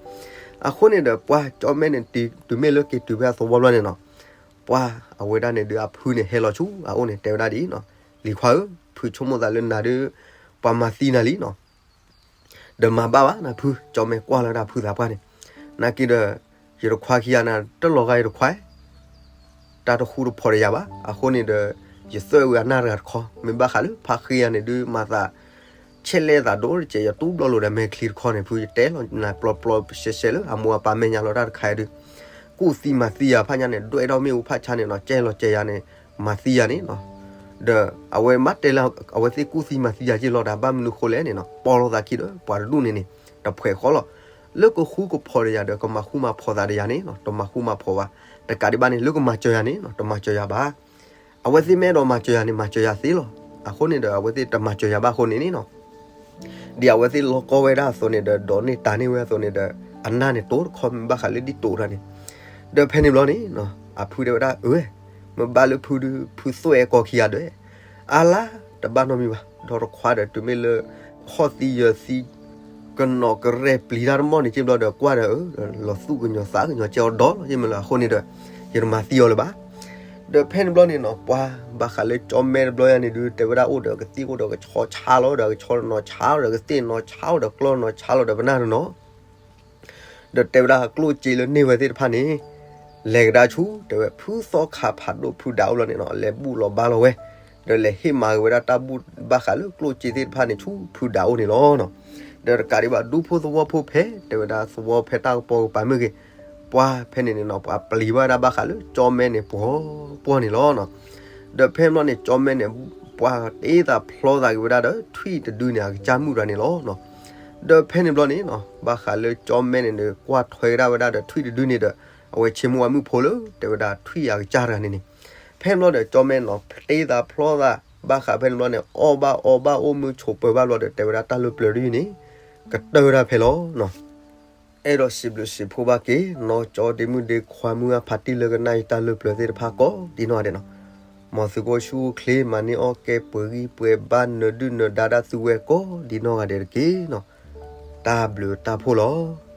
အဃိန့ၣ်ဒီး ပှၤကၠီမဲန့ၣ် တုၤမ့ၢ်လၢက့ၤတုၤဖဲအသဝီဘျီန့ၣ်နီၤ, ပှၤအဝဲဒၣ်န့ၣ်ဒုး အဖုန့ၣ်ဟဲလီၤဆူအအိၣ်န့ၣ် တဲဝဲဒၣ်ဒ်အံၤနီၤ, လံၤခွါဧၢ, ဖုဆိကမိၣ်သးလၢနၤဒုး ပှၤမၤသံနၤလံနီၤ. ဒီးမၤဘၣ်ဘၣ်နၤဖု, ကၠီမဲာ်ကွၢ်လီၤဝဲဒၣ်ဖုသးပှၢ်န့ၣ်, နာ်က့ဒီး ယတခွါခံဂၤန့ၣ် တလီၤဂာ်ယတခွါ တၢ်တဃူတဖိးဒီးယၤဘၣ်. အဃိန့ၣ်ဒီး ယသွဲၣ်ဝဲအနၢ်တဂၤတခီ, မ့ၢ်ဘၣ်ဃးလၢဖါဃ့ယၤန့ၣ်ဒုး မၤသး ဆဲးလဲသးဒိၣ်တကဲး, ယတူၢ်ဘျီလိာ်ဒီးမဲာ်ချံတခီန့ၣ် ဖုယတဲလီၤနၤပျီပျီရှဲရှဲလၢအမိၢ်အပၢ်မဲာ်ညါလီၤတၢ်တခါအံၤဒုး, ကူၣ်သံမၤသံယၤဖးညါန့ၣ် ဒွဲၣ်ထီၣ်မ့ၣ်အူဖးဆါန့ၣ်နီၤ, ကဲလီၤကဲယၤန့ၣ် မၤသံယၤန့ၣ်နီၤ. ဒီးအဝဲမ့ၢ်တဲလၢ အဝဲသ့ၣ်ကူၣ်သံမၤသံယၤက့ၤလီၤဒီး ဘၣ်မနုၤဃိလဲၣ်န့ၣ်နီၤ, ပီလီၤသးခံဒီးပှၤတဒူၣ်န့ၣ်န့ၣ် တဖှဲးဃီလီၤ. လၢကဃူကဖိးဒီးယၤဒီး ကမၤဃူမၤဖိးသးဒီးယၤန့ၣ်နီၤ, တမၤဃူမၤဖိးဘၣ်. တကးဒံးဘၣ်န့ၣ် လၢကမၤစၢၤယၤန့ၣ်နီၤ, တမၤစၢၤယၤဘၣ်. အဝဲသ့ၣ်မ့ၢ်အဲၣ်ဒိးမၤစၢၤယၤန့ၣ် မၤစၢၤယၤသ့လီၤ. အဃိန့ၣ်ဒီး အဝဲသ့ၣ်တမၤစၢၤယၤဘၣ်အဃိန့ၣ်န့ၣ်နီၤ, ဒ်အဝဲသ့ၣ်လီၤကီဝဲဒၣ်အသိးန့ၣ်ဒီး ဒိးန့ၢ်တၢ်န့ၢ်ဝဲအသိးန့ၣ်ဒီး အနၢ်န့ၣ်တိၤတခီ မ့ၢ်ဘၣ်ဃးလၢဒ်တိၤတၢ်န့ၣ်. ဒီးဖဲန့ၣ်ဘျီန့ၣ်နီၤ, အဖုတဲဝဲဒၣ် အၢ, မ့ၢ်ဘၣ်လၢဖုဒုး ဖုသွဲၣ်အဲၣ်ကီခံဂၤဒီး အါလါ တဘၣ်နီတမံၤဘၣ်, ဒီးတခွါဒီးတုၤမ့ၢ်လၢ ခီၣ်သံယၢၤသံ ကနီၤကရဲၣ်ပျံၤတၢ်တမီၢ်န့ၣ်က့ဘျီဒီး ကွၢ်ဒီး လီၤသူၣ်ကညီၤသးကညီၤကဲအီၤဒီးလီၤ ယမ့ၢ်လၢအဃိန့ၣ်ဒီး ယတမၤသံအီၤလၢၤဘၣ်. ဒီးဖဲန့ၣ်ဘျီန့ၣ်နီၤ, ပှၤဘၣ်ဃးလၢကၠီမဲတဘျီယၤန့ၣ်ဒုး တဲဝဲဒၣ်အိၣ်ဒီးကသ့ၣ်အိၣ်ဒီးကဆီဆါလီၤဒီး ကဆီနီၤဆါလီၤဒီး ကသ့ၣ်နီၤဆါလီၤဒီး ကျီနီၤဆါလီၤဒီး ပနၢ်တနီၤ ဒီးတဲဝဲဒၣ်ကျိၣ်စ့လၢန့ၢ်ဝဲသ့ၣ်တဖၣ်န့ၣ် လဲၤကဒါဆူ တဲဝဲ ဖုသီခးဖးဒိၣ်ဖုဒးအိၣ်လီၤန့ၣ်နီၤ, လဲၤဘူၣ်လီၤဘါလီၤဝဲ, ဒီးလဲၤဟ့ၣ်မၤက့ၤဝဲဒၣ်တၢ်ဘူၣ်ဘၣ်ဃးလၢကျိၣ်စ့သ့ၣ်တဖၣ်န့ၣ် ဆူဖုဒးအိၣ်န့ၣ်လီၤနီၤ. ဒီးတကးဒံးဘၣ် ဒူဖိသဝီဖိဖဲ တဲဝဲဒၣ်သဝီဖဲတၢ်ကပီၤကပၤမ့ၢ်ဂ့ၤ, ပှၤဖဲန့ၣ်န့ၣ်နီၤ ပှၤပျံၤဘၣ်ဝဲဒၣ်ဘၣ်ဃးလၢကၠီမဲန့ၣ် ပှီၤပှီၤန့ၣ်လီၤနီၤ. ဒီးဖဲန့ၣ်ဘျီန့ၣ် ကၠီမဲန့ၣ် ပှၤတ့သးဖျီသးက့ၤဝဲဒၣ်ဒီး ထွံၣ်တဒုန့ၣ် အကစၢ်မုၣ်တဂၤန့ၣ်လီၤနီၤ. ဒီးဖဲန့ၣ်ဘျီန့ၣ်နီၤ ဘၣ်ဃးလၢကၠီမဲန့ၣ်န့ၣ် ကွၢ်ထွဲကဒါဝဲဒၣ်ဒီးထွံၣ်တဒုန့ၣ်ဒီး အဝဲဆ့မိၣ်ဝဲမုၣ်ဖိလၢ တဲဝဲဒၣ်ထွံၣ်အကစၢ်တဂၤန့ၣ်န့ၣ်, ဖဲန့ၣ်ဘျီဒီး ကၠီမဲနီၤ တ့သးဖျီသး ဘၣ်ဃးဖဲန့ၣ်ဘျီန့ၣ် အီၣ်ဘၣ်အီဘၣ်အိၣ်မုာ်ဆိးပၢၤဘၣ်ဘျီဒီး တဲဝဲဒၣ်တၢ်လၢပျၢၤတယုၢ်န့ၣ် ကတၢၢ်ဝဲဒၣ်ဖဲလီၤနီၤ. အဲၣ်ဒိးစံးဘျုးစံးဖှိၣ်ဘၣ်က့ၤ နီၢ်ကၠီဒ့မုၣ်ဒ့ခွါမုၢ်အဖါတံၢ်လၢကနၣ်ယတၢ်လၢပျၢၤသ့ၣ်တဖၣ်ကိးဒ်နီၢ်ဂၤဒဲးနီၤ. မ်သုကအိၣ်ဆူၣ်အိၣ်ချ့ မၤန့ၢ်အီၣ်ကဲပှဲၤဂံၢ်ပှဲၤဘါ နၢၤဒုၣ်နၢၤဒါဒၣ်သုဝဲကိးဒ်နီၢ်ဂၤဒဲးတက့ၢ်နီၤ. တၢ်ဘျုးတၢ်ဖှိၣ်လီၤ.